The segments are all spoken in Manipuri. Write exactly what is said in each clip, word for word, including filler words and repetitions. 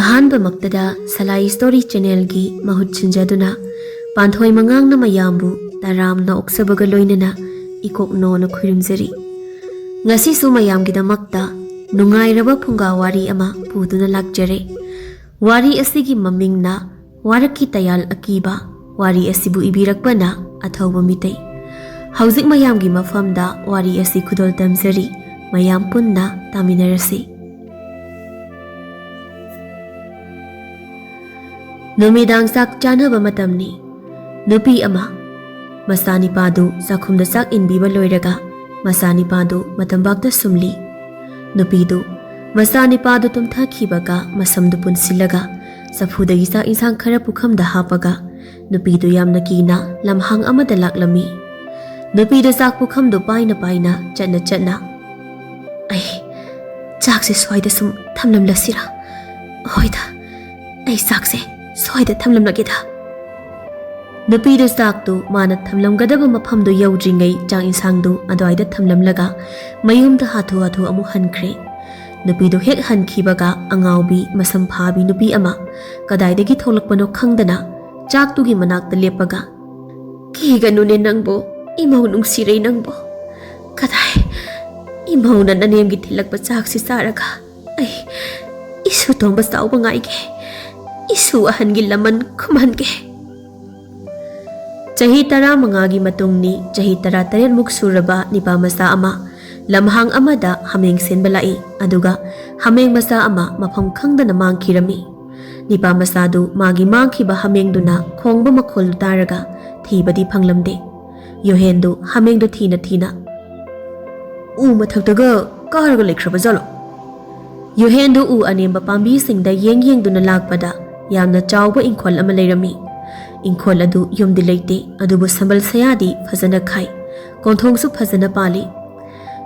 ꯑꯍꯥꯟꯕꯃꯛꯇꯗ ꯁꯂꯥꯏ ꯁ꯭ꯇꯣꯔꯤ ꯆꯦꯅꯦꯜꯒꯤ ꯃꯍꯨꯠ ꯁꯤꯟꯖꯗꯨꯅ ꯄꯥꯟꯊꯣꯏ ꯃꯉꯥꯡꯅ ꯃꯌꯥꯝꯕꯨ ꯇꯔꯥꯝꯅ ꯑꯣꯛꯆꯕꯒ ꯂꯣꯏꯅꯅ ꯏꯀꯣꯛꯅꯣꯅ ꯈꯨꯔꯨꯝꯖꯔꯤ꯫ ꯉꯁꯤꯁꯨ ꯃꯌꯥꯝꯒꯤꯗꯃꯛꯇ ꯅꯨꯡꯉꯥꯏꯔꯕ ꯐꯨꯡꯒꯥ ꯋꯥꯔꯤ ꯑꯃ ꯄꯨꯗꯨꯅ ꯂꯥꯛꯆꯔꯦ꯫ ꯋꯥꯔꯤ ꯑꯁꯤꯒꯤ ꯃꯃꯤꯡꯅ ꯋꯥꯔꯛꯀꯤ ꯇꯌꯥꯜ ꯑꯀꯤꯕ꯫ ꯋꯥꯔꯤ ꯑꯁꯤꯕꯨ ꯏꯕꯤꯔꯛꯄꯅ ꯑꯊꯧꯕ ꯃꯤꯇꯩ꯫ ꯍꯧꯖꯤꯛ ꯃꯌꯥꯝꯒꯤ ꯃꯐꯝꯗ ꯋꯥꯔꯤ ꯑꯁꯤ ꯈꯨꯗꯣꯜ ꯇꯝꯖꯔꯤ꯫ ꯃꯌꯥꯝ ꯄꯨꯟꯅ ꯇꯥꯃꯤꯟꯅꯔꯁꯤ꯫ ꯅꯨꯃꯤꯗꯥꯡ ꯆꯥꯛ ꯆꯥꯅꯕ ꯃꯇꯝꯅꯤ꯫ ꯅꯨꯄꯤ ꯑꯃ ꯃꯆꯥꯅꯤꯄꯥꯗꯨ ꯆꯥꯛꯈꯨꯝꯗ ꯆꯥꯛ ꯏꯟꯕꯤꯕ ꯂꯣꯏꯔꯒ ꯃꯆꯥꯅꯤꯄꯥꯗꯨ ꯃꯇꯝꯕꯥꯛꯇ ꯁꯨꯝꯂꯤ꯫ ꯅꯨꯄꯤꯗꯨ ꯃꯆꯥꯅꯤꯄꯥꯗꯨ ꯇꯨꯝꯊꯈꯤꯕꯒ ꯃꯁꯝꯗꯨ ꯄꯨꯟꯁꯤꯜꯂꯒ ꯆꯐꯨꯗꯒꯤ ꯆꯥꯛ ꯏꯟꯁꯥꯡ ꯈꯔ ꯄꯨꯈꯝꯗ ꯍꯥꯞꯄꯒ ꯅꯨꯄꯤꯗꯨ ꯌꯥꯝꯅ ꯀꯤꯅ ꯂꯝꯍꯥꯡ ꯑꯃꯗ ꯂꯥꯛꯂꯝꯃꯤ꯫ ꯅꯨꯄꯤꯗꯨ ꯆꯥꯛ ꯄꯨꯈꯝꯗꯨ ꯄꯥꯏꯅ ꯄꯥꯏꯅ ꯆꯠꯅ ꯆꯠꯅ, "ꯑꯩ ꯆꯥꯛꯁꯦ ꯁ꯭ꯋꯥꯏꯗ ꯁꯨꯝ ꯊꯝꯂꯝꯂꯁꯤꯔꯥ? ꯍꯣꯏꯗ, ꯑꯩ ꯆꯥꯛꯁꯦ ꯁ꯭ꯋꯥꯏꯗ ꯊꯝꯂꯝꯂꯒꯦꯗ"꯫ ꯅꯨꯄꯤꯗꯨ ꯆꯥꯛꯇꯨ ꯃꯥꯅ ꯊꯝꯂꯝꯒꯗꯕ ꯃꯐꯝꯗꯨ ꯌꯧꯗ꯭ꯔꯤꯉꯩ ꯆꯥꯛ ꯏꯟꯁꯥꯡꯗꯨ ꯑꯗꯨꯋꯥꯏꯗ ꯊꯝꯂꯝꯂꯒ ꯃꯌꯨꯝꯗ ꯍꯥꯊꯨ ꯍꯥꯊꯨ ꯑꯃꯨꯛ ꯍꯟꯈ꯭ꯔꯦ꯫ ꯅꯨꯄꯤꯗꯨ ꯍꯦꯛ ꯍꯟꯈꯤꯕꯒ ꯑꯉꯥꯎꯕꯤ ꯃꯁꯝ ꯐꯥꯕꯤ ꯅꯨꯄꯤ ꯑꯃ ꯀꯗꯥꯏꯗꯒꯤ ꯊꯣꯛꯂꯛꯄꯅꯣ ꯈꯪꯗꯅ ꯆꯥꯛꯇꯨꯒꯤ ꯃꯅꯥꯛꯇ ꯂꯦꯞꯄꯒ, "ꯀꯤꯒꯅꯨꯅꯦ ꯅꯪꯕꯣ, ꯏꯃꯧ ꯅꯨꯡꯁꯤꯔꯩ ꯅꯪꯕꯣ꯫ ꯀꯗꯥꯏ, ꯏꯃꯧꯅ ꯅꯅꯦꯝꯒꯤ ꯊꯤꯜꯂꯛꯄ ꯆꯥꯛꯁꯤ ꯆꯥꯔꯒ ꯑꯩ ꯏꯁꯨ ꯇꯣꯝꯕ ꯆꯥꯎꯕ ꯉꯥꯏꯒꯦ, ꯏꯁꯨ ꯑꯍꯟꯒꯤ ꯂꯃꯟ ꯈꯨꯝꯍꯟꯒꯦ"꯫ ꯆꯍꯤ ꯇꯔꯥꯃꯉꯥꯒꯤ ꯃꯇꯨꯡꯅꯤ꯫ ꯆꯍꯤ ꯇꯔꯥꯇꯔꯦꯠꯃꯨꯛ ꯁꯨꯔꯕ ꯅꯤꯄꯥ ꯃꯆꯥ ꯑꯃ ꯂꯝꯍꯥꯡ ꯑꯃꯗ ꯍꯥꯃꯦꯡ ꯁꯦꯟꯕ ꯂꯥꯛꯏ꯫ ꯑꯗꯨꯒ ꯍꯥꯃꯦꯡ ꯃꯆꯥ ꯑꯃ ꯃꯐꯝ ꯈꯪꯗꯅ ꯃꯥꯡꯈꯤꯔꯝꯃꯤ꯫ ꯅꯤꯄꯥ ꯃꯆꯥꯗꯨ ꯃꯥꯒꯤ ꯃꯥꯡꯈꯤꯕ ꯍꯥꯃꯦꯡꯗꯨꯅ ꯈꯣꯡꯕ ꯃꯈꯣꯜ ꯇꯥꯔꯒ ꯊꯤꯕꯗꯤ ꯐꯪꯂꯝꯗꯦ꯫ ꯌꯣꯍꯦꯟꯗꯨ ꯍꯥꯃꯦꯡꯗꯨ ꯊꯤꯅ ꯊꯤꯅ ꯎ ꯃꯊꯛꯇꯒ ꯀꯥꯔꯒ ꯂꯩꯈ꯭ꯔꯕ ꯖꯥꯠꯂꯣ? ꯌꯣꯍꯦꯟꯗꯨ ꯎ ꯑꯅꯦꯝꯕ ꯄꯥꯝꯕꯤꯁꯤꯡꯗ ꯌꯦꯡ ꯌꯦꯡꯗꯨꯅ ꯂꯥꯛꯄꯗ ꯌꯥꯝꯅ ꯆꯥꯎꯕ ꯏꯪꯈꯣꯜ ꯑꯃ ꯂꯩꯔꯝꯃꯤ꯫ ꯏꯪꯈꯣꯜ ꯑꯗꯨ ꯌꯨꯝꯗꯤ ꯂꯩꯇꯦ, ꯑꯗꯨꯕꯨ ꯁꯝꯕꯜ ꯁꯌꯥꯗꯤ ꯐꯖꯅ ꯈꯥꯏ, ꯀꯣꯟꯊꯣꯡꯁꯨ ꯐꯖꯅ ꯄꯥꯜꯂꯤ꯫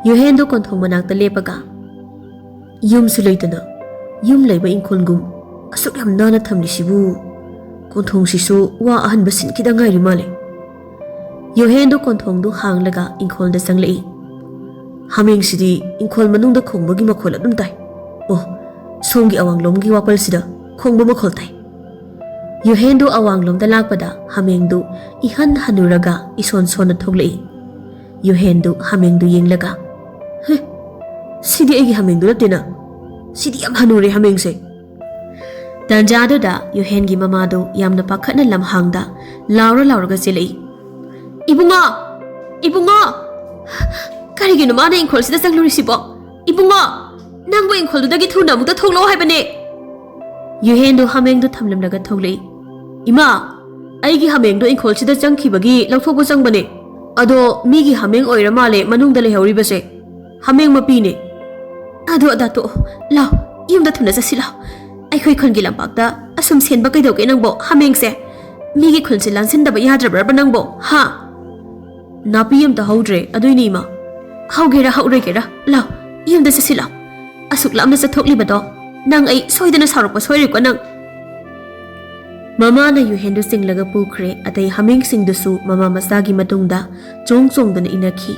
ꯌꯣꯍꯦꯟꯗꯨ ꯀꯣꯟꯊꯣꯡ ꯃꯅꯥꯛꯇ ꯂꯦꯞꯄꯒ, "ꯌꯨꯝꯁꯨ ꯂꯩꯇꯅ ꯌꯨꯝ ꯂꯩꯕ ꯏꯪꯈꯣꯜꯒꯨꯝ ꯑꯁꯨꯛ ꯌꯥꯝ ꯅꯥꯟꯅ ꯊꯝꯂꯤꯁꯤꯕꯨ? ꯀꯣꯟꯊꯣꯡꯁꯤꯁꯨ ꯋꯥ ꯑꯍꯟꯕ ꯁꯤꯟꯈꯤꯗ ꯉꯥꯏꯔꯤ ꯃꯥꯜꯂꯦ"꯫ ꯌꯣꯍꯦꯟꯗꯨ ꯀꯣꯟꯊꯣꯡꯗꯨ ꯍꯥꯡꯂꯒ ꯏꯪꯈꯣꯜꯗ ꯆꯪꯂꯛꯏ꯫ "ꯍꯥꯃꯦꯡꯁꯤꯗꯤ ꯏꯪꯈꯣꯜ ꯃꯅꯨꯡꯗ ꯈꯣꯡꯕꯒꯤ ꯃꯈꯣꯜ ꯑꯗꯨꯝ ꯇꯥꯏ꯫ ꯑꯣ, ꯁꯣꯝꯒꯤ ꯑꯋꯥꯡꯂꯣꯝꯒꯤ ꯋꯥꯄꯜꯁꯤꯗ ꯈꯣꯡꯕ ꯃꯈꯣꯜ ꯇꯥꯏ꯫ ꯌꯨꯍꯦꯟꯗꯨ ꯑꯋꯥꯡꯂꯣꯝꯗ ꯂꯥꯛꯄꯗ ꯍꯥꯃꯦꯡꯗꯨ ꯏꯍꯟ ꯍꯟꯅꯨꯔꯒ ꯏꯁꯣꯟ ꯁꯣꯟꯅ ꯊꯣꯛꯂꯛꯏ꯫ ꯌꯨꯍꯦꯟꯗꯨ ꯍꯥꯃꯦꯡꯗꯨ ꯌꯦꯡꯂꯒ, "ꯍꯦ, ꯁꯤꯗꯤ ꯑꯩꯒꯤ ꯍꯥꯃꯦꯡꯗꯨ ꯅꯠꯇꯦꯅ꯫ ꯁꯤꯗꯤ ꯌꯥꯝ ꯍꯟꯅꯨꯔꯦ ꯍꯥꯃꯦꯡꯁꯦ꯫" ꯇꯥꯟꯖꯥꯗꯨꯗ ꯌꯨꯍꯦꯟꯒꯤ ꯃꯃꯥꯗꯨ ꯌꯥꯝꯅ ꯄꯥꯈꯠꯅ ꯂꯝꯍꯥꯡꯗ ꯂꯥꯎꯔ ꯂꯥꯎꯔꯒ ꯆꯦꯜꯂꯛꯏ꯫ "ꯏꯕꯨꯡꯉꯣ! ꯏꯕꯨꯡꯉꯣ! ꯀꯔꯤꯒꯤꯅꯣ ꯃꯥꯅ ꯏꯪꯈꯣꯜꯁꯤꯗ ꯆꯪꯂꯨꯔꯤꯁꯤꯕꯣ? ꯏꯕꯨꯡꯉꯣ! ꯅꯪꯕꯨ ꯏꯪꯈꯣꯜꯗꯨꯗꯒꯤ ꯊꯨꯅ ꯑꯃꯨꯛꯇ ꯊꯣꯛꯂꯛꯑꯣ ꯍꯥꯏꯕꯅꯦ!" ꯌꯨꯍꯦꯟꯗꯨ ꯍꯥꯃꯦꯡꯗꯨ ꯊꯝꯂꯝꯂꯒ ꯊꯣꯛꯂꯛꯏ꯫ "ꯏꯃꯥ, ꯑꯩꯒꯤ ꯍꯥꯃꯦꯡꯗꯣ ꯏꯪꯈꯣꯜꯁꯤꯗ ꯆꯪꯈꯤꯕꯒꯤ ꯂꯧꯊꯣꯛꯄ ꯆꯪꯕꯅꯦ꯫ ꯑꯗꯣ ꯃꯤꯒꯤ ꯍꯥꯃꯦꯡ ꯑꯣꯏꯔ ꯃꯥꯜꯂꯦ ꯃꯅꯨꯡꯗ ꯂꯩꯍꯧꯔꯤꯕꯁꯦ꯫ ꯍꯥꯃꯦꯡ ꯃꯄꯤꯅꯦ꯫" "ꯑꯗꯨ ꯑꯗꯥ ꯇꯣꯛꯑꯣ꯫ ꯂꯥꯎ, ꯌꯨꯝꯗ ꯊꯨꯅ ꯆꯠꯁꯤ ꯂꯥꯎ꯫ ꯑꯩꯈꯣꯏ ꯈꯨꯟꯒꯤ ꯂꯝꯄꯥꯛꯇ ꯑꯁꯨꯝ ꯁꯦꯟꯕ ꯀꯩꯗꯧꯒꯦ ꯅꯪꯕꯣ? ꯍꯥꯃꯦꯡꯁꯦ ꯃꯤꯒꯤ ꯈꯨꯟꯁꯦ ꯂꯥꯟꯁꯤꯟꯗꯕ ꯌꯥꯗ꯭ꯔꯕ꯭ꯔꯕ ꯅꯪꯕꯣ? ꯍꯥ?" "ꯅꯥꯄꯤ ꯑꯝꯇ ꯍꯧꯗ꯭ꯔꯦ, ꯑꯗꯨꯏꯅꯦ ꯏꯃꯥ꯫" "ꯍꯧꯒꯦꯔꯥ ꯍꯧꯔꯣꯏꯒꯦꯔꯥ, ꯂꯥꯎ, ꯌꯨꯝꯗ ꯆꯠꯁꯤ ꯂꯥꯎ꯫ ꯑꯁꯨꯛ ꯂꯥꯞꯅ ꯆꯠꯊꯣꯛꯂꯤꯕꯗꯣ ꯅꯪ ꯑꯩ ꯁꯣꯏꯗꯅ ꯁꯥꯎꯔꯛꯄ ꯁꯣꯏꯔꯣꯏꯀꯣ ꯅꯪ꯫" ꯃꯃꯥꯅ ꯌꯨꯍꯦꯟꯗꯨ ꯆꯤꯡꯂꯒ ꯄꯨꯈ꯭ꯔꯦ꯫ ꯑꯇꯩ ꯍꯥꯃꯦꯡꯁꯤꯡꯗꯨꯁꯨ ꯃꯃꯥ ꯃꯆꯥꯒꯤ ꯃꯇꯨꯡꯗ ꯆꯣꯡ ꯆꯣꯡꯗꯨꯅ ꯏꯟꯅꯈꯤ꯫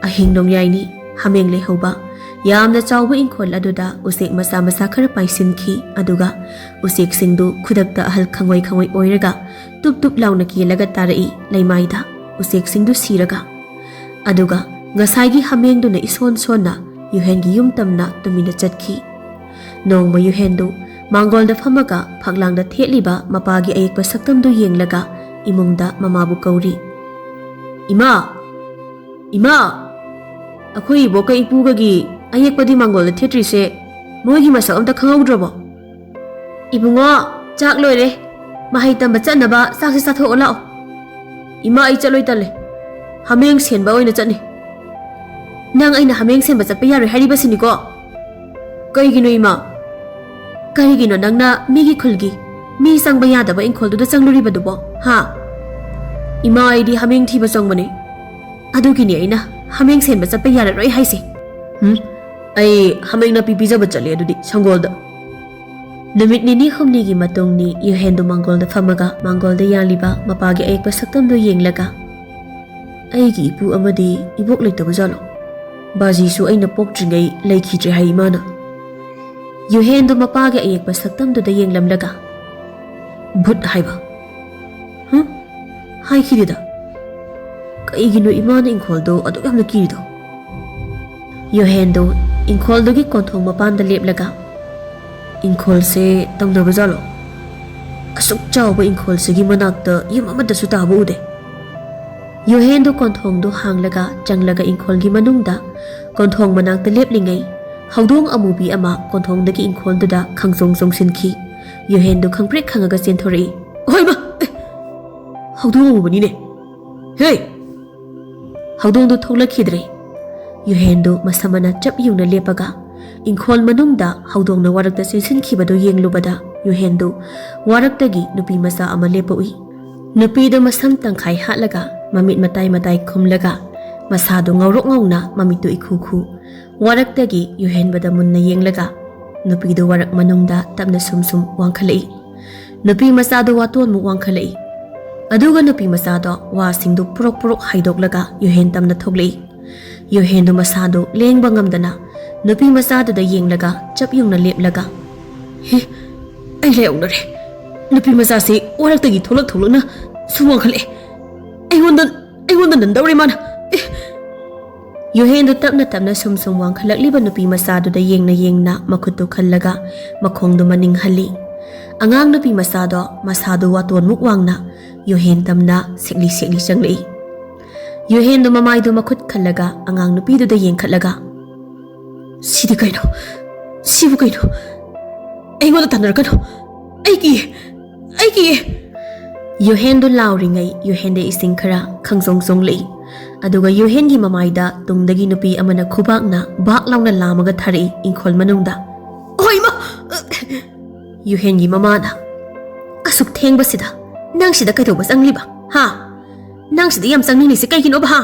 ꯑꯍꯤꯡ ꯅꯣꯡꯌꯥꯏꯅꯤ꯫ ꯍꯥꯃꯦꯡ ꯂꯩꯍꯧꯕ ꯌꯥꯝꯅ ꯆꯥꯎꯕ ꯏꯪꯈꯣꯜ ꯑꯗꯨꯗ ꯎꯆꯦꯛ ꯃꯆꯥ ꯃꯆꯥ ꯈꯔ ꯄꯥꯏꯁꯤꯟꯈꯤ꯫ ꯑꯗꯨꯒ ꯎꯆꯦꯛꯁꯤꯡꯗꯨ ꯈꯨꯗꯛꯇ ꯑꯍꯜ ꯈꯪꯉꯣꯏ ꯈꯪꯉꯣꯏ ꯑꯣꯏꯔꯒ ꯇꯨꯞ ꯇꯨꯞ ꯂꯥꯎꯅ ꯀꯦꯜꯂꯒ ꯇꯥꯔꯛꯏ ꯂꯩꯃꯥꯏꯗ, ꯎꯆꯦꯛꯁꯤꯡꯗꯨ ꯁꯤꯔꯒ꯫ ꯑꯗꯨꯒ ꯉꯁꯥꯏꯒꯤ ꯍꯥꯃꯦꯡꯗꯨꯅ ꯏꯁꯣꯟ ꯁꯣꯟꯅ ꯌꯨꯍꯦꯟꯒꯤ ꯌꯨꯝ ꯇꯝꯅ ꯇꯨꯃꯤꯟꯅ ꯆꯠꯈꯤ꯫ ꯅꯣꯡꯃ ꯌꯨꯍꯦꯟꯗꯨ ꯃꯥꯡꯒꯣꯜꯗ ꯐꯝꯃꯒ ꯐꯛꯂꯥꯡꯗ ꯊꯦꯠꯂꯤꯕ ꯃꯄꯥꯒꯤ ꯑꯌꯦꯛꯄ ꯁꯛꯇꯝꯗꯨ ꯌꯦꯡꯂꯒ ꯏꯃꯨꯡꯗ ꯃꯃꯥꯕꯨ ꯀꯧꯔꯤ꯫ "ꯏꯃꯥ! ꯏꯃꯥ! ꯑꯩꯈꯣꯏ ꯏꯕꯣꯛꯀ ꯏꯄꯨꯒꯒꯤ ꯑꯌꯦꯛꯄꯗꯤ ꯃꯥꯡꯒꯣꯜꯗ ꯊꯦꯠꯇ꯭ꯔꯤꯁꯦ ꯃꯣꯏꯒꯤ ꯃꯁꯛ ꯑꯝꯇ ꯈꯪꯍꯧꯗ꯭ꯔꯕꯣ?" "ꯏꯕꯨꯡꯉꯣ, ꯆꯥꯛ ꯂꯣꯏꯔꯦ꯫ ꯃꯍꯩ ꯇꯝꯕ ꯆꯠꯅꯕ ꯆꯥꯛꯁꯦ ꯆꯥꯊꯣꯛꯑꯣ ꯂꯥꯛꯑꯣ꯫" "ꯏꯃꯥ, ꯑꯩ ꯆꯠꯂꯣꯏ, ꯇꯜꯂꯦ꯫ ꯍꯥꯃꯦꯡ ꯁꯦꯟꯕ ꯑꯣꯏꯅ ꯆꯠꯅꯤ꯫" "ꯅꯪ ꯑꯩꯅ ꯍꯥꯃꯦꯡ ꯁꯦꯟꯕ ꯆꯠꯄ ꯌꯥꯔꯣꯏ ꯍꯥꯏꯔꯤꯕꯁꯤꯅꯤꯀꯣ?" "ꯀꯩꯒꯤꯅꯣ ꯏꯃꯥ? ꯀꯔꯤꯒꯤꯅꯣ ꯅꯪꯅ ꯃꯤꯒꯤ ꯈꯨꯜꯒꯤ ꯃꯤ ꯆꯪꯕ ꯌꯥꯗꯕ ꯏꯪꯈꯣꯜꯗꯨꯗ ꯆꯪꯂꯨꯔꯤꯕꯗꯨꯕꯣ, ꯍꯥ?" "ꯏꯃꯥ, ꯑꯩꯗꯤ ꯍꯥꯃꯦꯡ ꯊꯤꯕ ꯆꯪꯕꯅꯦ꯫ ꯑꯗꯨꯒꯤꯅꯦ ꯑꯩꯅ ꯍꯥꯃꯦꯡ ꯁꯦꯟꯕ ꯆꯠꯄ ꯌꯥꯔꯔꯣꯏ ꯍꯥꯏꯁꯦ꯫" "ꯍꯨꯝ, ꯑꯩ ꯍꯥꯃꯦꯡ ꯅꯥꯄꯤ ꯄꯤꯖꯕ ꯆꯠꯂꯦ ꯑꯗꯨꯗꯤ ꯁꯪꯒꯣꯜꯗ꯫" ꯅꯨꯃꯤꯠ ꯅꯤꯅꯤ ꯍꯨꯝꯅꯤꯒꯤ ꯃꯇꯨꯡꯅꯤ꯫ ꯌꯨꯍꯦꯟꯗꯨ ꯃꯥꯡꯒꯣꯜꯗ ꯐꯝꯃꯒ ꯃꯥꯡꯒꯣꯜꯗ ꯌꯥꯜꯂꯤꯕ ꯃꯄꯥꯒꯤ ꯑꯌꯦꯛꯄ ꯁꯛꯇꯝꯗꯨ ꯌꯦꯡꯂꯒ, "ꯑꯩꯒꯤ ꯏꯄꯨ ꯑꯃꯗꯤ ꯏꯕꯣꯛ ꯂꯩꯇꯕ ꯖꯥꯠꯂꯣ? ꯕꯥꯖꯤꯁꯨ ꯑꯩꯅ ꯄꯣꯛꯇ꯭ꯔꯤꯉꯩ ꯂꯩꯈꯤꯗ꯭ꯔꯦ ꯍꯥꯏ ꯏꯃꯥꯅ꯫" ꯌꯨꯍꯦꯟꯗꯨ ꯃꯄꯥꯒꯤ ꯑꯌꯦꯛꯄ ꯁꯛꯇꯝꯗꯨꯗ ꯌꯦꯡꯂꯝꯂꯒ, "ꯚꯨꯠ ꯍꯥꯏꯕ? ꯍꯨꯝ? ꯍꯥꯏꯈꯤꯗꯦꯗ꯫ ꯀꯩꯒꯤꯅꯣ ꯏꯃꯥꯅ ꯏꯪꯈꯣꯜꯗꯣ ꯑꯗꯨꯛ ꯌꯥꯝꯅ ꯀꯤꯔꯤꯗꯣ?" ꯌꯨꯍꯦꯟꯗꯨ ꯏꯪꯈꯣꯜꯗꯨꯒꯤ ꯀꯣꯟꯊꯣꯡ ꯃꯄꯥꯟꯗ ꯂꯦꯞꯂꯒ, "ꯏꯪꯈꯣꯜꯁꯦ ꯇꯧꯅꯕꯖꯥꯠꯂꯣ? ꯑꯁꯨꯛ ꯆꯥꯎꯕ ꯏꯪꯈꯣꯜꯁꯤꯒꯤ ꯃꯅꯥꯛꯇ ꯌꯨꯝ ꯑꯃꯠꯇꯁꯨ ꯇꯥꯕ ꯎꯗꯦ꯫" ꯌꯨꯍꯦꯟꯗꯨ ꯀꯣꯟꯊꯣꯡꯗꯨ ꯍꯥꯡꯂꯒ ꯆꯪꯂꯒ ꯏꯪꯈꯣꯜꯒꯤ ꯃꯅꯨꯡꯗ ꯀꯣꯟꯊꯣꯡ ꯃꯅꯥꯛꯇ ꯂꯦꯞꯂꯤꯉꯩ, ꯍꯧꯗꯣꯡ ꯑꯃꯨꯕꯤ ꯑꯃ ꯀꯣꯟꯊꯣꯡꯗꯒꯤ ꯏꯪꯈꯣꯜꯗꯨꯗ ꯈꯪꯆꯣꯡ ꯆꯣꯡꯁꯤꯟꯈꯤ꯫ ꯌꯨꯍꯦꯟꯗꯨ ꯈꯪꯄ꯭ꯔꯦꯛ ꯈꯪꯉꯒ ꯆꯦꯟꯊꯣꯔꯛꯏ꯫ "ꯍꯣꯏꯃ! ꯑꯦ! ꯍꯧꯗꯣꯡ ꯑꯃꯨꯕꯅꯤꯅꯦ! ꯍꯦ!" ꯍꯧꯗꯣꯡꯗꯨ ꯊꯣꯛꯂꯛꯈꯤꯗ꯭ꯔꯦ꯫ ꯌꯨꯍꯦꯟꯗꯨ ꯃꯁꯝ ꯑꯅ ꯆꯞ ꯌꯨꯡꯅ ꯂꯦꯞꯄꯒ ꯏꯪꯈꯣꯜ ꯃꯅꯨꯡꯗ ꯍꯧꯗꯣꯡꯅ ꯋꯥꯔꯛꯇ ꯆꯦꯟꯁꯤꯟꯈꯤꯕꯗꯨ ꯌꯦꯡꯂꯨꯕꯗ ꯌꯨꯍꯦꯟꯗꯨ ꯋꯥꯔꯛꯇꯒꯤ ꯅꯨꯄꯤ ꯃꯆꯥ ꯑꯃ ꯂꯦꯞꯄ ꯎꯏ꯫ ꯅꯨꯄꯤꯗꯨ ꯃꯁꯝ ꯇꯪꯈꯥꯏ ꯍꯥꯠꯂꯒ ꯃꯃꯤꯠ ꯃꯇꯥꯏ ꯃꯇꯥꯏ ꯈꯨꯝꯂꯒ ꯃꯁꯥꯗꯨ ꯉꯧꯔꯣꯛ ꯉꯧꯅ ꯃꯃꯤꯠꯇꯨ ꯏꯈꯨ ꯈꯨ꯫ ꯋꯥꯔꯛꯇꯒꯤ ꯌꯨꯍꯦꯟꯕꯗ ꯃꯨꯟꯅ ꯌꯦꯡꯂꯒ ꯅꯨꯄꯤꯗꯨ ꯋꯥꯔꯛ ꯃꯅꯨꯡꯗ ꯇꯞꯅ ꯁꯨꯝ ꯁꯨꯝ ꯋꯥꯡꯈꯠꯂꯛꯏ꯫ ꯅꯨꯄꯤ ꯃꯆꯥꯗꯨ ꯋꯥꯇꯣꯟꯃꯨꯛ ꯋꯥꯡꯈꯠꯂꯛꯏ꯫ ꯑꯗꯨꯒ ꯅꯨꯄꯤ ꯃꯆꯥꯗꯣ ꯋꯥꯁꯤꯡꯗꯨ ꯄꯨꯔꯣꯛ ꯄꯨꯔꯣꯛ ꯍꯥꯏꯗꯣꯛꯂꯒ ꯌꯨꯍꯦꯟ ꯇꯝꯅ ꯊꯣꯛꯂꯛꯏ꯫ ꯌꯨꯍꯦꯟꯗꯨ ꯃꯁꯥꯗꯨ ꯂꯦꯡꯕ ꯉꯝꯗꯅ ꯅꯨꯄꯤ ꯃꯆꯥꯗꯨꯗ ꯌꯦꯡꯂꯒ ꯆꯞ ꯌꯨꯡꯅ ꯂꯦꯞꯂꯒ, "ꯍꯦ, ꯑꯩ ꯂꯥꯏꯑꯣꯛꯅꯔꯦ꯫ ꯅꯨꯄꯤ ꯃꯆꯥꯁꯤ ꯋꯥꯔꯛꯇꯒꯤ ꯊꯣꯛꯂꯛ ꯊꯣꯛꯂꯛꯅ ꯁꯨꯝ ꯋꯥꯡꯈꯠꯂꯛꯑꯦ꯫ ꯑꯩꯉꯣꯟꯗ, ꯑꯩꯉꯣꯟꯗ ꯅꯟꯗꯧꯔꯦ ꯃꯥꯅ꯫ ꯑꯦ!" ꯌꯨꯍꯦꯟꯗꯨ ꯇꯞꯅ ꯇꯞꯅ ꯁꯨꯝ ꯁꯨꯝ ꯋꯥꯡꯈꯠꯂꯛꯂꯤꯕ ꯅꯨꯄꯤ ꯃꯆꯥꯗꯨꯗ ꯌꯦꯡꯅ ꯌꯦꯡꯅ ꯃꯈꯨꯠꯇꯨ ꯈꯜꯂꯒ ꯃꯈꯣꯡꯗꯨ ꯃꯅꯤꯡ ꯍꯜꯂꯤ꯫ ꯑꯉꯥꯡ ꯅꯨꯄꯤ ꯃꯆꯥꯗꯣ ꯃꯁꯥꯗꯨ ꯋꯥꯇꯣꯟꯃꯨꯛ ꯋꯥꯡꯅ ꯌꯨꯍꯦꯟ ꯇꯝꯅ ꯁꯦꯛꯂꯤ ꯁꯦꯛꯂꯤ ꯆꯪꯂꯛꯏ꯫ ꯌꯨꯍꯦꯟꯗꯨ ꯃꯃꯥꯏꯗꯨ ꯃꯈꯨꯠ ꯈꯜꯂꯒ ꯑꯉꯥꯡ ꯅꯨꯄꯤꯗꯨꯗ ꯌꯦꯡꯈꯠꯂꯒ, "ꯁꯤꯗꯤ ꯀꯩꯅꯣ? ꯁꯤꯕꯨ ꯀꯩꯅꯣ? ꯑꯩꯉꯣꯟꯗ ꯇꯥꯟꯅꯔꯛꯀꯅꯨ꯫ ꯑꯩ ꯀꯤꯌꯦ꯫ ꯑꯩ ꯀꯤꯌꯦ!" ꯌꯨꯍꯦꯟꯗꯨ ꯂꯥꯎꯔꯤꯉꯩ ꯌꯨꯍꯦꯟꯗ ꯏꯁꯤꯡ ꯈꯔ ꯈꯪꯖꯣꯡ ꯆꯣꯡꯂꯛꯏ꯫ ꯑꯗꯨꯒ ꯌꯨꯍꯦꯟꯒꯤ ꯃꯃꯥꯏꯗ ꯇꯨꯡꯗꯒꯤ ꯅꯨꯄꯤ ꯑꯃꯅ ꯈꯨꯕꯥꯛꯅ ꯕꯥꯛ ꯂꯥꯎꯅ ꯂꯥꯝꯃꯒ ꯊꯥꯔꯛꯏ ꯏꯪꯈꯣꯜ ꯃꯅꯨꯡꯗ꯫ "ꯑꯣ ꯏꯃꯥ!" ꯌꯨꯍꯦꯟꯒꯤ ꯃꯃꯥꯅ, "ꯑꯁꯨꯛ ꯊꯦꯡꯕꯁꯤꯗ ꯅꯪ ꯁꯤꯗ ꯀꯩꯗꯧꯕ ꯆꯪꯂꯤꯕ? ꯍꯥ? ꯅꯪ ꯁꯤꯗ ꯌꯥꯝ ꯆꯪꯅꯤꯡꯂꯤꯁꯤ ꯀꯩꯒꯤꯅꯣꯕ, ꯍꯥ?"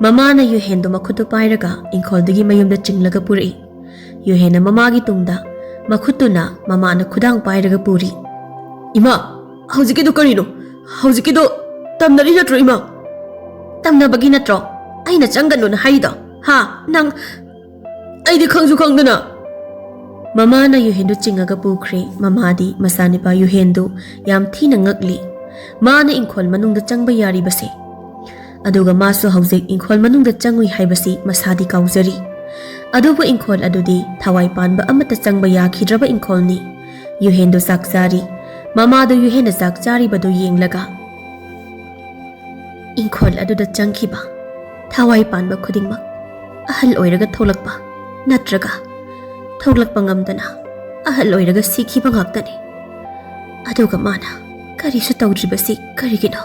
ꯃꯃꯥꯅ ꯌꯨꯍꯦꯟꯗꯨ ꯃꯈꯨꯠꯇꯨ ꯄꯥꯏꯔꯒ ꯏꯪꯈꯣꯜꯗꯒꯤ ꯃꯌꯨꯝꯗ ꯆꯤꯡꯂꯒ ꯄꯨꯔꯛꯏ꯫ ꯌꯨꯍꯦꯟꯅ ꯃꯃꯥꯒꯤ ꯇꯨꯡꯗ ꯃꯈꯨꯠꯇꯨꯅ ꯃꯃꯥꯅ ꯈꯨꯗꯥꯡ ꯄꯥꯏꯔꯒ ꯄꯨꯔꯤ꯫ "ꯏꯃꯥ, ꯍꯧꯖꯤꯛꯀꯤꯗꯣ ꯀꯔꯤꯅꯣ? ꯍꯧꯖꯤꯛꯀꯤꯗꯣ ꯇꯝꯅꯔꯤ ꯅꯠꯇ꯭ꯔꯣ, ꯏꯃꯥ?" "ꯇꯝꯅꯕꯒꯤ ꯅꯠꯇ꯭ꯔꯣ ꯑꯩꯅ ꯆꯪꯒꯅꯨꯅ ꯍꯥꯏꯔꯤꯗꯣ? ꯍꯥ? ꯅꯪ, ꯑꯩꯗꯤ ꯈꯪꯁꯨ ꯈꯪꯗꯅ!" ꯃꯃꯥꯅ ꯌꯨꯍꯦꯟꯗꯨ ꯆꯤꯡꯉꯒ ꯄꯨꯈ꯭ꯔꯦ꯫ ꯃꯃꯥꯗꯤ ꯃꯆꯥꯅꯨꯄꯥ ꯌꯨꯍꯦꯟꯗꯨ ꯌꯥꯝ ꯊꯤꯅ ꯉꯛꯂꯤ꯫ ꯃꯥꯅ ꯏꯪꯈꯣꯜ ꯃꯅꯨꯡꯗ ꯆꯪꯕ ꯌꯥꯔꯤꯕꯁꯦ, ꯑꯗꯨꯒ ꯃꯥꯁꯨ ꯍꯧꯖꯤꯛ ꯏꯪꯈꯣꯜ ꯃꯅꯨꯡꯗ ꯆꯪꯉꯨꯏ ꯍꯥꯏꯕꯁꯤ ꯃꯁꯥꯗꯤ ꯀꯥꯎꯖꯔꯤ꯫ ꯑꯗꯨꯕꯨ ꯏꯪꯈꯣꯜ ꯑꯗꯨꯗꯤ ꯊꯋꯥꯏ ꯄꯥꯟꯕ ꯑꯃꯠꯇ ꯆꯪꯕ ꯌꯥꯈꯤꯗ꯭ꯔꯕ ꯏꯪꯈꯣꯜꯅꯤ꯫ ꯌꯨꯍꯦꯟꯗꯨ ꯆꯥꯛ ꯆꯥꯔꯤ꯫ ꯃꯃꯥꯗꯨ ꯌꯨꯍꯦꯟꯅ ꯆꯥꯛ ꯆꯥꯔꯤꯕꯗꯨ ꯌꯦꯡꯂꯒ, "ꯏꯪꯈꯣꯜ ꯑꯗꯨꯗ ꯆꯪꯈꯤꯕ ꯊꯋꯥꯏ ꯄꯥꯟꯕ ꯈꯨꯗꯤꯡꯃꯛ ꯑꯍꯜ ꯑꯣꯏꯔꯒ ꯊꯣꯛꯂꯛꯄ, ꯅꯠꯇ꯭ꯔꯒ ꯊꯣꯛꯂꯛꯄ ꯉꯝꯗꯅ ꯑꯍꯜ ꯑꯣꯏꯔꯒ ꯁꯤꯈꯤꯕ ꯉꯥꯛꯇꯅꯤ꯫ ꯑꯗꯨꯒ ꯃꯥꯅ ꯀꯔꯤꯁꯨ ꯇꯧꯗ꯭ꯔꯤꯕꯁꯤ ꯀꯔꯤꯒꯤꯅꯣ?"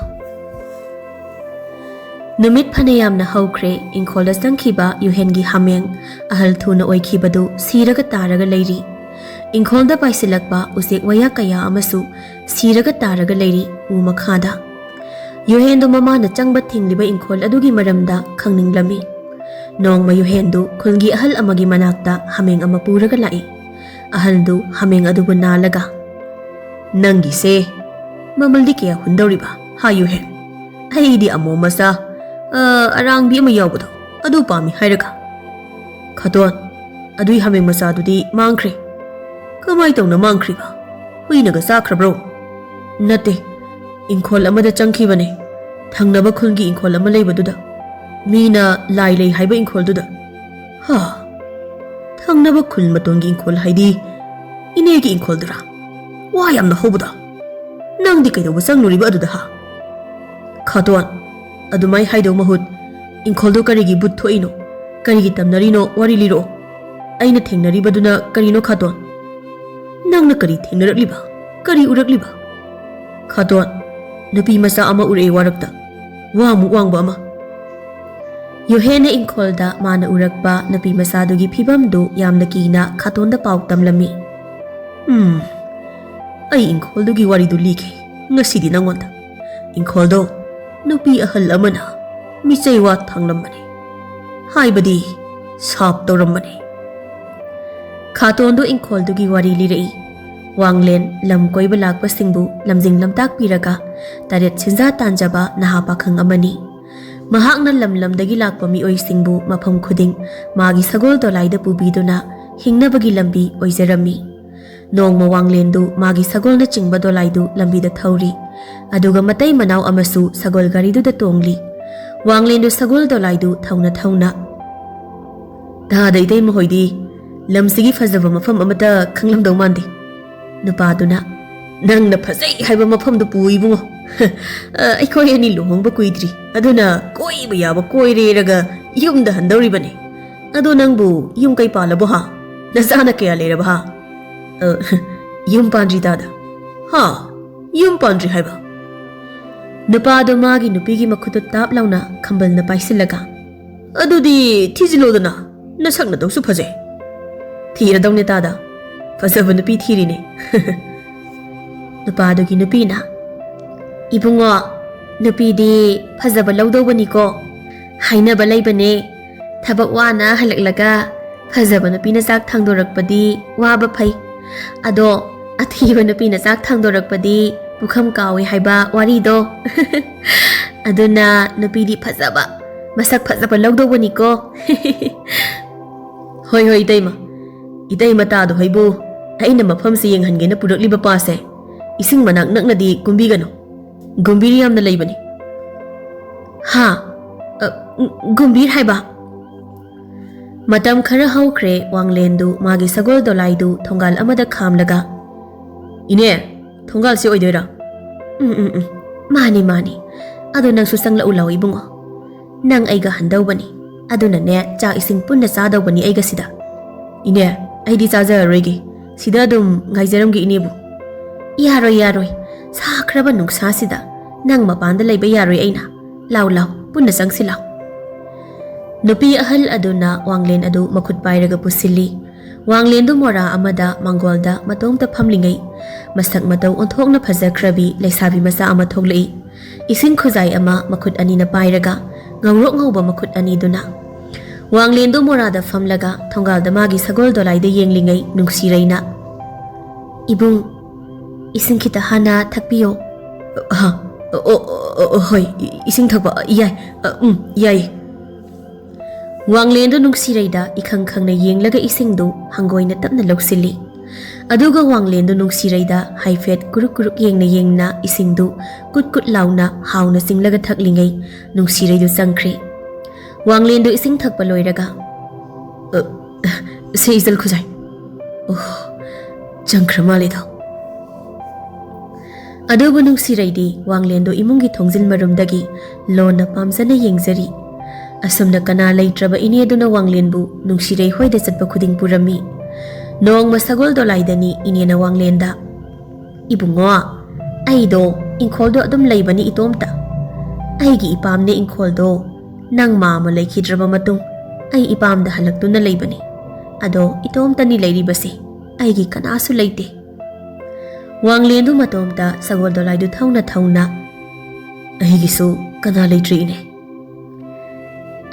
ꯅꯨꯃꯤꯠ ꯐꯅꯌꯥꯝꯅ ꯍꯧꯈ꯭ꯔꯦ꯫ ꯏꯪꯈꯣꯜꯗ ꯆꯪꯈꯤꯕ ꯌꯨꯍꯦꯟꯒꯤ ꯍꯥꯃꯦꯡ ꯑꯍꯜ ꯊꯨꯅ ꯑꯣꯏꯈꯤꯕꯗꯨ ꯁꯤꯔꯒ ꯇꯥꯔꯒ ꯂꯩꯔꯤ꯫ ꯏꯪꯈꯣꯜꯗ ꯄꯥꯏꯁꯤꯜꯂꯛꯄ ꯎꯆꯦꯛ ꯋꯥꯌꯥ ꯀꯌꯥ ꯑꯃꯁꯨ ꯁꯤꯔꯒ ꯇꯥꯔꯒ ꯂꯩꯔꯤ ꯎ ꯃꯈꯥꯗ꯫ ꯌꯨꯍꯦꯟꯗꯨ ꯃꯃꯥꯅ ꯆꯪꯕ ꯊꯤꯡꯂꯤꯕ ꯏꯪꯈꯣꯜ ꯑꯗꯨꯒꯤ ꯃꯔꯝꯗ ꯈꯪꯅꯤꯡꯂꯝꯃꯤ꯫ ꯅꯣꯡꯃ ꯌꯨꯍꯦꯟꯗꯨ ꯈꯨꯜꯒꯤ ꯑꯍꯜ ꯑꯃꯒꯤ ꯃꯅꯥꯛꯇ ꯍꯥꯃꯦꯡ ꯑꯃ ꯄꯨꯔꯒ ꯂꯥꯛꯏ꯫ ꯑꯍꯜꯗꯨ ꯍꯥꯃꯦꯡ ꯑꯗꯨꯕꯨ ꯅꯥꯜꯂꯒ, "ꯅꯪꯒꯤꯁꯦ ꯃꯃꯜꯗꯤ ꯀꯌꯥ ꯍꯨꯟꯗꯧꯔꯤꯕ, ꯍꯥ ꯌꯨꯍꯦꯟ?" "ꯑꯩꯗꯤ ꯑꯃꯣꯝ ꯃꯆꯥ, ꯑ, ꯑꯔꯥꯡꯕꯤ ꯑꯃ ꯌꯥꯎꯕꯗꯣ, ꯑꯗꯨ ꯄꯥꯝꯃꯤ ꯍꯥꯏꯔꯒ?" "ꯈꯥꯇꯣꯟ, ꯑꯗꯨꯏ ꯍꯥꯃꯦꯡ ꯃꯆꯥꯗꯨꯗꯤ ꯃꯥꯡꯈ꯭ꯔꯦ꯫" "ꯀꯃꯥꯏ ꯇꯧꯅ ꯃꯥꯡꯈ꯭ꯔꯤꯕ? ꯍꯨꯏꯅꯒ ꯆꯥꯈ꯭ꯔꯕ꯭ꯔꯣ?" "ꯅꯠꯇꯦ, ꯏꯪꯈꯣꯜ ꯑꯃꯗ ꯆꯪꯈꯤꯕꯅꯦ, ꯊꯪꯅꯕ ꯈꯨꯜꯒꯤ ꯏꯪꯈꯣꯜ ꯑꯃ ꯂꯩꯕꯗꯨꯗ, ꯃꯤꯅ ꯂꯥꯏ ꯂꯩ ꯍꯥꯏꯕ ꯏꯪꯈꯣꯜꯗꯨꯗ꯫" "ꯍꯥ? ꯊꯪꯅꯕ ꯈꯨꯜ ꯃꯇꯣꯟꯒꯤ ꯏꯪꯈꯣꯜ ꯍꯥꯏꯗꯤ ꯏꯅꯦꯒꯤ ꯏꯪꯈꯣꯜꯗꯨꯔꯥ? ꯋꯥ ꯌꯥꯝꯅ ꯍꯧꯕꯗꯣ꯫ ꯅꯪꯗꯤ ꯀꯩꯗꯧꯕ ꯆꯪꯂꯨꯔꯤꯕ ꯑꯗꯨꯗ, ꯍꯥ?" "ꯈꯥꯇꯣꯟ, ꯑꯗꯨꯃꯥꯏ ꯍꯥꯏꯗꯧ ꯃꯍꯨꯠ, ꯏꯪꯈꯣꯜꯗꯨ ꯀꯔꯤꯒꯤ ꯚꯨꯠ ꯊꯣꯛꯏꯅꯣ, ꯀꯔꯤꯒꯤ ꯇꯝꯅꯔꯤꯅꯣ, ꯋꯥꯔꯤ ꯂꯤꯔꯛꯑꯣ꯫ ꯑꯩꯅ ꯊꯦꯡꯅꯔꯤꯕꯗꯨꯅ ꯀꯔꯤꯅꯣ, ꯈꯥꯇꯣꯟ?" "ꯅꯪꯅ ꯀꯔꯤ ꯊꯦꯡꯅꯔꯛꯂꯤꯕ? ꯀꯔꯤ ꯎꯔꯛꯂꯤꯕ?" "ꯈꯥꯇꯣꯟ, ꯅꯨꯄꯤ ꯃꯆꯥ ꯑꯃ ꯎꯔꯛꯑꯦ ꯋꯥꯔꯛꯇ, ꯋꯥꯡꯃꯨꯛ ꯋꯥꯡꯕ ꯑꯃ꯫" ꯌꯨꯍꯦꯟꯅ ꯏꯪꯈꯣꯜꯗ ꯃꯥꯅ ꯎꯔꯛꯄ ꯅꯨꯄꯤ ꯃꯆꯥꯗꯨꯒꯤ ꯐꯤꯕꯝꯗꯨ ꯌꯥꯝꯅ ꯀꯤꯅ ꯈꯥꯇꯣꯟꯗ ꯄꯥꯎ ꯇꯝꯂꯝꯃꯤ꯫ "ꯎꯝ, ꯑꯩ ꯏꯪꯈꯣꯜꯗꯨꯒꯤ ꯋꯥꯔꯤꯗꯨ ꯂꯤꯒꯦ ꯉꯁꯤꯗꯤ ꯅꯪꯉꯣꯟꯗ꯫ ꯏꯪꯈꯣꯜꯗꯣ ꯅꯨꯄꯤ ꯑꯍꯜ ꯑꯃꯅ ꯃꯤꯆꯩ ꯋꯥ ꯊꯥꯡꯂꯝꯕꯅꯤ, ꯍꯥꯏꯕꯗꯤ ꯁꯥꯞ ꯇꯧꯔꯝꯕꯅꯤ꯫" ꯈꯥꯇꯣꯟꯗꯨ ꯏꯪꯈꯣꯜꯗꯨꯒꯤ ꯋꯥꯔꯤ ꯂꯤꯔꯛꯏ꯫ ꯋꯥꯡꯂꯦꯟ ꯂꯝ ꯀꯣꯏꯕ ꯂꯥꯛꯄꯁꯤꯡꯕꯨ ꯂꯝꯖꯤꯡ ꯂꯝꯇꯥꯛꯄꯤꯔꯒ ꯇꯔꯦꯠ ꯁꯦꯟꯖꯥ ꯇꯥꯟꯖꯕ ꯅꯍꯥ ꯄꯥꯈꯪ ꯑꯃꯅꯤ꯫ ꯃꯍꯥꯛꯅ ꯂꯝ ꯂꯝꯗꯒꯤ ꯂꯥꯛꯄ ꯃꯤꯑꯣꯏꯁꯤꯡꯕꯨ ꯃꯐꯝ ꯈꯨꯗꯤꯡ ꯃꯥꯒꯤ ꯁꯒꯣꯜ ꯗꯣꯂꯥꯏꯗ ꯄꯨꯕꯤꯗꯨꯅ ꯍꯤꯡꯅꯕꯒꯤ ꯂꯝꯕꯤ ꯑꯣꯏꯖꯔꯝꯃꯤ꯫ ꯅꯣꯡꯃ ꯋꯥꯡꯂꯦꯟꯗꯨ ꯃꯥꯒꯤ ꯁꯒꯣꯜꯅꯆꯤꯡꯕ ꯗꯣꯂꯥꯏꯗꯨ ꯂꯝꯕꯤꯗ ꯊꯧꯔꯤ, ꯑꯗꯨꯒ ꯃꯇꯩ ꯃꯅꯥꯎ ꯑꯃꯁꯨ ꯁꯒꯣꯜ ꯒꯥꯔꯤꯗꯨꯗ ꯇꯣꯡꯂꯤ꯫ ꯋꯥꯡꯂꯦꯟꯗꯨ ꯁꯒꯣꯜ ꯗꯣꯂꯥꯏꯗꯨ ꯊꯧꯅ ꯊꯧꯅ, "ꯇꯥꯗ ꯏꯇꯩꯃ ꯍꯣꯏꯗꯤ ꯂꯝꯁꯤꯒꯤ ꯐꯖꯕ ꯃꯐꯝ ꯑꯃꯠꯇ ꯈꯪꯂꯝꯗꯧ ꯃꯥꯟꯗꯦ꯫" ꯅꯨꯄꯥꯗꯨꯅ, "ꯅꯪꯅ ꯐꯖꯩ ꯍꯥꯏꯕ ꯃꯐꯝꯗꯨ ꯄꯨ ꯏꯕꯨꯡꯉꯣ꯫ ꯑ, ꯑꯩꯈꯣꯏ ꯑꯅꯤ ꯂꯨꯍꯣꯡꯕ ꯀꯨꯏꯗ꯭ꯔꯤ, ꯑꯗꯨꯅ ꯀꯣꯏꯕ ꯌꯥꯕ ꯀꯣꯏꯔꯦꯔꯒ ꯌꯨꯝꯗ ꯍꯟꯗꯧꯔꯤꯕꯅꯤ꯫ ꯑꯗꯣ ꯅꯪꯕꯨ ꯌꯨꯝ ꯀꯩ ꯄꯥꯜꯂꯕꯣ ꯍꯥ? ꯅꯆꯥꯅ ꯀꯌꯥ ꯂꯩꯔꯕ ꯍꯥ?" "ꯑ, ꯌꯨꯝ ꯄꯥꯟꯗ꯭ꯔꯤ ꯇꯥꯗ꯫" "ꯍꯥ? ꯌꯨꯝ ꯄꯥꯟꯗ꯭ꯔꯤ ꯍꯥꯏꯕ?" ꯅꯨꯄꯥꯗꯣ ꯃꯥꯒꯤ ꯅꯨꯄꯤꯒꯤ ꯃꯈꯨꯠꯇꯨ ꯇꯥꯞ ꯂꯥꯎꯅ ꯈꯝꯕꯜꯅ ꯄꯥꯏꯁꯤꯜꯂꯒ, "ꯑꯗꯨꯗꯤ ꯊꯤꯖꯤꯜꯂꯣꯗꯅ, ꯅꯁꯛ ꯅꯇꯧꯁꯨ ꯐꯖꯩ꯫" "ꯊꯤꯔꯗꯧꯅꯦ ꯇꯥꯗ, ꯐꯖꯕ ꯅꯨꯄꯤ ꯊꯤꯔꯤꯅꯦ꯫" ꯅꯨꯄꯥꯗꯨꯒꯤ ꯅꯨꯄꯤꯅ, "ꯏꯕꯨꯡꯉꯣ, ꯅꯨꯄꯤꯗꯤ ꯐꯖꯕ ꯂꯧꯗꯧꯕꯅꯤꯀꯣ꯫ ꯍꯥꯏꯅꯕ ꯂꯩꯕꯅꯦ, ꯊꯕꯛ ꯋꯥꯅ ꯍꯜꯂꯛꯂꯒ ꯐꯖꯕ ꯅꯨꯄꯤꯅ ꯆꯥꯛ ꯊꯥꯡꯗꯣꯔꯛꯄꯗꯤ ꯋꯥꯕ ꯐꯩ, ꯑꯗꯣ ꯑꯊꯤꯕ ꯅꯨꯄꯤꯅ ꯆꯥꯛ ꯊꯥꯡꯗꯣꯔꯛꯄꯗꯤ ꯄꯨꯈꯝ ꯀꯥꯎꯏ ꯍꯥꯏꯕ ꯋꯥꯔꯤꯗꯣ꯫ ꯑꯗꯨꯅ ꯅꯨꯄꯤꯗꯤ ꯐꯖꯕ, ꯃꯁꯛ ꯐꯖꯕ ꯂꯧꯗꯧꯕꯅꯤꯀꯣ꯫" "ꯍꯣꯏ, ꯍꯣꯏ, ꯏꯇꯩꯃ꯫ ꯏꯇꯩꯃ ꯇꯥꯗꯣ ꯍꯩꯕꯨ, ꯑꯩꯅ ꯃꯐꯝꯁꯦ ꯌꯦꯡꯍꯟꯒꯦꯅ ꯄꯨꯔꯛꯂꯤꯕ ꯄꯥꯁꯦ ꯏꯁꯤꯡ ꯃꯅꯥꯛ ꯅꯛꯅꯗꯤ ꯀꯨꯝꯕꯤꯒꯅꯨ꯫ ꯒꯨꯝꯕꯤꯔ ꯌꯥꯝꯅ ꯂꯩꯕꯅꯤ꯫" "ꯍꯥ? ꯑ, ꯒꯨꯝꯕꯤꯔ ꯍꯥꯏꯕ?" ꯃꯇꯝ ꯈꯔ ꯍꯧꯈ꯭ꯔꯦ, ꯋꯥꯡꯂꯦꯟꯗꯨ ꯃꯥꯒꯤ ꯁꯒꯣꯜ ꯗꯣꯂꯥꯏꯗꯨ ꯊꯣꯡꯒꯥꯜ ꯑꯃꯗ ꯈꯥꯝꯂꯒ, "ꯏꯅꯦ, ꯊꯣꯡꯒꯥꯜꯁꯤ ꯑꯣꯏꯗꯣꯏꯔꯥ?" "ꯎꯝ, ꯎꯝ, ꯎꯝ, ꯃꯥꯅꯤ, ꯃꯥꯅꯤ꯫ ꯑꯗꯣ ꯅꯪꯁꯨ ꯆꯪꯂꯛꯎ ꯂꯥꯎ ꯏꯕꯨꯡꯉꯣ꯫ ꯅꯪ ꯑꯩꯒ ꯍꯟꯗꯧꯕꯅꯤ꯫ ꯑꯗꯨꯅꯅꯦ, ꯆꯥꯛ ꯏꯁꯤꯡ ꯄꯨꯟꯅ ꯆꯥꯗꯧꯕꯅꯤ ꯑꯩꯒ ꯁꯤꯗ꯫" "ꯏꯅꯦ, ꯑꯩꯗꯤ ꯆꯥꯖꯔꯔꯣꯏꯒꯦ꯫ ꯁꯤꯗ ꯑꯗꯨꯝ ꯉꯥꯏꯖꯔꯝꯒꯦ ꯏꯅꯦꯕꯨ꯫" "ꯌꯥꯔꯣꯏ, ꯌꯥꯔꯣꯏ꯫ ꯁꯥꯈ꯭ꯔꯕ ꯅꯨꯡꯁꯥꯁꯤꯗ ꯅꯪ ꯃꯄꯥꯟꯗ ꯂꯩꯕ ꯌꯥꯔꯣꯏ ꯑꯩꯅ꯫ ꯂꯥꯎ, ꯂꯥꯎ, ꯄꯨꯟꯅ ꯆꯪꯁꯤ ꯂꯥꯎ꯫" ꯅꯨꯄꯤ ꯑꯍꯜ ꯑꯗꯨꯅ ꯋꯥꯡꯂꯦꯟ ꯑꯗꯨ ꯃꯈꯨꯠ ꯄꯥꯏꯔꯒ ꯄꯨꯁꯤꯜꯂꯤ꯫ ꯋꯥꯡꯂꯦꯟꯗꯨ ꯃꯣꯔꯥ ꯑꯃꯗ ꯃꯥꯡꯒꯣꯜꯗ ꯃꯇꯣꯝꯇ ꯐꯝꯂꯤꯉꯩ, ꯃꯁꯛ ꯃꯇꯧ ꯑꯣꯟꯊꯣꯛꯅ ꯐꯖꯈ꯭ꯔꯕꯤ ꯂꯩꯁꯥꯕꯤ ꯃꯆꯥ ꯑꯃ ꯊꯣꯛꯂꯛꯏ꯫ ꯏꯁꯤꯡ ꯈꯨꯖꯥꯏ ꯑꯃ ꯃꯈꯨꯠ ꯑꯅꯤꯅ ꯄꯥꯏꯔꯒ, ꯉꯧꯔꯣꯛ ꯉꯧꯕ ꯃꯈꯨꯠ ꯑꯅꯤꯗꯨꯅ꯫ ꯋꯥꯡꯂꯦꯟꯗꯨ ꯃꯣꯔꯥꯗ ꯐꯝꯂꯒ ꯊꯣꯡꯒꯥꯜꯗ ꯃꯥꯒꯤ ꯁꯒꯣꯜ ꯗꯣꯂꯥꯏꯗ ꯌꯦꯡꯂꯤꯉꯩ ꯅꯨꯡꯁꯤꯔꯩꯅ, "ꯏꯕꯨꯡ, ꯏꯁꯤꯡ ꯈꯤꯇ ꯍꯥꯟꯅ ꯊꯛꯄꯤꯌꯣ꯫" "ꯍꯥ? ꯑꯣ, ꯑꯣ, ꯑꯣ, ꯑꯣ, ꯍꯣꯏ, ꯏ-, ꯏꯁꯤꯡ ꯊꯛꯄ, ꯌꯥꯏ, ꯑ, ꯎꯝ, ꯌꯥꯏ꯫" ꯋꯥꯡꯂꯦꯟꯗꯨ ꯅꯨꯡꯁꯤꯔꯩꯗ ꯏꯈꯪ ꯈꯪꯅ ꯌꯦꯡꯂꯒ ꯏꯁꯤꯡꯗꯨ ꯍꯪꯒꯣꯏꯅ ꯇꯞꯅ ꯂꯧꯁꯤꯜꯂꯤ꯫ ꯑꯗꯨꯒ ꯋꯥꯡꯂꯦꯟꯗꯨ ꯅꯨꯡꯁꯤꯔꯩꯗ ꯍꯥꯏꯐꯦꯠ ꯀꯨꯔꯨꯛ ꯀꯨꯔꯨꯛ ꯌꯦꯡꯅ ꯌꯦꯡꯅ ꯏꯁꯤꯡꯗꯨ ꯀꯨꯠ ꯀꯨꯠ ꯂꯥꯎꯅ ꯍꯥꯎꯅ ꯆꯤꯡꯂꯒ ꯊꯛꯂꯤꯉꯩ ꯅꯨꯡꯁꯤꯔꯩꯗꯨ ꯆꯪꯈ꯭ꯔꯦ꯫ ꯋꯥꯡꯂꯦꯟꯗꯨ ꯏꯁꯤꯡ ꯊꯛꯄ ꯂꯣꯏꯔꯒ, "ꯑ, ꯁꯦ ꯏꯆꯜ ꯈꯨꯖꯥꯏ꯫ ꯑꯣ, ꯆꯪꯈ꯭ꯔ ꯃꯥꯜꯂꯦꯗꯣ꯫" ꯑꯗꯨꯕꯨ ꯅꯨꯡꯁꯤꯔꯩꯗꯤ ꯋꯥꯡꯂꯦꯟꯗꯨ ꯏꯃꯨꯡꯒꯤ ꯊꯣꯡꯖꯤꯟ ꯃꯔꯨꯝꯗꯒꯤ ꯂꯣꯟꯅ ꯄꯥꯝꯖꯅ ꯌꯦꯡꯖꯔꯤ꯫ ꯑꯁꯨꯝꯅ ꯀꯅꯥ ꯂꯩꯇ꯭ꯔꯕ ꯏꯅꯦꯗꯨꯅ ꯋꯥꯡꯂꯦꯟꯕꯨ ꯅꯨꯡꯁꯤꯔꯩ ꯍꯣꯏꯗ ꯆꯠꯄ ꯈꯨꯗꯤꯡ ꯄꯨꯔꯝꯃꯤ꯫ ꯅꯣꯡꯃ ꯁꯒꯣꯜ ꯗꯣꯂꯥꯏꯗꯅꯤ ꯏꯅꯦꯅ ꯋꯥꯡꯂꯦꯟꯗ, "ꯏꯕꯨꯡꯉꯣ, ꯑꯩꯗꯣ ꯏꯪꯈꯣꯜꯗꯣ ꯑꯗꯨꯝ ꯂꯩꯕꯅꯤ ꯏꯇꯣꯝꯇ꯫ ꯑꯩꯒꯤ ꯏꯄꯥꯝꯅꯦ ꯏꯪꯈꯣꯜꯗꯣ꯫ ꯅꯪ ꯃꯥ ꯑꯃ ꯂꯩꯈꯤꯗ꯭ꯔꯕ ꯃꯇꯨꯡ ꯑꯩ ꯏꯄꯥꯝꯗ ꯍꯜꯂꯛꯇꯨꯅ ꯂꯩꯕꯅꯤ꯫ ꯑꯗꯣ ꯏꯇꯣꯝꯇꯅꯤ ꯂꯩꯔꯤꯕꯁꯦ, ꯑꯩꯒꯤ ꯀꯅꯥꯁꯨ ꯂꯩꯇꯦ꯫" ꯋꯥꯡꯂꯦꯟꯗꯨ ꯃꯇꯣꯝꯇ ꯁꯒꯣꯜ ꯗꯣꯂꯥꯏꯗꯨ ꯊꯧꯅ ꯊꯧꯅ, "ꯑꯩꯒꯤꯁꯨ ꯀꯅꯥ ꯂꯩꯇ꯭ꯔꯤ ꯏꯅꯦ꯫"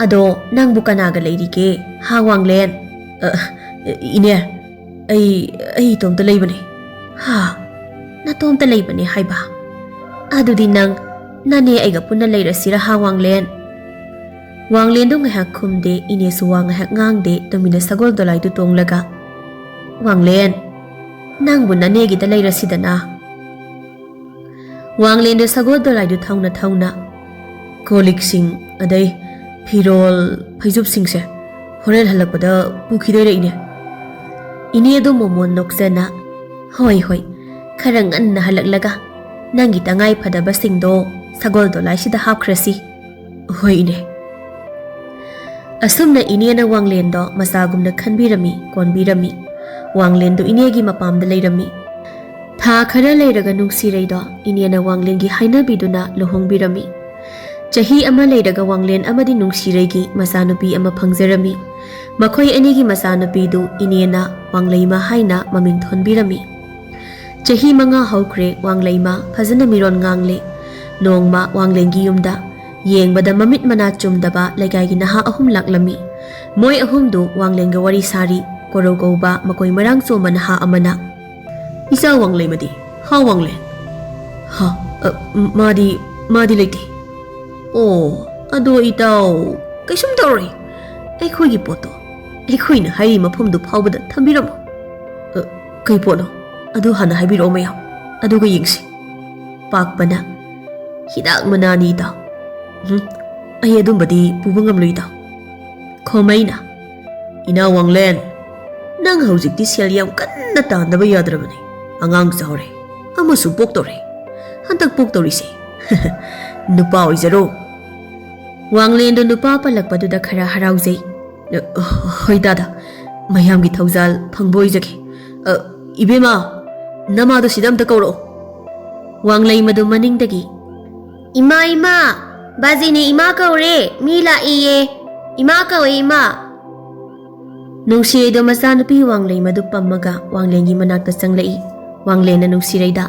"ꯑꯗꯣ ꯅꯪꯕꯨ ꯀꯅꯥꯒ ꯂꯩꯔꯤꯒꯦ, ꯍꯥ ꯋꯥꯡꯂꯦꯟ?" "ꯑ, ꯏꯅꯦ, ꯑꯩ, ꯑꯩ ꯏꯇꯣꯝꯇ ꯂꯩꯕꯅꯦ꯫" "ꯍꯥ? ꯅꯇꯣꯝꯇ ꯂꯩꯕꯅꯦ ꯍꯥꯏꯕ? ꯑꯗꯨꯗꯤ ꯅꯪ ꯅꯅꯦ ꯑꯩꯒ ꯄꯨꯟꯅ ꯂꯩꯔꯁꯤꯔ, ꯍꯥ ꯋꯥꯡꯂꯦꯟ?" ꯋꯥꯡꯂꯦꯟꯗꯨ ꯉꯥꯏꯍꯥꯛ ꯈꯨꯝꯗꯦ, ꯏꯅꯦꯁꯨ ꯋꯥ ꯉꯥꯏꯍꯥꯛ ꯉꯥꯡꯗꯦ, ꯇꯨꯃꯤꯟꯅ ꯁꯒꯣꯜ ꯗꯣꯂꯥꯏꯗꯨ ꯇꯣꯡꯂꯒ, "ꯋꯥꯡꯂꯦꯟ, ꯅꯪꯕꯨ ꯅꯅꯦꯒꯤꯗ ꯂꯩꯔꯁꯤꯗꯅ꯫" ꯋꯥꯡꯂꯦꯟꯗꯨ ꯁꯒꯣꯜ ꯗꯣꯂꯥꯏꯗꯨ ꯊꯧꯅ ꯊꯧꯅ, "ꯀꯣꯜ ꯂꯤꯛꯁꯤꯡ, ꯑꯗꯩ ꯐꯤꯔꯣꯜ, ꯐꯩꯖꯨꯞꯁꯤꯡꯁꯦ ꯍꯣꯔꯦꯟ ꯍꯜꯂꯛꯄꯗ ꯄꯨꯈꯤꯗꯣꯏꯔ ꯏꯅꯦ?" ꯏꯅꯦꯗꯨ ꯃꯣꯃꯣꯟ ꯅꯣꯛꯆꯅ, "ꯍꯣꯏ, ꯍꯣꯏ, ꯈꯔ ꯉꯟꯅ ꯍꯜꯂꯛꯂꯒ ꯅꯪꯒꯤ ꯇꯉꯥꯏ ꯐꯗꯕꯁꯤꯡꯗꯣ ꯁꯒꯣꯜ ꯗꯣꯂꯥꯏꯁꯤꯗ ꯍꯥꯞꯈ꯭ꯔꯁꯤ꯫" "ꯍꯣꯏ ꯏꯅꯦ꯫" ꯑꯁꯨꯝꯅ ꯏꯅꯦꯅ ꯋꯥꯡꯂꯦꯟꯗꯣ ꯃꯆꯥꯒꯨꯝꯅ ꯈꯟꯕꯤꯔꯝꯃꯤ, ꯀꯣꯟꯕꯤꯔꯝꯃꯤ꯫ ꯋꯥꯡꯂꯦꯟꯗꯨ ꯏꯅꯦꯒꯤ ꯃꯄꯥꯝꯗ ꯂꯩꯔꯝꯃꯤ꯫ ꯊꯥ ꯈꯔ ꯂꯩꯔꯒ ꯅꯨꯡꯁꯤꯔꯩꯗꯣ ꯏꯅꯦꯅ ꯋꯥꯡꯂꯦꯟꯒꯤ ꯍꯥꯏꯅꯕꯤꯗꯨꯅ ꯂꯨꯍꯣꯡꯕꯤꯔꯝꯃꯤ꯫ ꯆꯍꯤ ꯑꯃ ꯂꯩꯔꯒ ꯋꯥꯡꯂꯦꯟ ꯑꯃꯗꯤ ꯅꯨꯡꯁꯤꯔꯩꯒꯤ ꯃꯆꯥꯅꯨꯄꯤ ꯑꯃ ꯐꯪꯖꯔꯝꯃꯤ꯫ ꯃꯈꯣꯏ ꯑꯅꯤꯒꯤ ꯃꯆꯥꯅꯨꯄꯤꯗꯨ ꯏꯅꯦꯅ ꯋꯥꯡꯂꯩꯃ ꯍꯥꯏꯅ ꯃꯃꯤꯡ ꯊꯣꯟꯕꯤꯔꯝꯃꯤ꯫ ꯆꯍꯤ ꯃꯉꯥ ꯍꯧꯈ꯭ꯔꯦ, ꯋꯥꯡꯂꯩꯃ ꯐꯖꯅ ꯃꯤꯔꯣꯟ ꯉꯥꯡꯂꯦ꯫ ꯅꯣꯡꯃ ꯋꯥꯡꯂꯦꯟꯒꯤ ꯌꯨꯝꯗ ꯌꯦꯡꯕꯗ ꯃꯃꯤꯠ ꯃꯅꯥ ꯆꯨꯝꯗꯕ ꯂꯩꯀꯥꯏꯒꯤ ꯅꯍꯥ ꯑꯍꯨꯝ ꯂꯥꯛꯂꯝꯃꯤ꯫ ꯃꯣꯏ ꯑꯍꯨꯝꯗꯨ ꯋꯥꯡꯂꯦꯟꯒ ꯋꯥꯔꯤ ꯁꯥꯔꯤ꯫ ꯀꯣꯔꯧ ꯀꯧꯕ ꯃꯀꯣꯏ ꯃꯔꯥꯡ ꯆꯣꯝꯕ ꯅꯍꯥ ꯑꯃꯅ, "ꯏꯆꯥ ꯋꯥꯡꯂꯩꯃꯗꯤ? ꯍꯥ ꯋꯥꯡꯂꯦꯟ?" "ꯍꯥ, ꯑ, ꯃꯥꯗꯤ, ꯃꯥꯗꯤ ꯂꯩꯇꯦ꯫" "ꯑꯣ, ꯑꯗꯣ ꯏꯇꯥꯎ, ꯀꯩꯁꯨꯝ ꯇꯧꯔꯣꯏ꯫ ꯑꯩꯈꯣꯏꯒꯤ ꯄꯣꯠꯇꯣ ꯑꯩꯈꯣꯏꯅ ꯍꯥꯏꯔꯤ ꯃꯐꯝꯗꯨ ꯐꯥꯎꯕꯗ ꯊꯝꯕꯤꯔꯝꯃꯣ꯫ "ꯑ, ꯀꯩ ꯄꯣꯠꯅꯣ? ꯑꯗꯨ ꯍꯥꯟꯅ ꯍꯥꯏꯕꯤꯔꯛꯑꯣ ꯃꯌꯥꯝ, ꯑꯗꯨꯒ ꯌꯦꯡꯁꯤ꯫" ꯄꯥꯛꯄꯅ, "ꯍꯤꯗꯥꯛ ꯃꯅꯥꯅꯤ, ꯏꯇꯥꯎ꯫" "ꯎꯝ, ꯑꯩ ꯑꯗꯨꯝꯕꯗꯤ ꯄꯨꯕ ꯉꯝꯂꯣꯏ, ꯏꯇꯥꯎ꯫" ꯈꯣꯃꯩꯅ, "ꯏꯅꯥꯎ ꯋꯥꯡꯂꯦꯟ, ꯅꯪ ꯍꯧꯖꯤꯛꯇꯤ ꯁꯦꯜ ꯌꯥꯝ ꯀꯟꯅ ꯇꯥꯟꯗꯕ ꯌꯥꯗ꯭ꯔꯕꯅꯤ꯫ ꯑꯉꯥꯡ ꯆꯥꯎꯔꯦ, ꯑꯃꯁꯨ ꯄꯣꯛꯇꯧꯔꯦ꯫ ꯍꯟꯗꯛ ꯄꯣꯛꯇꯧꯔꯤꯁꯦ ꯅꯨꯄꯥ ꯑꯣꯏꯖꯔꯣ꯫" ꯋꯥꯡꯂꯦꯟꯗꯣ ꯅꯨꯄꯥ ꯄꯜꯂꯛꯄꯗꯨꯗ ꯈꯔ ꯍꯔꯥꯎꯖꯩ꯫ "ꯑ, ꯍꯣꯏ ꯗꯥꯗꯥ, ꯃꯌꯥꯝꯒꯤ ꯊꯧꯖꯥꯜ ꯐꯪꯕ ꯑꯣꯏꯖꯒꯦ꯫ ꯑ, ꯏꯕꯦꯝꯃ, ꯅꯃꯥꯗꯣ ꯁꯤꯗ ꯑꯝꯇ ꯀꯧꯔꯛꯑꯣ꯫" ꯋꯥꯡꯂꯩꯃꯗꯨ ꯃꯅꯤꯡꯗꯒꯤ, "ꯏꯃꯥ, ꯏꯃꯥ, ꯕꯥꯖꯤꯅ ꯏꯃꯥ ꯀꯧꯔꯦ, ꯃꯤ ꯂꯥꯛꯏꯌꯦ, ꯏꯃꯥ ꯀꯧꯋꯦ, ꯏꯃꯥ꯫" ꯅꯨꯡꯁꯤꯔꯩꯗꯣ ꯃꯆꯥꯅꯨꯄꯤ ꯋꯥꯡꯂꯩꯃꯗꯨ ꯄꯝꯃꯒ ꯋꯥꯡꯂꯦꯟꯒꯤ ꯃꯅꯥꯛꯇ ꯆꯪꯂꯛꯏ꯫ ꯋꯥꯡꯂꯦꯟꯅ ꯅꯨꯡꯁꯤꯔꯩꯗ,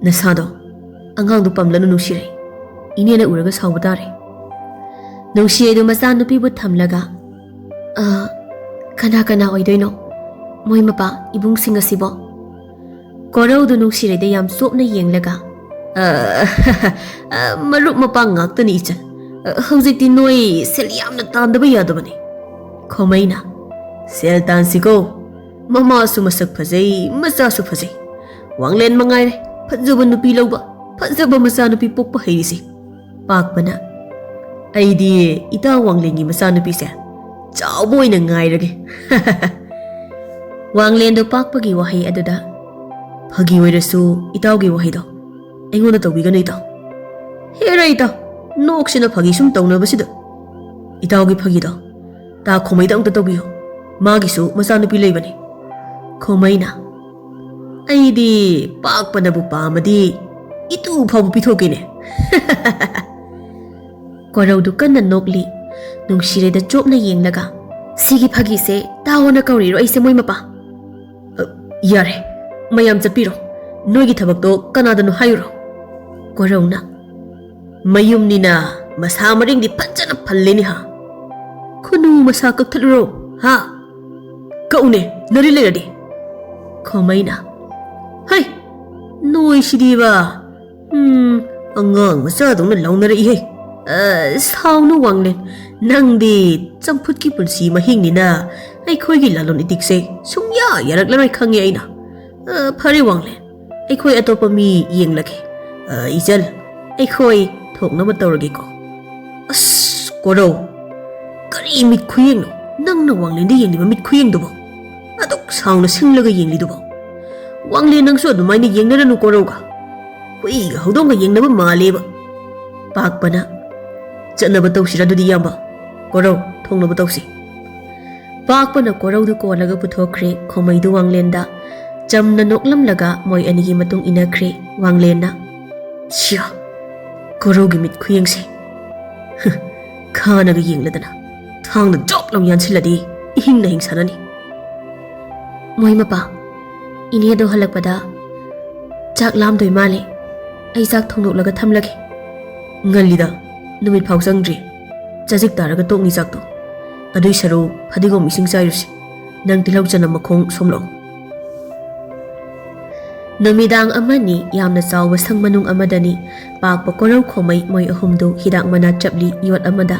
"ꯅꯁꯥꯗꯣ ꯑꯉꯥꯡꯗꯨ ꯄꯝꯂꯅꯨ ꯅꯨꯡꯁꯤꯔꯩ, ꯏꯅꯦꯅ ꯎꯔꯒ ꯁꯥꯎꯕ ꯇꯥꯔꯦ꯫" ꯅꯨꯡꯁꯤꯔꯩꯗꯨ ꯃꯆꯥꯅꯨꯄꯤꯕꯨ ꯊꯝꯂꯒ, "ꯑ, ꯀꯅꯥ ꯀꯅꯥ ꯑꯣꯏꯗꯣꯏꯅꯣ ꯃꯣꯏ ꯃꯄꯥ ꯏꯕꯨꯡꯁꯤꯡ ꯑꯁꯤꯕꯣ?" ꯀꯣꯔꯧꯗꯨ ꯅꯨꯡꯁꯤꯔꯩꯗ ꯌꯥꯝ ꯆꯣꯞꯅ ꯌꯦꯡꯂꯒ, "ꯑ, ꯑ, ꯃꯔꯨꯞ ꯃꯄꯥꯡ ꯉꯥꯛꯇꯅꯤ ꯏꯆꯟ꯫ ꯑ, ꯍꯧꯖꯤꯛꯇꯤ ꯅꯣꯏ ꯁꯦꯜ ꯌꯥꯝꯅ ꯇꯥꯟꯗꯕ ꯌꯥꯗꯕꯅꯤ꯫" ꯈꯣꯃꯩꯅ, "ꯁꯦꯜ ꯇꯥꯟꯁꯤꯀꯣ, ꯃꯃꯥꯁꯨ ꯃꯁꯛ ꯐꯖꯩ, ꯃꯆꯥꯁꯨ ꯐꯖꯩ꯫ ꯋꯥꯡꯂꯦꯟ ꯃꯉꯥꯏꯔꯦ ꯐꯖꯕ ꯅꯨꯄꯤ ꯂꯧꯕ, ꯐꯖꯕ ꯃꯆꯥꯅꯨꯄꯤ ꯄꯣꯛꯄ ꯍꯩꯔꯤꯁꯦ꯫" ꯄꯥꯛꯄꯅ, "ꯑꯩꯗꯤ ꯏꯇꯥ ꯋꯥꯡꯂꯦꯟꯒꯤ ꯃꯆꯥꯅꯨꯄꯤꯁꯦ ꯆꯥꯎꯕ ꯑꯣꯏꯅ ꯉꯥꯏꯔꯒꯦ꯫" ꯋꯥꯡꯂꯦꯟꯗꯣ ꯄꯥꯛꯄꯒꯤ ꯋꯥꯍꯩ ꯑꯗꯨꯗ, "ꯐꯥꯒꯤ ꯑꯣꯏꯔꯁꯨ ꯏꯇꯥꯎꯒꯤ ꯋꯥꯍꯩꯗꯣ ꯑꯩꯉꯣꯟꯗ ꯇꯧꯕꯤꯒꯅꯨ ꯏꯇꯥꯎ꯫" "ꯍꯦꯔꯥ ꯏꯇꯥꯎ, ꯅꯣꯛꯁꯤꯅ ꯐꯥꯒꯤ ꯁꯨꯝ ꯇꯧꯅꯕꯁꯤꯗ꯫ ꯏꯇꯥꯎꯒꯤ ꯐꯥꯒꯤꯗꯣ ꯇꯥ ꯈꯣꯃꯩꯗ ꯑꯝꯇ ꯇꯧꯕꯤꯌꯨ, ꯃꯥꯒꯤꯁꯨ ꯃꯆꯥꯅꯨꯄꯤ ꯂꯩꯕꯅꯤ꯫" ꯈꯣꯃꯩꯅ, "ꯑꯩꯗꯤ ꯄꯥꯛꯄꯅꯕꯨ ꯄꯥꯝꯃꯗꯤ ꯏꯇꯨ ꯐꯥꯎꯕ ꯄꯤꯊꯣꯛꯀꯦꯅꯦ꯫" ꯀꯣꯔꯧꯗꯨ ꯀꯟꯅ ꯅꯣꯛꯂꯤ꯫ ꯅꯨꯡꯁꯤꯔꯩꯗ ꯆꯣꯞꯅ ꯌꯦꯡꯂꯒ, "ꯁꯤꯒꯤ ꯐꯥꯒꯤꯁꯦ ꯇꯥꯑꯣꯅ ꯀꯧꯔꯤꯔꯣ ꯑꯩꯁꯦ ꯃꯣꯏ ꯃꯄꯥ?" "ꯑ, ꯌꯥꯔꯦ, ꯃꯌꯥꯝ ꯆꯠꯄꯤꯔꯣ꯫ ꯅꯣꯏꯒꯤ ꯊꯕꯛꯇꯣ ꯀꯅꯥꯗꯅꯣ ꯍꯥꯏꯌꯨꯔꯣ꯫" ꯀꯣꯔꯧꯅ, "ꯃꯌꯨꯝꯅꯤꯅ ꯃꯁꯥ ꯃꯔꯦꯡꯗꯤ ꯐꯖꯅ ꯐꯜꯂꯦꯅꯦ ꯍꯥ꯫ ꯈꯨꯅꯨ ꯃꯁꯥ ꯀꯛꯊꯠꯂꯨꯔꯣ ꯍꯥ? ꯀꯛꯎꯅꯦ, ꯅꯔꯤ ꯂꯩꯔꯗꯤ꯫" ꯈꯣꯃꯩꯅ, "ꯍꯩ, ꯅꯣꯏꯁꯤꯗꯤꯕ, ꯎꯝ, ꯑꯉꯥꯡ ꯃꯆꯥꯗꯧꯅ ꯂꯥꯎꯅꯔꯛꯏꯍꯦ꯫ "ꯑ, ꯁꯥꯎꯅꯨ ꯋꯥꯡꯂꯦꯟ, ꯅꯪꯗꯤ ꯆꯝꯐꯨꯠꯀꯤ ꯄꯨꯟꯁꯤ ꯃꯍꯤꯡꯅꯤꯅ ꯑꯩꯈꯣꯏꯒꯤ ꯂꯂꯣꯟ ꯏꯇꯤꯛꯁꯦ ꯁꯨꯡꯌꯥ ꯌꯥꯔꯛꯂꯔꯣꯏ ꯈꯪꯉꯦ ꯑꯩꯅ꯫ ꯑ, ꯐꯔꯦ ꯋꯥꯡꯂꯦꯟ, ꯑꯩꯈꯣꯏ ꯑꯇꯣꯞꯄ ꯃꯤ ꯌꯦꯡꯂꯒꯦ꯫ ꯑ, ꯏꯆꯜ, ꯑꯩꯈꯣꯏ ꯊꯣꯛꯅꯕ ꯇꯧꯔꯒꯦꯀꯣ꯫" "ꯑꯁ, ꯀꯣꯔꯧ, ꯀꯔꯤ ꯃꯤꯠ ꯈꯨꯌꯦꯡꯅꯣ? ꯅꯪꯅ ꯋꯥꯡꯂꯦꯟꯗ ꯌꯦꯡꯂꯤꯕ ꯃꯤꯠ ꯈꯨꯌꯦꯡꯗꯨꯕꯣ? ꯑꯗꯨꯛ ꯁꯥꯎꯅ ꯁꯤꯡꯂꯒ ꯌꯦꯡꯂꯤꯗꯨꯕꯣ? ꯋꯥꯡꯂꯦꯟ, ꯅꯪꯁꯨ ꯑꯗꯨꯃꯥꯏꯅ ꯌꯦꯡꯅꯔꯅꯨ ꯀꯣꯔꯧꯒ꯫ ꯍꯨꯏꯒ ꯍꯧꯗꯣꯡꯒ ꯌꯦꯡꯅꯕ ꯃꯥꯜꯂꯦꯕ꯫" ꯄꯥꯛꯄꯅ, "ꯆꯠꯅꯕ ꯇꯧꯁꯤꯔꯥ ꯑꯗꯨꯗꯤ, ꯏꯌꯥꯝꯕ? ꯀꯣꯔꯧ, ꯊꯣꯡꯅꯕ ꯇꯧꯁꯤ꯫" ꯄꯥꯛꯄꯅ ꯀꯣꯔꯧꯗꯨ ꯀꯣꯜꯂꯒ ꯄꯨꯊꯣꯛꯈ꯭ꯔꯦ ꯈꯣꯃꯩꯗꯨ ꯋꯥꯡꯂꯦꯟꯗ꯫ ꯆꯝꯅ ꯅꯣꯛꯂꯝꯂꯒ ꯃꯣꯏ ꯑꯅꯤꯒꯤ ꯃꯇꯨꯡ ꯏꯟꯅꯈ꯭ꯔꯦ ꯋꯥꯡꯂꯦꯟꯅ꯫ "ꯁꯤꯌꯥ, ꯀꯣꯔꯧꯒꯤ ꯃꯤꯠ ꯈꯨꯌꯦꯡꯁꯦ꯫ ꯍ, ꯈꯥꯅꯒ ꯌꯦꯡꯂꯗꯅ ꯊꯥꯡꯅ ꯖꯣꯞ ꯂꯥꯎ ꯌꯥꯟꯁꯤꯜꯂꯗꯤ ꯏꯍꯤꯡ ꯅꯍꯤꯡ ꯁꯥꯟꯅꯅꯤ꯫" "ꯃꯣꯏ ꯃꯄꯥ, ꯏꯅꯦꯗꯣ ꯍꯜꯂꯛꯄꯗ ꯆꯥꯛ ꯂꯥꯝꯗꯣꯏ ꯃꯥꯜꯂꯦ꯫ ꯑꯩ ꯆꯥꯛ ꯊꯣꯡꯗꯣꯛꯂꯒ ꯊꯝꯂꯒꯦ꯫" "ꯉꯜꯂꯤꯗ, ꯅꯨꯃꯤꯠ ꯐꯥꯎ ꯆꯪꯗ꯭ꯔꯤ꯫ ꯆꯖꯤꯛ ꯇꯥꯔꯒ ꯇꯣꯛꯅꯤ ꯆꯥꯛꯇꯣ꯫ ꯑꯗꯨꯏ ꯁꯔꯨꯛ ꯐꯗꯤꯒꯣꯝ ꯏꯁꯤꯡ ꯆꯥꯏꯔꯨꯁꯤ꯫ ꯅꯪ ꯇꯤꯜꯍꯧ ꯆꯅꯝ ꯃꯈꯣꯡ ꯁꯣꯝꯂꯛꯑꯣ꯫" ꯅꯨꯃꯤꯗꯥꯡ ꯑꯃꯅꯤ ꯌꯥꯝꯅ ꯆꯥꯎꯕ ꯁꯪ ꯃꯅꯨꯡ ꯑꯃꯗꯅꯤ ꯄꯥꯛꯄ, ꯀꯣꯔꯧ, ꯈꯣꯃꯩ ꯃꯣꯏ ꯑꯍꯨꯝꯗꯨ ꯍꯤꯗꯥꯛ ꯃꯅꯥ ꯆꯞꯂꯤ ꯌꯣꯠ ꯑꯃꯗ꯫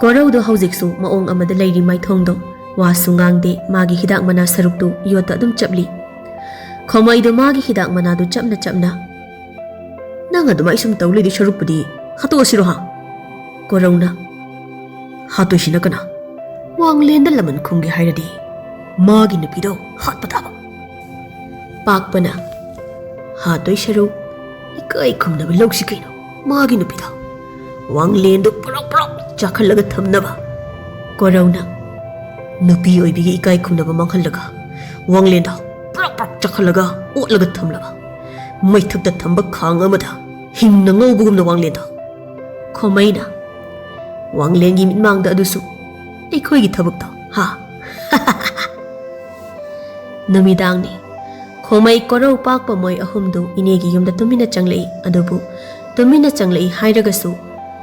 ꯀꯣꯔꯧꯗꯣ ꯍꯧꯖꯤꯛꯁꯨ ꯃꯑꯣꯡ ꯑꯃꯗ ꯂꯩꯔꯤ ꯃꯥꯏꯊꯣꯡꯗꯣ꯫ ꯋꯥꯁꯨ ꯉꯥꯡꯗꯦ, ꯃꯥꯒꯤ ꯍꯤꯗꯥꯛ ꯃꯅꯥ ꯁꯔꯨꯛꯇꯨ ꯌꯣꯠꯇ ꯑꯗꯨꯝ ꯆꯞꯂꯤ꯫ ꯈꯣꯃꯩꯗꯣ ꯃꯥꯒꯤ ꯍꯤꯗꯥꯛ ꯃꯅꯥꯗꯨ ꯆꯞꯅ ꯆꯞꯅ, "ꯅꯪ ꯑꯗꯨꯃꯥꯏ ꯁꯨꯝ ꯇꯧ ꯂꯩꯗꯣꯏ ꯁꯔꯨꯛꯄꯨꯗꯤ ꯍꯥꯠꯇꯣꯛꯑꯁꯤꯔꯣ ꯍꯥ?" ꯀꯣꯔꯧꯅ, "ꯍꯥꯠꯇꯣꯏꯁꯤꯅ ꯀꯅꯥ? ꯋꯥꯡꯂꯦꯟꯗ ꯂꯃꯟ ꯈꯨꯝꯒꯦ ꯍꯥꯏꯔꯗꯤ ꯃꯥꯒꯤ ꯅꯨꯄꯤꯗꯣ ꯍꯥꯠꯄ ꯇꯥꯕ꯫" ꯄꯥꯛꯄꯅ, "ꯍꯥꯠꯇꯣꯏ ꯁꯔꯨꯛ ꯏꯀꯥꯏ ꯈꯨꯝꯅꯕ ꯂꯧꯁꯤ ꯀꯩꯅꯣ, ꯃꯥꯒꯤ ꯅꯨꯄꯤꯗꯣ꯫ ꯋꯥꯡꯂꯦꯟꯗꯣ ꯄ꯭ꯔꯣꯛ ꯄ꯭ꯔꯣꯛ ꯆꯥꯛꯈꯠꯂꯒ ꯊꯝꯅꯕ꯫" ꯀꯣꯔꯧꯅ, "ꯅꯨꯄꯤ ꯑꯣꯏꯕꯤꯒꯤ ꯏꯀꯥꯏ ꯈꯨꯝꯅꯕ ꯃꯥꯡꯍꯜꯂꯒ ꯋꯥꯡꯂꯦꯟꯗꯣ ꯄ꯭ꯔꯣꯛ ꯄ꯭ꯔꯣꯛ ꯆꯥꯛꯈꯠꯂꯒ ꯑꯣꯠꯂꯒ ꯊꯝꯂꯕ, ꯃꯩꯊꯛꯇ ꯊꯝꯕ ꯈꯥꯡ ꯑꯃꯗ ꯍꯤꯡꯅ ꯉꯧꯕꯒꯨꯝꯅ ꯋꯥꯡꯂꯦꯟꯗꯣ꯫" ꯈꯣꯃꯩꯅ, "ꯋꯥꯡꯂꯦꯟꯒꯤ ꯃꯤꯠꯃꯥꯡꯗ ꯑꯗꯨꯁꯨ ꯑꯩꯈꯣꯏꯒꯤ ꯊꯕꯛꯇꯣ, ꯍꯥ?" ꯅꯨꯃꯤꯗꯥꯡꯅꯤ꯫ ꯈꯣꯃꯩ, ꯀꯣꯔꯧ, ꯄꯥꯛꯄ ꯃꯣꯏ ꯑꯍꯨꯝꯗꯨ ꯏꯅꯦꯒꯤ ꯌꯨꯝꯗ ꯇꯨꯃꯤꯟꯅ ꯆꯪꯂꯛꯏ꯫ ꯑꯗꯨꯕꯨ ꯇꯨꯃꯤꯟꯅ ꯆꯪꯂꯛꯏ ꯍꯥꯏꯔꯒꯁꯨ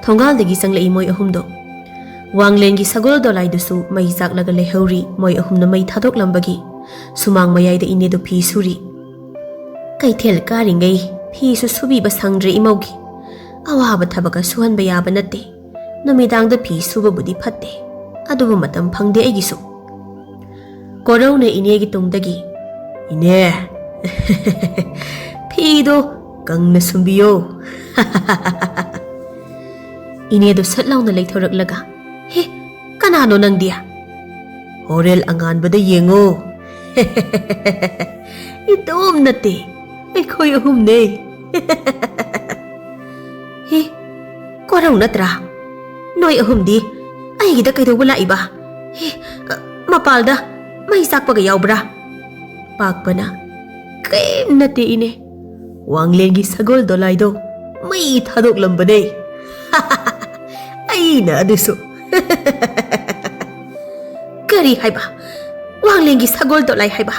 ꯊꯣꯡꯒꯥꯜꯗꯒꯤ ꯆꯪꯂꯛꯏ ꯃꯣꯏ ꯑꯍꯨꯝꯗꯣ꯫ ꯋꯥꯡꯂꯦꯟꯒꯤ ꯁꯒꯣꯜ ꯗꯣꯂꯥꯏꯗꯨꯁꯨ ꯃꯩ ꯆꯥꯛꯂꯒ ꯂꯩꯍꯧꯔꯤ꯫ ꯃꯣꯏ ꯑꯍꯨꯝꯅ ꯃꯩ ꯊꯥꯗꯣꯛꯂꯝꯕꯒꯤ ꯁꯨꯃꯥꯡ ꯃꯌꯥꯏꯗ ꯏꯅꯦꯗꯨ ꯐꯤ ꯁꯨꯔꯤ꯫ "ꯀꯩꯊꯦꯜ ꯀꯥꯔꯤꯉꯩ ꯐꯤꯁꯨ ꯁꯨꯕꯤꯕ ꯁꯪꯗ꯭ꯔꯦ ꯏꯃꯧꯒꯤ꯫ ꯑꯋꯥꯕ ꯊꯕꯛꯀ ꯁꯨꯍꯟꯕ ꯌꯥꯕ ꯅꯠꯇꯦ꯫ ꯅꯨꯃꯤꯗꯥꯡꯗ ꯐꯤ ꯁꯨꯕꯕꯨꯗꯤ ꯐꯠꯇꯦ, ꯑꯗꯨꯕꯨ ꯃꯇꯝ ꯐꯪꯗꯦ ꯑꯩꯒꯤꯁꯨ꯫ ꯀꯣꯔꯧꯅ ꯏꯅꯦꯒꯤ ꯇꯨꯡꯗꯒꯤ, "ꯏꯅꯦ, ꯐꯤꯗꯣ ꯀꯪꯅ ꯁꯨꯝꯕꯤꯌꯣ꯫" ꯏꯅꯦꯗꯣ ꯁꯠ ꯂꯥꯎꯅ ꯂꯩꯊꯣꯔꯛꯂꯒ, "ꯍꯦ, ꯀꯅꯥꯅꯣ ꯅꯪꯗꯤ?" "ꯍꯣꯔꯦꯜ ꯑꯉꯥꯟꯕꯗ ꯌꯦꯡꯉꯣ꯫" "ꯏꯇꯣꯝ ꯅꯠꯇꯦ, ꯑꯩꯈꯣꯏ ꯑꯍꯨꯝꯅꯦ꯫" "ꯍꯦ, ꯀꯣꯔꯧ ꯅꯠꯇ꯭ꯔꯥ? ꯅꯣꯏ ꯑꯍꯨꯝꯗꯤ ꯑꯩꯒꯤꯗ ꯀꯩꯗꯧꯕ ꯂꯥꯛꯏꯕ? ꯍꯦ, ꯃꯄꯥꯜꯗ ꯃꯩ ꯆꯥꯛꯄꯒ ꯌꯥꯎꯕ꯭ꯔꯥ?" ꯄꯥꯛꯄꯅ, "ꯀꯔꯤꯝ ꯅꯠꯇꯦ ꯏꯅꯦ, ꯋꯥꯡꯂꯦꯟꯒꯤ ꯁꯒꯣꯜ ꯗꯣꯂꯥꯏꯗꯣ ꯃꯩ ꯊꯥꯗꯣꯛꯂꯝꯕꯅꯦ꯫" "ꯑꯩꯅ ꯑꯗꯨꯁꯨ꯫" "ꯀꯔꯤ ꯍꯥꯏꯕ? ꯋꯥꯡꯂꯦꯟꯒꯤ ꯁꯒꯣꯜ ꯗꯣꯂꯥꯏ ꯍꯥꯏꯕ?"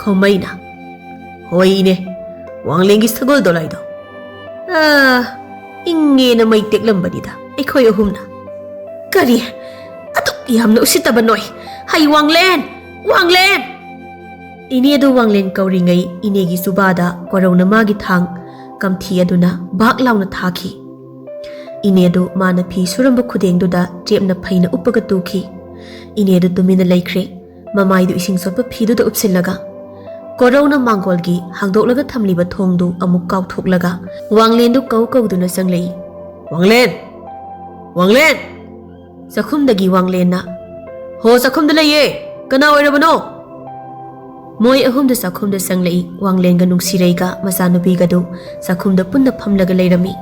ꯈꯣꯃꯩꯅ, "ꯍꯣꯏꯅꯦ, ꯋꯥꯡꯂꯦꯟꯒꯤ ꯁꯒꯣꯜ ꯗꯣꯂꯥꯏꯗꯣ꯫ ꯑꯥ, ꯏꯪꯉꯦꯅ ꯃꯩ ꯇꯦꯛꯂꯝꯕꯅꯤꯗ ꯑꯩꯈꯣꯏ ꯑꯍꯨꯝꯅ꯫" "ꯀꯔꯤ? ꯑꯗꯨꯛ ꯌꯥꯝꯅ ꯎꯁꯤꯠꯇꯕ ꯅꯣꯏ? ꯍꯩ ꯋꯥꯡꯂꯦꯟ! ꯋꯥꯡꯂꯦꯟ!" ꯏꯅꯦꯗꯨ ꯋꯥꯡꯂꯦꯟ ꯀꯧꯔꯤꯉꯩ ꯏꯅꯦꯒꯤ ꯖꯨꯕꯥꯗ ꯀꯣꯔꯧꯅ ꯃꯥꯒꯤ ꯊꯥꯡ ꯀꯝꯊꯤ ꯑꯗꯨꯅ ꯕꯥꯛ ꯂꯥꯎꯅ ꯊꯥꯈꯤ꯫ ꯏꯅꯦꯗꯨ ꯃꯥꯅ ꯐꯤ ꯁꯨꯔꯝꯕ ꯈꯨꯗꯦꯡꯗꯨꯗ ꯆꯦꯞꯅ ꯐꯩꯅ ꯎꯞꯄꯒ ꯇꯨꯈꯤ꯫ ꯏꯅꯦꯗꯨ ꯇꯨꯃꯤꯟꯅ ꯂꯩꯈ꯭ꯔꯦ, ꯃꯃꯥꯏꯗꯨ ꯏꯁꯤꯡ ꯆꯣꯠꯄ ꯐꯤꯗꯨꯗ ꯎꯞꯁꯤꯜꯂꯒ꯫ ꯀꯣꯔꯧꯅ ꯃꯥꯡꯒꯣꯜꯒꯤ ꯍꯥꯡꯗꯣꯛꯂꯒ ꯊꯝꯂꯤꯕ ꯊꯣꯡꯗꯨ ꯑꯃꯨꯛ ꯀꯥꯎꯊꯣꯛꯂꯒ ꯋꯥꯡꯂꯦꯟꯗꯨ ꯀꯧ ꯀꯧꯗꯨꯅ ꯆꯪꯂꯛꯏ꯫ "ꯋꯥꯡꯂꯦꯟ! ꯋꯥꯡꯂꯦꯟ!" ꯆꯥꯛꯈꯨꯝꯗꯒꯤ ꯋꯥꯡꯂꯦꯟꯅ, "ꯍꯣ, ꯆꯥꯛꯈꯨꯝꯗ ꯂꯩꯌꯦ꯫ ꯀꯅꯥ ꯑꯣꯏꯔꯕꯅꯣ?" ꯃꯣꯏ ꯑꯍꯨꯝꯗꯨ ꯆꯥꯛꯈꯨꯝꯗ ꯆꯪꯂꯛꯏ꯫ ꯋꯥꯡꯂꯦꯟꯒ ꯅꯨꯡꯁꯤꯔꯩꯒ ꯃꯆꯥꯅꯨꯄꯤꯒꯗꯨ ꯆꯥꯛꯈꯨꯝꯗ ꯄꯨꯟꯅ ꯐꯝꯂꯒ ꯂꯩꯔꯝꯃꯤ꯫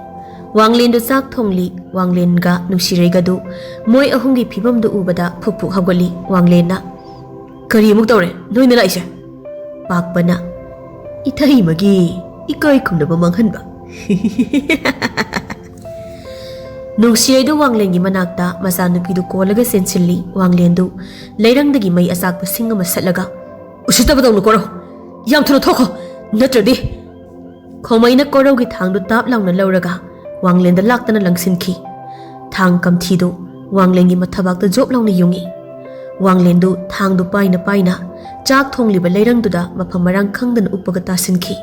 ꯋꯥꯡꯂꯦꯟꯗꯨ ꯆꯥꯛ ꯊꯣꯡꯂꯤ꯫ ꯋꯥꯡꯂꯦꯟꯒ ꯅꯨꯡꯁꯤꯔꯩꯒꯗꯨ ꯃꯣꯏ ꯑꯍꯨꯝꯒꯤ ꯐꯤꯕꯝꯗꯨ ꯎꯕꯗ ꯐꯨꯛ ꯐꯨꯛ ꯍꯧꯒꯠꯂꯤ꯫ ꯋꯥꯡꯂꯦꯟꯅ, "ꯀꯔꯤ ꯑꯃꯨꯛ ꯇꯧꯔꯦ ꯅꯣꯏꯅ ꯂꯥꯛꯏꯁꯦ?" ꯄꯥꯛꯄꯅ, "ꯏꯊꯩꯃꯒꯤ ꯏꯀꯥꯏ ꯈꯨꯝꯅꯕ ꯃꯥꯡꯍꯟꯕ꯫" ꯅꯨꯡꯁꯤꯔꯩꯗꯨ ꯋꯥꯡꯂꯦꯟꯒꯤ ꯃꯅꯥꯛꯇ ꯃꯆꯥꯅꯨꯄꯤꯗꯨ ꯀꯣꯜꯂꯒ ꯆꯦꯟꯁꯤꯜꯂꯤ꯫ ꯋꯥꯡꯂꯦꯟꯗꯨ ꯂꯩꯔꯪꯗꯒꯤ ꯃꯩ ꯑꯆꯥꯛꯄ ꯁꯤꯡ ꯑꯃ ꯁꯠꯂꯒ, "ꯎꯁꯤꯠꯇꯕꯗꯧꯅ ꯀꯣꯔꯧ! ꯌꯥꯝ ꯊꯨꯅ ꯊꯣꯛꯈꯣ! ꯅꯠꯇ꯭ꯔꯗꯤ!" ꯈꯣꯃꯩꯅ ꯀꯣꯔꯧꯒꯤ ꯊꯥꯡꯗꯨ ꯇꯥꯞ ꯂꯥꯎꯅ ꯂꯧꯔꯒ ꯋꯥꯡꯂꯦꯟꯗ ꯂꯥꯛꯇꯅ ꯂꯪꯁꯤꯟꯈꯤ꯫ ꯊꯥꯡ ꯀꯝꯊꯤꯗꯨ ꯋꯥꯡꯂꯦꯟꯒꯤ ꯃꯊꯕꯥꯛꯇ ꯖꯣꯞ ꯂꯥꯎꯅ ꯌꯨꯡꯉꯤ꯫ ꯋꯥꯡꯂꯦꯟꯗꯨ ꯊꯥꯡꯗꯨ ꯄꯥꯏꯅ ꯄꯥꯏꯅ ꯆꯥꯛ ꯊꯣꯡꯂꯤꯕ ꯂꯩꯔꯪꯗꯨꯗ ꯃꯐꯝ ꯃꯔꯥꯡ ꯈꯪꯗꯅ ꯎꯞꯄꯒ ꯇꯥꯁꯤꯟꯈꯤ꯫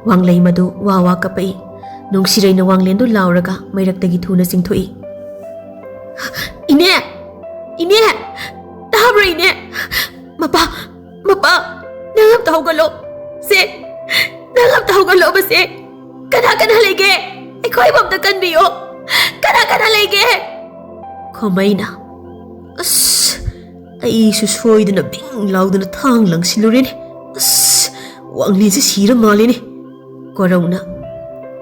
ꯋꯥꯡꯂꯩ ꯃꯗꯨ ꯋꯥ ꯋꯥ ꯀꯞꯄꯛꯏ꯫ ꯅꯨꯡꯁꯤꯔꯩꯅ ꯋꯥꯡꯂꯦꯟꯗꯨ ꯂꯥꯎꯔꯒ ꯃꯩꯔꯛꯇꯒꯤ ꯊꯨꯅ ꯆꯤꯡꯊꯣꯛꯏ꯫ "ꯏꯅꯦ! ꯏꯅꯦ! ꯇꯥꯕ꯭ꯔꯣ ꯏꯅꯦ? ꯃꯄꯥ! ꯃꯄꯥ! ꯅꯪ ꯑꯝꯇ ꯍꯧꯒꯠꯂꯣ! ꯁꯦ! ꯅꯪ ꯑꯝꯇ ꯍꯧꯒꯠꯂꯣꯕ ꯁꯦ! ꯀꯅꯥ ꯀꯅꯥ ꯂꯩꯒꯦ? ꯑꯩꯈꯣꯏꯕꯨ ꯑꯝꯇ ꯀꯟꯕꯤꯌꯣ! ꯀꯅꯥ ꯀꯅꯥ ꯂꯩꯒꯦ?" ꯈꯣꯃꯩꯅ, "ꯑꯁ! ꯑꯩꯁꯨ ꯁꯣꯏꯗꯅ ꯕꯤꯡ ꯂꯥꯎꯗꯅ ꯊꯥꯡ ꯂꯪꯁꯤꯜꯂꯨꯔꯦꯅꯦ꯫ ꯑꯁ! ꯋꯥꯡꯂꯦꯟꯁꯦ ꯁꯤꯔ ꯃꯥꯜꯂꯦꯅꯦ꯫" ꯀꯣꯔꯧꯅ,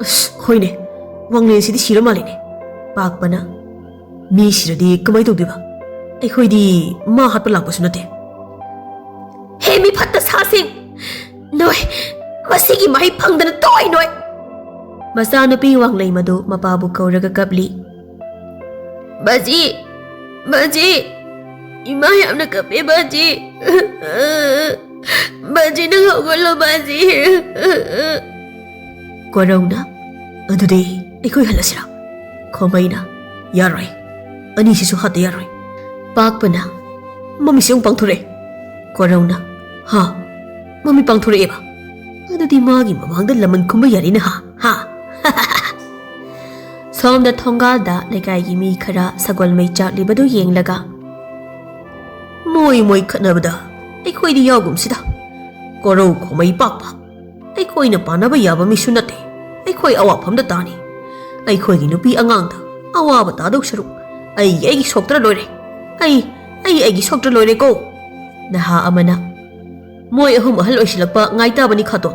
"ꯑꯁ! ꯍꯣꯏꯅꯦ, ꯋꯥꯡꯂꯦꯟꯁꯤꯗꯤ ꯁꯤꯔ ꯃꯥꯜꯂꯦꯅꯦ꯫" ꯄꯥꯛꯄꯅ, "ꯃꯤ ꯁꯤꯔꯗꯤ ꯀꯃꯥꯏ ꯇꯧꯗꯣꯏꯕ? ꯑꯩꯈꯣꯏꯗꯤ ꯃꯥ ꯍꯥꯠꯄ ꯂꯥꯛꯄꯁꯨ ꯅꯠꯇꯦ꯫" "ꯍꯦ, ꯃꯤ ꯐꯠꯇ ꯁꯥꯁꯤꯡ! ꯅꯣꯏ ꯃꯁꯤꯒꯤ ꯃꯍꯩ ꯐꯪꯗꯅ ꯇꯣꯛꯑꯣꯏ ꯅꯣꯏ!" ꯃꯆꯥꯅꯨꯄꯤ ꯋꯥꯡꯂꯩ ꯃꯗꯨ ꯃꯄꯥꯕꯨ ꯀꯧꯔꯒ ꯀꯞꯂꯤ꯫ "ꯕꯥꯖꯤ! ꯕꯥꯖꯤ! ꯏꯃꯥ ꯌꯥꯝꯅ ꯀꯞꯄꯦ ꯕꯥꯖꯤ! ꯕꯥꯖꯤ, ꯅꯪ ꯍꯧꯒꯠꯂꯣ ꯕꯥꯖꯤ!" ꯀꯣꯔꯧꯅ, "ꯑꯗꯨꯗꯤ ꯑꯩꯈꯣꯏ ꯍꯜꯂꯁꯤꯔꯥ?" ꯈꯣꯃꯩꯅ, "ꯌꯥꯔꯣꯏ, ꯑꯅꯤꯁꯤꯁꯨ ꯍꯥꯠꯇ ꯌꯥꯔꯣꯏ꯫" ꯄꯥꯛꯄꯅ, "ꯃꯃꯤꯠꯁꯤ ꯑꯃꯨꯛ ꯄꯥꯡꯊꯣꯔꯛꯑꯦ꯫" ꯀꯣꯔꯧꯅ, "ꯍꯥ? ꯃꯃꯤꯠ ꯄꯥꯡꯊꯣꯔꯛꯑꯦꯕ? ꯑꯗꯨꯗꯤ ꯃꯥꯒꯤ ꯃꯃꯥꯡꯗ ꯂꯃꯟ ꯈꯨꯝꯕ ꯌꯥꯔꯦꯅꯦ, ꯍꯥ? ꯍꯥ?" ꯁꯣꯝꯗ ꯊꯣꯡꯒꯥꯜꯗ ꯂꯩꯀꯥꯏꯒꯤ ꯃꯤ ꯈꯔ ꯁꯒꯣꯜ ꯃꯩ ꯆꯥꯛꯂꯤꯕꯗꯨ ꯌꯦꯡꯂꯒ, "ꯃꯣꯏ ꯃꯣꯏ ꯈꯠꯅꯕꯗ ꯑꯩꯈꯣꯏꯗꯤ ꯌꯥꯎꯒꯨꯝꯁꯤꯗ꯫ ꯀꯣꯔꯧ ꯈꯣꯃꯩ ꯄꯥꯛꯄ, ꯑꯩꯈꯣꯏꯅ ꯄꯥꯟꯅꯕ ꯌꯥꯕ ꯃꯤꯁꯨ ꯅꯠꯇꯦ꯫ ꯑꯩꯈꯣꯏ ꯑꯋꯥꯐꯝꯗ ꯇꯥꯅꯤ꯫ ꯑꯩꯈꯣꯏꯒꯤ ꯅꯨꯄꯤ ꯑꯉꯥꯡꯗ ꯑꯋꯥꯕ ꯇꯥꯗꯧ ꯁꯔꯨꯛ ꯑꯩꯒꯤ ꯑꯩꯒꯤ ꯁꯣꯛꯇ꯭ꯔ ꯂꯣꯏꯔꯦ꯫ ꯑꯩ, ꯑꯩ ꯑꯩꯒꯤ ꯁꯣꯛꯇ꯭ꯔ ꯂꯣꯏꯔꯦꯀꯣ꯫" ꯅꯍꯥ ꯑꯃꯅ, "ꯃꯣꯏ ꯑꯍꯨꯝ ꯑꯍꯜ ꯑꯣꯏꯁꯤꯜꯂꯛꯄ ꯉꯥꯏꯇꯥꯕꯅꯤ ꯈꯥꯇꯣꯟ꯫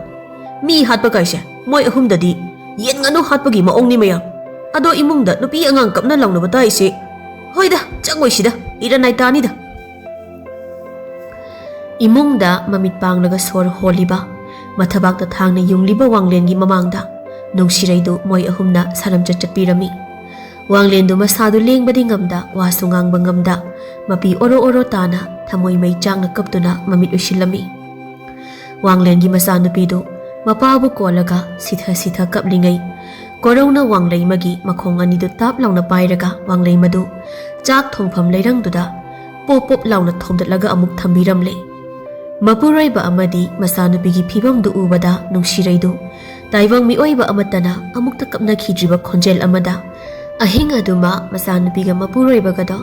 ꯃꯤ ꯍꯥꯠꯄ ꯀꯥꯏꯁꯦ ꯃꯣꯏ ꯑꯍꯨꯝꯗꯗꯤ ꯌꯦꯟ ꯉꯥꯅꯨ ꯍꯥꯠꯄꯒꯤ ꯃꯑꯣꯡꯅꯤ ꯃꯌꯥꯝ꯫ ꯑꯗꯣ ꯏꯃꯨꯡꯗ ꯅꯨꯄꯤ ꯑꯉꯥꯡ ꯀꯞꯅ ꯂꯥꯎꯅꯕ ꯇꯥꯏꯁꯦ꯫ ꯍꯣꯏꯗ, ꯆꯪꯉꯣꯏ ꯁꯤꯗ, ꯏꯔꯟ ꯅꯥꯏ ꯇꯥꯅꯤꯗ꯫" ꯏꯃꯨꯡꯗ ꯃꯃꯤꯠ ꯄꯥꯡꯂꯒ ꯁꯣꯔ ꯍꯣꯜꯂꯤꯕ, ꯃꯊꯕꯥꯛꯇ ꯊꯥꯡꯅ ꯌꯨꯡꯂꯤꯕ ꯋꯥꯡꯂꯦꯟꯒꯤ ꯃꯃꯥꯡꯗ ꯅꯨꯡꯁꯤꯔꯩꯗꯨ ꯃꯣꯏ ꯑꯍꯨꯝꯅ ꯁꯥꯔꯝꯆꯠ ꯆꯠꯄꯤꯔꯝꯃꯤ꯫ ꯋꯥꯡꯂꯦꯟꯗꯨ ꯃꯁꯥꯗꯨ ꯂꯦꯡꯕꯗꯤ ꯉꯝꯗ, ꯋꯥꯁꯨ ꯉꯥꯡꯕ ꯉꯝꯗ, ꯃꯄꯤ ꯑꯣꯔꯣ ꯑꯣꯔꯣ ꯇꯥꯅ ꯊꯃꯣꯏ ꯃꯩ ꯆꯥꯛꯅ ꯀꯞꯇꯨꯅ ꯃꯃꯤꯠ ꯎꯏꯁꯤꯜꯂꯝꯃꯤ꯫ ꯋꯥꯡꯂꯦꯟꯒꯤ ꯃꯆꯥꯅꯨꯄꯤꯗꯨ ꯃꯄꯥꯕꯨ ꯀꯣꯜꯂꯒ ꯁꯤꯊ ꯁꯤꯊ ꯀꯞꯂꯤꯉꯩ, ꯀꯣꯔꯧꯅ ꯋꯥꯡꯂꯩꯃꯒꯤ ꯃꯈꯣꯡ ꯑꯅꯤꯗꯨ ꯇꯥꯞ ꯂꯥꯎꯅ ꯄꯥꯏꯔꯒ ꯋꯥꯡꯂꯩꯃꯗꯨ ꯆꯥꯛ ꯊꯣꯡꯐꯝ ꯂꯩꯔꯪꯗꯨꯗ ꯄꯣꯞ ꯄꯣꯞ ꯂꯥꯎꯅ ꯊꯣꯝꯗꯠꯂꯒ ꯑꯃꯨꯛ ꯊꯝꯕꯤꯔꯝꯂꯦ꯫ ꯃꯄꯨꯔꯣꯏꯕ ꯑꯃꯗꯤ ꯃꯆꯥꯅꯨꯄꯤꯒꯤ ꯐꯤꯕꯝꯗꯨ ꯎꯕꯗ ꯅꯨꯡꯁꯤꯔꯩꯗꯨ ꯇꯥꯏꯕꯪ ꯃꯤꯑꯣꯏꯕ ꯑꯃꯠꯇꯅ ꯑꯃꯨꯛꯇ ꯀꯞꯅꯈꯤꯗ꯭ꯔꯤꯕ ꯈꯣꯟꯖꯦꯜ ꯑꯃꯗ ꯑꯍꯤꯡ ꯑꯗꯨꯃ ꯃꯆꯥꯅꯨꯄꯤꯒ ꯃꯄꯨꯔꯣꯏꯕꯒꯗꯣ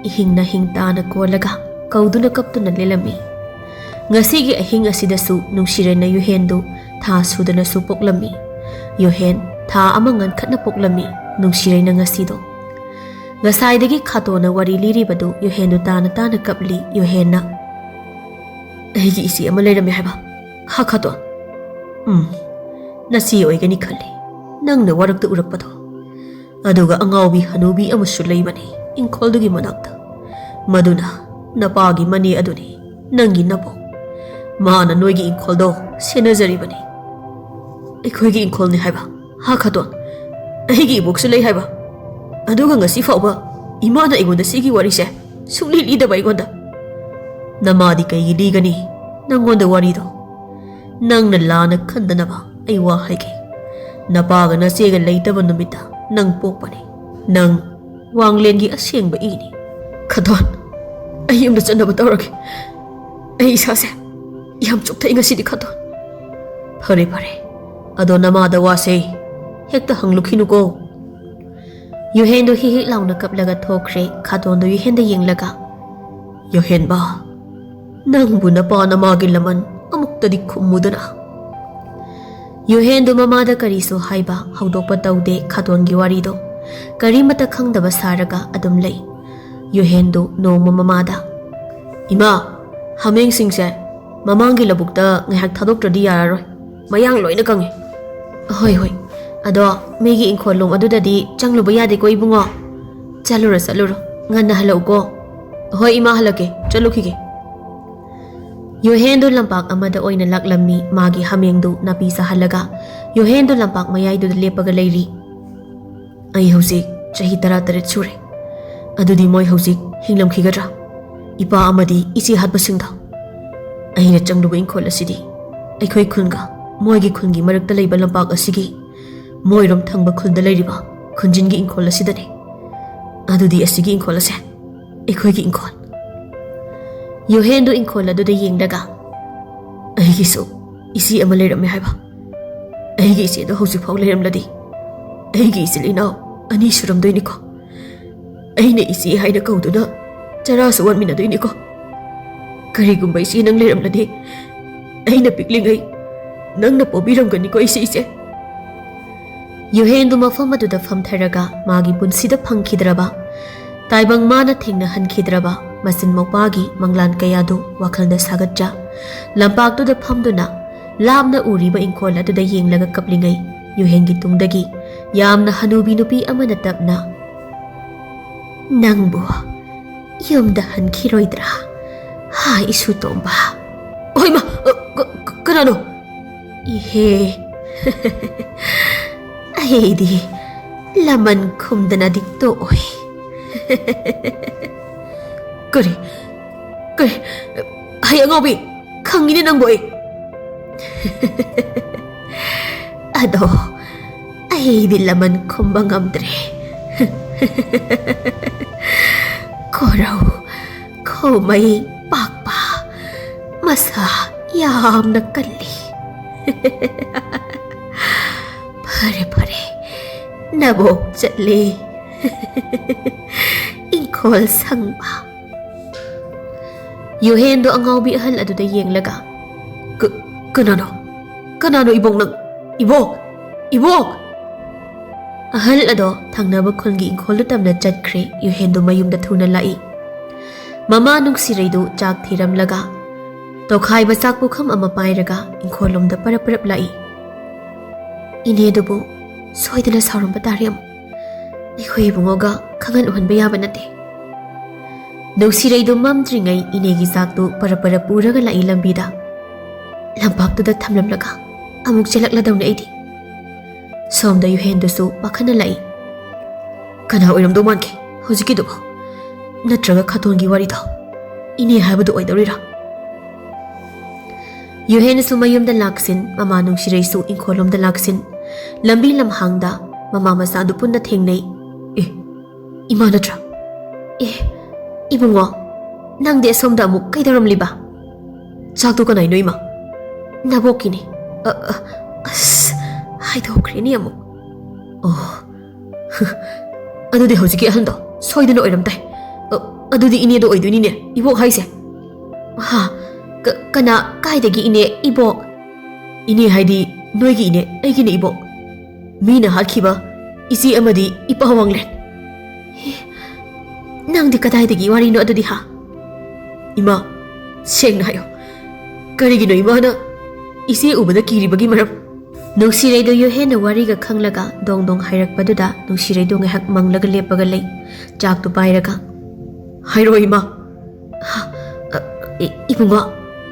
ꯏꯍꯤꯡ ꯅꯥꯍꯤꯡ ꯇꯥꯅ ꯀꯣꯜꯂꯒ ꯀꯧꯗꯨꯅ ꯀꯞꯇꯨꯅ ꯂꯦꯜꯂꯝꯃꯤ꯫ ꯉꯁꯤꯒꯤ ꯑꯍꯤꯡ ꯑꯁꯤꯗꯁꯨ ꯅꯨꯡꯁꯤꯔꯩꯅ ꯌꯨꯍꯦꯟꯗꯨ ꯊꯥ ꯁꯨꯗꯅꯁꯨ ꯄꯣꯛꯂꯝꯃꯤ꯫ ꯌꯨꯍꯦꯟ ꯊꯥ ꯑꯃ ꯉꯟꯈꯠꯅ ꯄꯣꯛꯂꯝꯃꯤ ꯅꯨꯡꯁꯤꯔꯩꯅ ꯉꯁꯤꯗꯣ꯫ ꯉꯁꯥꯏꯗꯒꯤ ꯈꯥꯇꯣꯟꯅ ꯋꯥꯔꯤ ꯂꯤꯔꯤꯕꯗꯨ ꯌꯨꯍꯦꯟꯗꯨ ꯇꯥꯅ ꯇꯥꯅ ꯀꯞꯂꯤ꯫ ꯌꯨꯍꯦꯟꯅ, "ꯑꯩꯒꯤ ꯏꯆꯦ ꯑꯃ ꯂꯩꯔꯝꯃꯦ ꯍꯥꯏꯕ, ꯍꯥ ꯈꯥꯇꯣꯟ?" "ꯎꯝ, ꯅꯆꯦ ꯑꯣꯏꯒꯅꯤ ꯈꯜꯂꯤ, ꯅꯪꯅ ꯋꯥꯔꯛꯇ ꯎꯔꯛꯄꯗꯣ꯫ ꯑꯗꯨꯒ ꯑꯉꯥꯎꯕꯤ ꯍꯅꯨꯕꯤ ꯑꯃꯁꯨ ꯂꯩꯕꯅꯤ ꯏꯪꯈꯣꯜꯗꯨꯒꯤ ꯃꯅꯥꯛꯇ꯫ ꯃꯗꯨꯅ ꯅꯄꯥꯒꯤ ꯃꯅꯦ ꯑꯗꯨꯅꯤ, ꯅꯪꯒꯤ ꯅꯕꯣꯛ꯫ ꯃꯥꯅ ꯅꯣꯏꯒꯤ ꯏꯪꯈꯣꯜꯗꯣ ꯁꯦꯟꯅꯖꯔꯤꯕꯅꯤ꯫" "ꯑꯩꯈꯣꯏꯒꯤ ꯏꯪꯈꯣꯜꯅꯤ ꯍꯥꯏꯕ, ꯍꯥ ꯈꯥꯇꯣꯟ? ꯑꯩꯒꯤ ꯏꯕꯣꯛꯁꯨ ꯂꯩ ꯍꯥꯏꯕ? ꯑꯗꯨꯒ ꯉꯁꯤ ꯐꯥꯎꯕ ꯏꯃꯥꯅ ꯑꯩꯉꯣꯟꯗ ꯁꯤꯒꯤ ꯋꯥꯔꯤꯁꯦ ꯁꯨꯡꯂꯤ ꯂꯤꯗꯕ ꯑꯩꯉꯣꯟꯗ꯫ ꯅꯃꯥꯗꯤ ꯀꯩꯒꯤ ꯂꯤꯒꯅꯤ ꯅꯪꯉꯣꯟꯗ ꯋꯥꯔꯤꯗꯣ? ꯅꯪꯅ ꯂꯥꯟꯅ ꯈꯟꯗꯅꯕ ꯑꯩ ꯋꯥ ꯍꯥꯏꯒꯦ꯫ ꯅꯄꯥꯒ ꯅꯆꯦꯒ ꯂꯩꯇꯕ ꯅꯨꯃꯤꯠꯇ ꯅꯪ ꯄꯣꯛꯄꯅꯤ꯫ ꯅꯪ ꯋꯥꯡꯂꯦꯟꯒꯤ ꯑꯁꯦꯡꯕ ꯏꯅꯤ꯫" "ꯈꯥꯇꯣꯟ, ꯑꯩ ꯌꯨꯝꯗ ꯆꯠꯅꯕ ꯇꯧꯔꯒꯦ꯫ ꯑꯩ ꯏꯁꯥꯁꯦ ꯌꯥꯝ ꯆꯣꯛꯊꯩ ꯉꯁꯤꯗꯤ ꯈꯥꯇꯣꯟ꯫" "ꯐꯔꯦ, ꯐꯔꯦ꯫ ꯑꯗꯣ ꯅꯃꯥꯗ ꯋꯥꯁꯦ ꯍꯦꯛꯇ ꯍꯪꯂꯨꯈꯤꯅꯨꯀꯣ꯫" ꯌꯨꯍꯦꯟꯗꯨ ꯍꯤꯛ ꯍꯤꯛ ꯂꯥꯎꯅ ꯀꯞꯂꯒ ꯊꯣꯛꯈ꯭ꯔꯦ꯫ ꯈꯥꯇꯣꯟꯗꯨ ꯌꯨꯍꯦꯟꯗ ꯌꯦꯡꯂꯒ, "ꯌꯨꯍꯦꯟꯕ, ꯅꯪꯕꯨ ꯅꯄꯥ ꯅꯃꯥꯒꯤ ꯂꯃꯟ ꯑꯃꯨꯛꯇꯗꯤ ꯈꯨꯝꯃꯨꯗꯅ꯫" ꯌꯨꯍꯦꯟꯗꯨ ꯃꯃꯥꯗ ꯀꯔꯤꯁꯨ ꯍꯥꯏꯕ ꯍꯧꯗꯣꯛꯄ ꯇꯧꯗꯦ꯫ ꯈꯥꯇꯣꯟꯒꯤ ꯋꯥꯔꯤꯗꯣ ꯀꯔꯤꯃꯠꯇ ꯈꯪꯗꯕ ꯁꯥꯔꯒ ꯑꯗꯨꯝ ꯂꯩ꯫ ꯌꯨꯍꯦꯟꯗꯨ ꯅꯣꯡꯃ ꯃꯃꯥꯗ, "ꯏꯃꯥ, ꯍꯥꯃꯦꯡꯁꯤꯡꯁꯦ ꯃꯃꯥꯡꯒꯤ ꯂꯧꯕꯨꯛꯇ ꯉꯥꯏꯍꯥꯛ ꯊꯥꯗꯣꯛꯇ꯭ꯔꯗꯤ ꯌꯥꯔꯔꯣꯏ꯫ ꯃꯌꯥꯡ ꯂꯣꯏꯅ ꯀꯪꯉꯦ꯫" "ꯍꯣꯏ, ꯍꯣꯏ꯫ ꯑꯗꯣ ꯃꯤꯒꯤ ꯏꯪꯈꯣꯜ ꯂꯣꯝ ꯑꯗꯨꯗꯗꯤ ꯆꯪꯂꯨꯕ ꯌꯥꯗꯦꯀꯣ ꯏꯕꯨꯡꯉꯣ꯫ ꯆꯠꯂꯨꯔꯣ, ꯆꯠꯂꯨꯔꯣ꯫ ꯉꯟꯅ ꯍꯜꯂꯛꯎꯀꯣ꯫" "ꯍꯣꯏ ꯏꯃꯥ, ꯍꯜꯂꯛꯀꯦ꯫ ꯆꯠꯂꯨꯈꯤꯒꯦ꯫" ꯌꯨꯍꯦꯟꯗꯨ ꯂꯝꯄꯥꯛ ꯑꯃꯗ ꯑꯣꯏꯅ ꯂꯥꯛꯂꯝꯃꯤ꯫ ꯃꯥꯒꯤ ꯍꯥꯃꯦꯡꯗꯨ ꯅꯥꯄꯤ ꯆꯥꯍꯜꯂꯒ ꯌꯨꯍꯦꯟꯗꯨ ꯂꯝꯄꯥꯛ ꯃꯌꯥꯏꯗꯨꯗ ꯂꯦꯞꯄꯒ ꯂꯩꯔꯤ꯫ "ꯑꯩ ꯍꯧꯖꯤꯛ ꯆꯍꯤ ꯇꯔꯥꯇꯔꯦꯠ ꯁꯨꯔꯦ꯫ ꯑꯗꯨꯗꯤ ꯃꯣꯏ ꯍꯧꯖꯤꯛ ꯍꯤꯡꯂꯝꯈꯤꯒꯗ꯭ꯔꯥ? ꯏꯄꯥ ꯑꯃꯗꯤ ꯏꯆꯦ ꯍꯥꯠꯄꯁꯤꯡꯗꯣ?" "ꯑꯩꯅ ꯆꯪꯂꯨꯕ ꯏꯪꯈꯣꯜ ꯑꯁꯤꯗꯤ ꯑꯩꯈꯣꯏ ꯈꯨꯟꯒ ꯃꯣꯏꯒꯤ ꯈꯨꯟꯒꯤ ꯃꯔꯛꯇ ꯂꯩꯕ ꯂꯝꯄꯥꯛ ꯑꯁꯤꯒꯤ ꯃꯣꯏꯔꯣꯝ ꯊꯪꯕ ꯈꯨꯜꯗ ꯂꯩꯔꯤꯕ ꯈꯨꯟꯖꯤꯟꯒꯤ ꯏꯪꯈꯣꯜ ꯑꯁꯤꯗꯅꯤ꯫ ꯑꯗꯨꯗꯤ ꯑꯁꯤꯒꯤ ꯏꯪꯈꯣꯜ ꯑꯁꯦ ꯑꯩꯈꯣꯏꯒꯤ ꯏꯪꯈꯣꯜ꯫" ꯌꯨꯍꯦꯟꯗꯨ ꯏꯪꯈꯣꯜ ꯑꯗꯨꯗ ꯌꯦꯡꯂꯒ, ꯑꯩꯒꯤꯁꯨ ꯏꯆꯦ ꯑꯃ ꯂꯩꯔꯝꯃꯦ ꯍꯥꯏꯕ꯫ ꯑꯩꯒꯤ ꯏꯆꯦꯗꯣ ꯍꯧꯖꯤꯛꯐꯥꯎ ꯂꯩꯔꯝꯂꯗꯤ ꯑꯩꯒꯤ ꯏꯆꯤꯜ ꯏꯅꯥꯎ ꯑꯅꯤ ꯁꯨꯔꯝꯗꯣꯏꯅꯤꯀꯣ꯫ ꯑꯩꯅ ꯏꯆꯦ ꯍꯥꯏꯅ ꯀꯧꯗꯨꯅ ꯆꯔꯥꯁꯨ ꯋꯥꯟꯃꯤꯟꯅꯗꯣꯏꯅꯤꯀꯣ꯫ ꯀꯔꯤꯒꯨꯝꯕ ꯏꯆꯦ ꯅꯪ ꯂꯩꯔꯝꯂꯗꯤ ꯑꯩꯅ ꯄꯤꯛꯂꯤꯉꯩ ꯅꯪꯅ ꯄꯣꯕꯤꯔꯝꯒꯅꯤꯀꯣ ꯏꯆꯦ, ꯏꯆꯦ꯫ ꯌꯨꯍꯦꯟꯗꯨ ꯃꯐꯝ ꯑꯗꯨꯗ ꯐꯝꯊꯔꯒ ꯃꯥꯒꯤ ꯄꯨꯟꯁꯤꯗ ꯐꯪꯈꯤꯗ꯭ꯔꯕ, ꯇꯥꯏꯕꯪ ꯃꯥꯅ ꯊꯦꯡꯅꯍꯟꯈꯤꯗ꯭ꯔꯕ ꯃꯆꯤꯟ ꯃꯧꯄꯥꯒꯤ ꯃꯪꯂꯥꯟ ꯀꯌꯥꯗꯨ ꯋꯥꯈꯜꯗ ꯁꯥꯒꯠꯆ, ꯂꯝꯄꯥꯛꯇꯨꯗ ꯐꯝꯗꯨꯅ ꯂꯥꯞꯅ ꯎꯔꯤꯕ ꯏꯪꯈꯣꯜ ꯑꯗꯨꯗ ꯌꯦꯡꯂꯒ ꯀꯞꯂꯤꯉꯩ, ꯌꯨꯍꯦꯟꯒꯤ ꯇꯨꯡꯗꯒꯤ ꯌꯥꯝꯅ ꯍꯅꯨꯕꯤ ꯅꯨꯄꯤ ꯑꯃꯅ ꯇꯞꯅ, "ꯅꯪꯕꯨ ꯌꯨꯝꯗ ꯍꯟꯈꯤꯔꯣꯏꯗ꯭ꯔꯥ, ꯍꯥ ꯏꯁꯨ ꯇꯣꯝꯕ?" "ꯍꯣꯏ, ꯃꯥ, ꯑ, ꯀ-, ꯀ-, ꯀꯅꯥꯅꯣ?" "ꯏꯍꯦ, ꯑꯩꯗꯤ ꯂꯃꯟ ꯈꯨꯝꯗꯅꯗꯤ ꯇꯣꯛꯑꯣꯏ꯫" "ꯀꯔꯤ? ꯀꯔꯤ? ꯍꯩ ꯑꯉꯥꯎꯕꯤ, ꯈꯪꯉꯤꯅꯦ ꯅꯪꯕꯨ ꯑꯩ꯫" "ꯑꯗꯣ ꯑꯩꯗꯤ ꯂꯃꯟ ꯈꯨꯝꯕ ꯉꯝꯗ꯭ꯔꯦ꯫" "ꯈꯣꯔꯧ ꯈꯣꯃꯩ ꯄꯥꯛꯄ, ꯃꯁꯥ ꯌꯥꯝꯅ ꯀꯜꯂꯤ꯫" "ꯐꯔꯦ, ꯐꯔꯦ, ꯅꯕꯣꯛ ꯆꯠꯂꯦ꯫" ꯏꯪꯈꯣꯜ ꯁꯪꯕ꯫ ꯌꯨꯍꯦꯟꯗꯣ ꯑꯉꯥꯎꯕꯤ ꯑꯍꯜ ꯑꯗꯨꯗ ꯌꯦꯡꯂꯒ, "ꯀ-, ꯀꯅꯥꯅꯣ? ꯀꯅꯥꯅꯣ ꯏꯕꯣꯛ ꯅꯪ? ꯏꯕꯣꯛ! ꯏꯕꯣꯛ!" ꯑꯍꯜ ꯑꯗꯣ ꯊꯪꯅꯕ ꯈꯨꯜꯒꯤ ꯏꯪꯈꯣꯜꯗꯨ ꯇꯝꯅ ꯆꯠꯈ꯭ꯔꯦ꯫ ꯌꯨꯍꯦꯟꯗꯣ ꯃꯌꯨꯝꯗ ꯊꯨꯅ ꯂꯥꯛꯏ꯫ ꯃꯃꯥ ꯅꯨꯡꯁꯤꯔꯩꯗꯨ ꯆꯥꯛ ꯊꯤꯔꯝꯂꯒ ꯇꯣꯈꯥꯏꯕ ꯆꯥꯛ ꯄꯨꯈꯝ ꯑꯃ ꯄꯥꯏꯔꯒ ꯏꯪꯈꯣꯜꯂꯣꯝꯗ ꯄꯔꯞ ꯄꯔꯞ ꯂꯥꯛꯏ꯫ "ꯏꯅꯦꯗꯨꯕꯨ ꯁꯣꯏꯗꯅ ꯁꯥꯎꯔꯝꯕ ꯇꯥꯔꯦ ꯑꯃꯨꯛ꯫ ꯑꯩꯈꯣꯏ ꯏꯕꯨꯡꯉꯣꯒ ꯈꯪꯍꯟ ꯎꯍꯟꯕ ꯌꯥꯕ ꯅꯠꯇꯦ꯫" ꯅꯨꯡꯁꯤꯔꯩꯗꯨ ꯃꯝꯗ꯭ꯔꯤꯉꯩ ꯏꯅꯦꯒꯤ ꯆꯥꯛꯇꯨ ꯄꯔꯞ ꯄꯔꯞ ꯄꯨꯔꯒ ꯂꯥꯛꯏ ꯂꯝꯕꯤꯗ꯫ ꯂꯝꯄꯥꯛꯇꯨꯗ ꯊꯝꯂꯝꯂꯒ ꯑꯃꯨꯛ ꯆꯦꯜꯂꯛꯂꯗꯧꯅꯦ ꯑꯩꯗꯤ꯫ ꯁꯣꯝꯗ ꯌꯨꯍꯦꯟꯗꯨꯁꯨ ꯄꯥꯈꯠꯅ ꯂꯥꯛꯏ꯫ "ꯀꯅꯥ ꯑꯣꯏꯔꯝꯗꯧ ꯃꯥꯟꯒꯦ ꯍꯧꯖꯤꯛꯀꯤꯗꯨꯕꯣ? ꯅꯠꯇ꯭ꯔꯒ ꯈꯥꯇꯣꯟꯒꯤ ꯋꯥꯔꯤꯗꯣ ꯏꯅꯦ ꯍꯥꯏꯕꯗꯨ ꯑꯣꯏꯗꯧꯔꯤꯔꯥ?" ꯌꯨꯍꯦꯟꯁꯨ ꯃꯌꯨꯝꯗ ꯂꯥꯛꯁꯤꯟ, ꯃꯃꯥ ꯅꯨꯡꯁꯤꯔꯩꯁꯨ ꯏꯪꯈꯣꯜꯂꯣꯝꯗ ꯂꯥꯛꯁꯤꯟ꯫ ꯂꯝꯕꯤ ꯂꯝꯍꯥꯡꯗ ꯃꯃꯥ ꯃꯆꯥꯗꯨ ꯄꯨꯟꯅ ꯊꯦꯡꯅꯩ꯫ "ꯑꯦ, ꯏꯃꯥ ꯅꯠꯇ꯭ꯔꯥ? ꯑꯦ, ꯏꯕꯨꯡꯉꯣ, ꯅꯪꯗꯤ ꯑꯁꯣꯝꯗ ꯑꯃꯨꯛ ꯀꯩꯗꯧꯔꯝꯂꯤꯕ? ꯆꯥꯛꯇꯨ ꯀꯅꯥꯏꯅꯣ, ꯏꯃꯥ?" ꯅꯕꯣꯛꯀꯤꯅꯤ꯫ ꯑ, ꯑ, ꯑꯁ, ꯍꯥꯏꯗꯣꯛꯈ꯭ꯔꯦꯅꯦ ꯑꯃꯨꯛ꯫ ꯑꯣ, ꯑꯗꯨꯗꯤ ꯍꯧꯖꯤꯛꯀꯤ ꯑꯍꯟꯗꯣ ꯁꯣꯏꯗꯅ ꯑꯣꯏꯔꯝ ꯇꯥꯏ꯫ ꯑ, ꯑꯗꯨꯗꯤ ꯏꯅꯦꯗꯣ ꯑꯣꯏꯗꯣꯏꯅꯤꯅꯦ, ꯏꯕꯣꯛ ꯍꯥꯏꯁꯦ꯫ ꯍꯥ? ꯀ-, ꯀꯅꯥ, ꯀꯥꯏꯗꯒꯤ ꯏꯅꯦ, ꯏꯕꯣꯛ? ꯏꯅꯦ ꯍꯥꯏꯗꯤ ꯅꯣꯏꯒꯤ ꯏꯅꯦ, ꯑꯩꯒꯤꯅꯦ ꯏꯕꯣꯛ꯫ ꯃꯤꯅ ꯍꯥꯠꯈꯤꯕ ꯏꯆꯦ ꯑꯃꯗꯤ ꯏꯄꯥ ꯋꯥꯡꯂꯦꯟ꯫ ꯍꯦ, ꯅꯪꯗꯤ ꯀꯗꯥꯏꯗꯒꯤ ꯋꯥꯔꯤꯅꯣ ꯑꯗꯨꯗꯤ, ꯍꯥ? ꯏꯃꯥ, ꯁꯦꯡꯅ ꯍꯥꯏꯌꯣ, ꯀꯔꯤꯒꯤꯅꯣ ꯏꯃꯥꯅ ꯏꯆꯦ ꯎꯕꯗ ꯀꯤꯔꯤꯕꯒꯤ ꯃꯔꯝ? ꯅꯨꯡꯁꯤꯔꯩꯗꯣ ꯌꯨꯍꯦꯟꯅ ꯋꯥꯔꯤꯒ ꯈꯪꯂꯒ ꯗꯣꯡ ꯗꯣꯡ ꯍꯥꯏꯔꯛꯄꯗꯨꯗ ꯅꯨꯡꯁꯤꯔꯩꯗꯣ ꯉꯥꯏꯍꯥꯛ ꯃꯪꯂꯒ ꯂꯦꯞꯄꯒ ꯂꯩ, ꯆꯥꯛꯇꯨ ꯄꯥꯏꯔꯒ꯫ ꯍꯥꯏꯔꯣ ꯏꯃꯥ꯫ ꯍꯥ? ꯑ, ꯏ-, ꯏꯕꯨꯡꯉꯣ,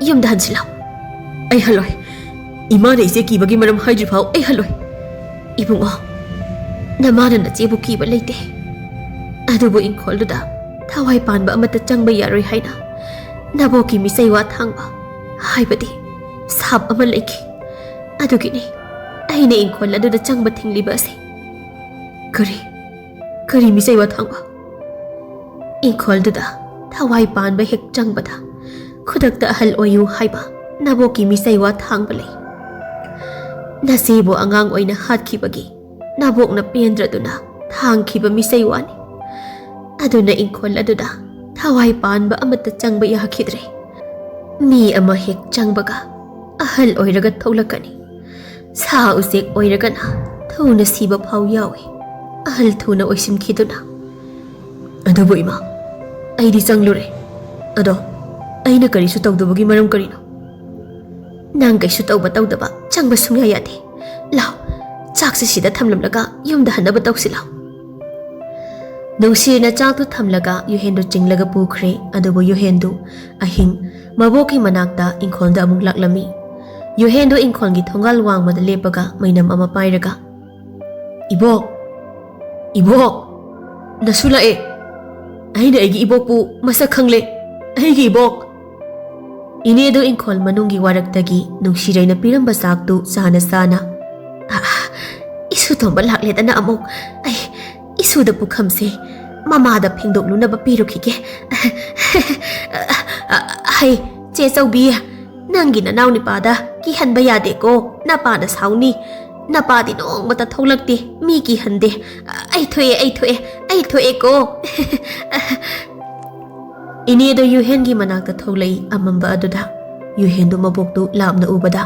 ꯌꯨꯝꯗ ꯍꯟꯁꯤ ꯂꯥꯎ꯫ ꯑꯩ ꯍꯜꯂꯣꯏ꯫ ꯏꯃꯥꯅ ꯏꯆꯦ ꯀꯤꯕꯒꯤ ꯃꯔꯝ ꯍꯥꯏꯗ꯭ꯔꯤꯐꯥꯎ ꯑꯩ ꯍꯜꯂꯣꯏ꯫ ꯏꯕꯨꯡꯉꯣ, ꯅꯃꯥꯅ ꯅꯆꯦꯕꯨ ꯀꯤꯕ ꯂꯩꯇꯦ꯫ ꯑꯗꯨꯕꯨ ꯏꯪꯈꯣꯜꯗꯨꯗ ꯊꯋꯥꯏ ꯄꯥꯟꯕ ꯑꯃꯠꯇ ꯆꯪꯕ ꯌꯥꯔꯣꯏ ꯍꯥꯏꯅ ꯅꯕꯣꯛꯀꯤ ꯃꯤꯆꯩ ꯋꯥ ꯊꯥꯡꯕ, ꯍꯥꯏꯕꯗꯤ ꯁꯥꯞ ꯑꯃ ꯂꯩꯈꯤ꯫ ꯑꯗꯨꯒꯤꯅꯤ ꯑꯩꯅ ꯏꯪꯈꯣꯜ ꯑꯗꯨꯗ ꯆꯪꯕ ꯊꯤꯡꯂꯤꯕ ꯑꯁꯤ꯫ ꯀꯔꯤ? ꯀꯔꯤ ꯃꯤꯆꯩ ꯋꯥ ꯊꯥꯡꯕ? ꯏꯪꯈꯣꯜꯗꯨꯗ ꯊꯋꯥꯏ ꯄꯥꯟꯕ ꯍꯦꯛ ꯆꯪꯕꯗ ꯈꯨꯗꯛꯇ ꯑꯍꯜ ꯑꯣꯏꯌꯨ ꯍꯥꯏꯕ ꯅꯕꯣꯛꯀꯤ ꯃꯤꯆꯩ ꯋꯥ ꯊꯥꯡꯕ ꯂꯩ꯫ ꯅꯆꯦꯕꯨ ꯑꯉꯥꯡ ꯑꯣꯏꯅ ꯍꯥꯠꯈꯤꯕꯒꯤ ꯅꯕꯣꯛꯅ ꯄꯦꯟꯗ꯭ꯔꯗꯨꯅ ꯊꯥꯡꯈꯤꯕ ꯃꯤꯆꯩ ꯋꯥꯅꯤ꯫ ꯑꯗꯨꯅ ꯏꯪꯈꯣꯜ ꯑꯗꯨꯗ ꯊꯋꯥꯏ ꯄꯥꯟꯕ ꯑꯃꯠꯇ ꯆꯪꯕ ꯌꯥꯈꯤꯗ꯭ꯔꯦ꯫ ꯃꯤ ꯑꯃ ꯍꯦꯛ ꯆꯪꯕꯒ ꯑꯍꯜ ꯑꯣꯏꯔꯒ ꯊꯣꯛꯂꯛꯀꯅꯤ꯫ ꯁꯥ ꯎꯆꯦꯛ ꯑꯣꯏꯔꯒꯅ ꯊꯨꯅ ꯁꯤꯕ ꯐꯥꯎ ꯌꯥꯎꯏ, ꯑꯍꯜ ꯊꯨꯅ ꯑꯣꯏꯁꯤꯟꯈꯤꯗꯨꯅ꯫ ꯑꯗꯨꯕꯨ ꯏꯃꯥ, ꯑꯩꯗꯤ ꯆꯪꯂꯨꯔꯦ꯫ ꯑꯗꯣ ꯑꯩꯅ ꯀꯔꯤꯁꯨ ꯇꯧꯗꯕꯒꯤ ꯃꯔꯝ ꯀꯔꯤꯅꯣ? ꯅꯪ ꯀꯩꯁꯨ ꯇꯧꯕ ꯇꯧꯗꯕ ꯆꯪꯕ ꯁꯨꯡꯌꯥ ꯌꯥꯗꯦ꯫ ꯂꯥꯎ, ꯆꯥꯛꯁꯦ ꯁꯤꯗ ꯊꯝꯂꯝꯂꯒ ꯌꯨꯝꯗ ꯍꯟꯅꯕ ꯇꯧꯁꯤ ꯂꯥꯎ꯫ ꯅꯨꯡꯁꯤꯅ ꯆꯥꯛꯇꯨ ꯊꯝꯂꯒ ꯌꯨꯍꯦꯟꯗꯨ ꯆꯤꯡꯂꯒ ꯄꯨꯈ꯭ꯔꯦ꯫ ꯑꯗꯨꯕꯨ ꯌꯨꯍꯦꯟꯗꯨ ꯑꯍꯤꯡ ꯃꯕꯣꯛꯀꯤ ꯃꯅꯥꯛꯇ ꯏꯪꯈꯣꯜꯗ ꯑꯃꯨꯛ ꯂꯥꯛꯂꯝꯃꯤ꯫ ꯌꯨꯍꯦꯟꯗꯨ ꯏꯪꯈꯣꯜꯒꯤ ꯊꯣꯡꯒꯥꯜ ꯋꯥꯡꯃꯗ ꯂꯦꯞꯄꯒ ꯃꯩꯅꯝ ꯑꯃ ꯄꯥꯏꯔꯒ, "ꯏꯕꯣꯛ! ꯏꯕꯣꯛ! ꯅꯁꯨ ꯂꯥꯛꯑꯦ! ꯑꯩꯅ ꯑꯩꯒꯤ ꯏꯕꯣꯛꯄꯨ ꯃꯁꯛ ꯈꯪꯂꯦ! ꯑꯩꯒꯤ ꯏꯕꯣꯛ!" ꯏꯅꯦꯗꯨ ꯏꯪꯈꯣꯜ ꯃꯅꯨꯡꯒꯤ ꯋꯥꯔꯛꯇꯒꯤ ꯅꯨꯡꯁꯤꯔꯩꯅ ꯄꯤꯔꯝꯕ ꯆꯥꯛꯇꯨ ꯆꯥꯅ ꯆꯥꯅ, "ꯑ, ꯏꯁꯨ ꯇꯣꯝꯕ ꯂꯥꯛꯂꯦꯗꯅ ꯑꯃꯨꯛ꯫ ꯑꯩ ꯏꯁꯨꯗ ꯄꯨꯈꯝꯁꯦ ꯃꯃꯥꯗ ꯐꯦꯡꯗꯣꯛꯂꯨꯅꯕ ꯄꯤꯔꯨꯈꯤꯒꯦ꯫ ꯍꯩ, ꯆꯦ ꯆꯧꯕꯤ, ꯅꯪꯒꯤ ꯅꯅꯥꯎ ꯅꯨꯄꯥꯗ ꯀꯤꯍꯟꯕ ꯌꯥꯗꯦꯀꯣ, ꯅꯄꯥꯅ ꯁꯥꯎꯅꯤ꯫ ꯅꯄꯥꯗꯤ ꯅꯣꯡꯃꯇ ꯊꯣꯛꯂꯛꯇꯦ, ꯃꯤ ꯀꯤꯍꯟꯗꯦ꯫ ꯑꯩ ꯊꯣꯛꯑꯦ, ꯑꯩ ꯊꯣꯛꯑꯦ, ꯑꯩ ꯊꯣꯛꯑꯦꯀꯣ꯫ ꯏꯅꯦꯗꯣ ꯌꯨꯍꯦꯟꯒꯤ ꯃꯅꯥꯛꯇ ꯊꯣꯛꯂꯛꯏ꯫ ꯑꯃꯝꯕ ꯑꯗꯨꯗ ꯌꯨꯍꯦꯟꯗꯨ ꯃꯕꯣꯛꯇꯨ ꯂꯥꯞꯅ ꯎꯕꯗ,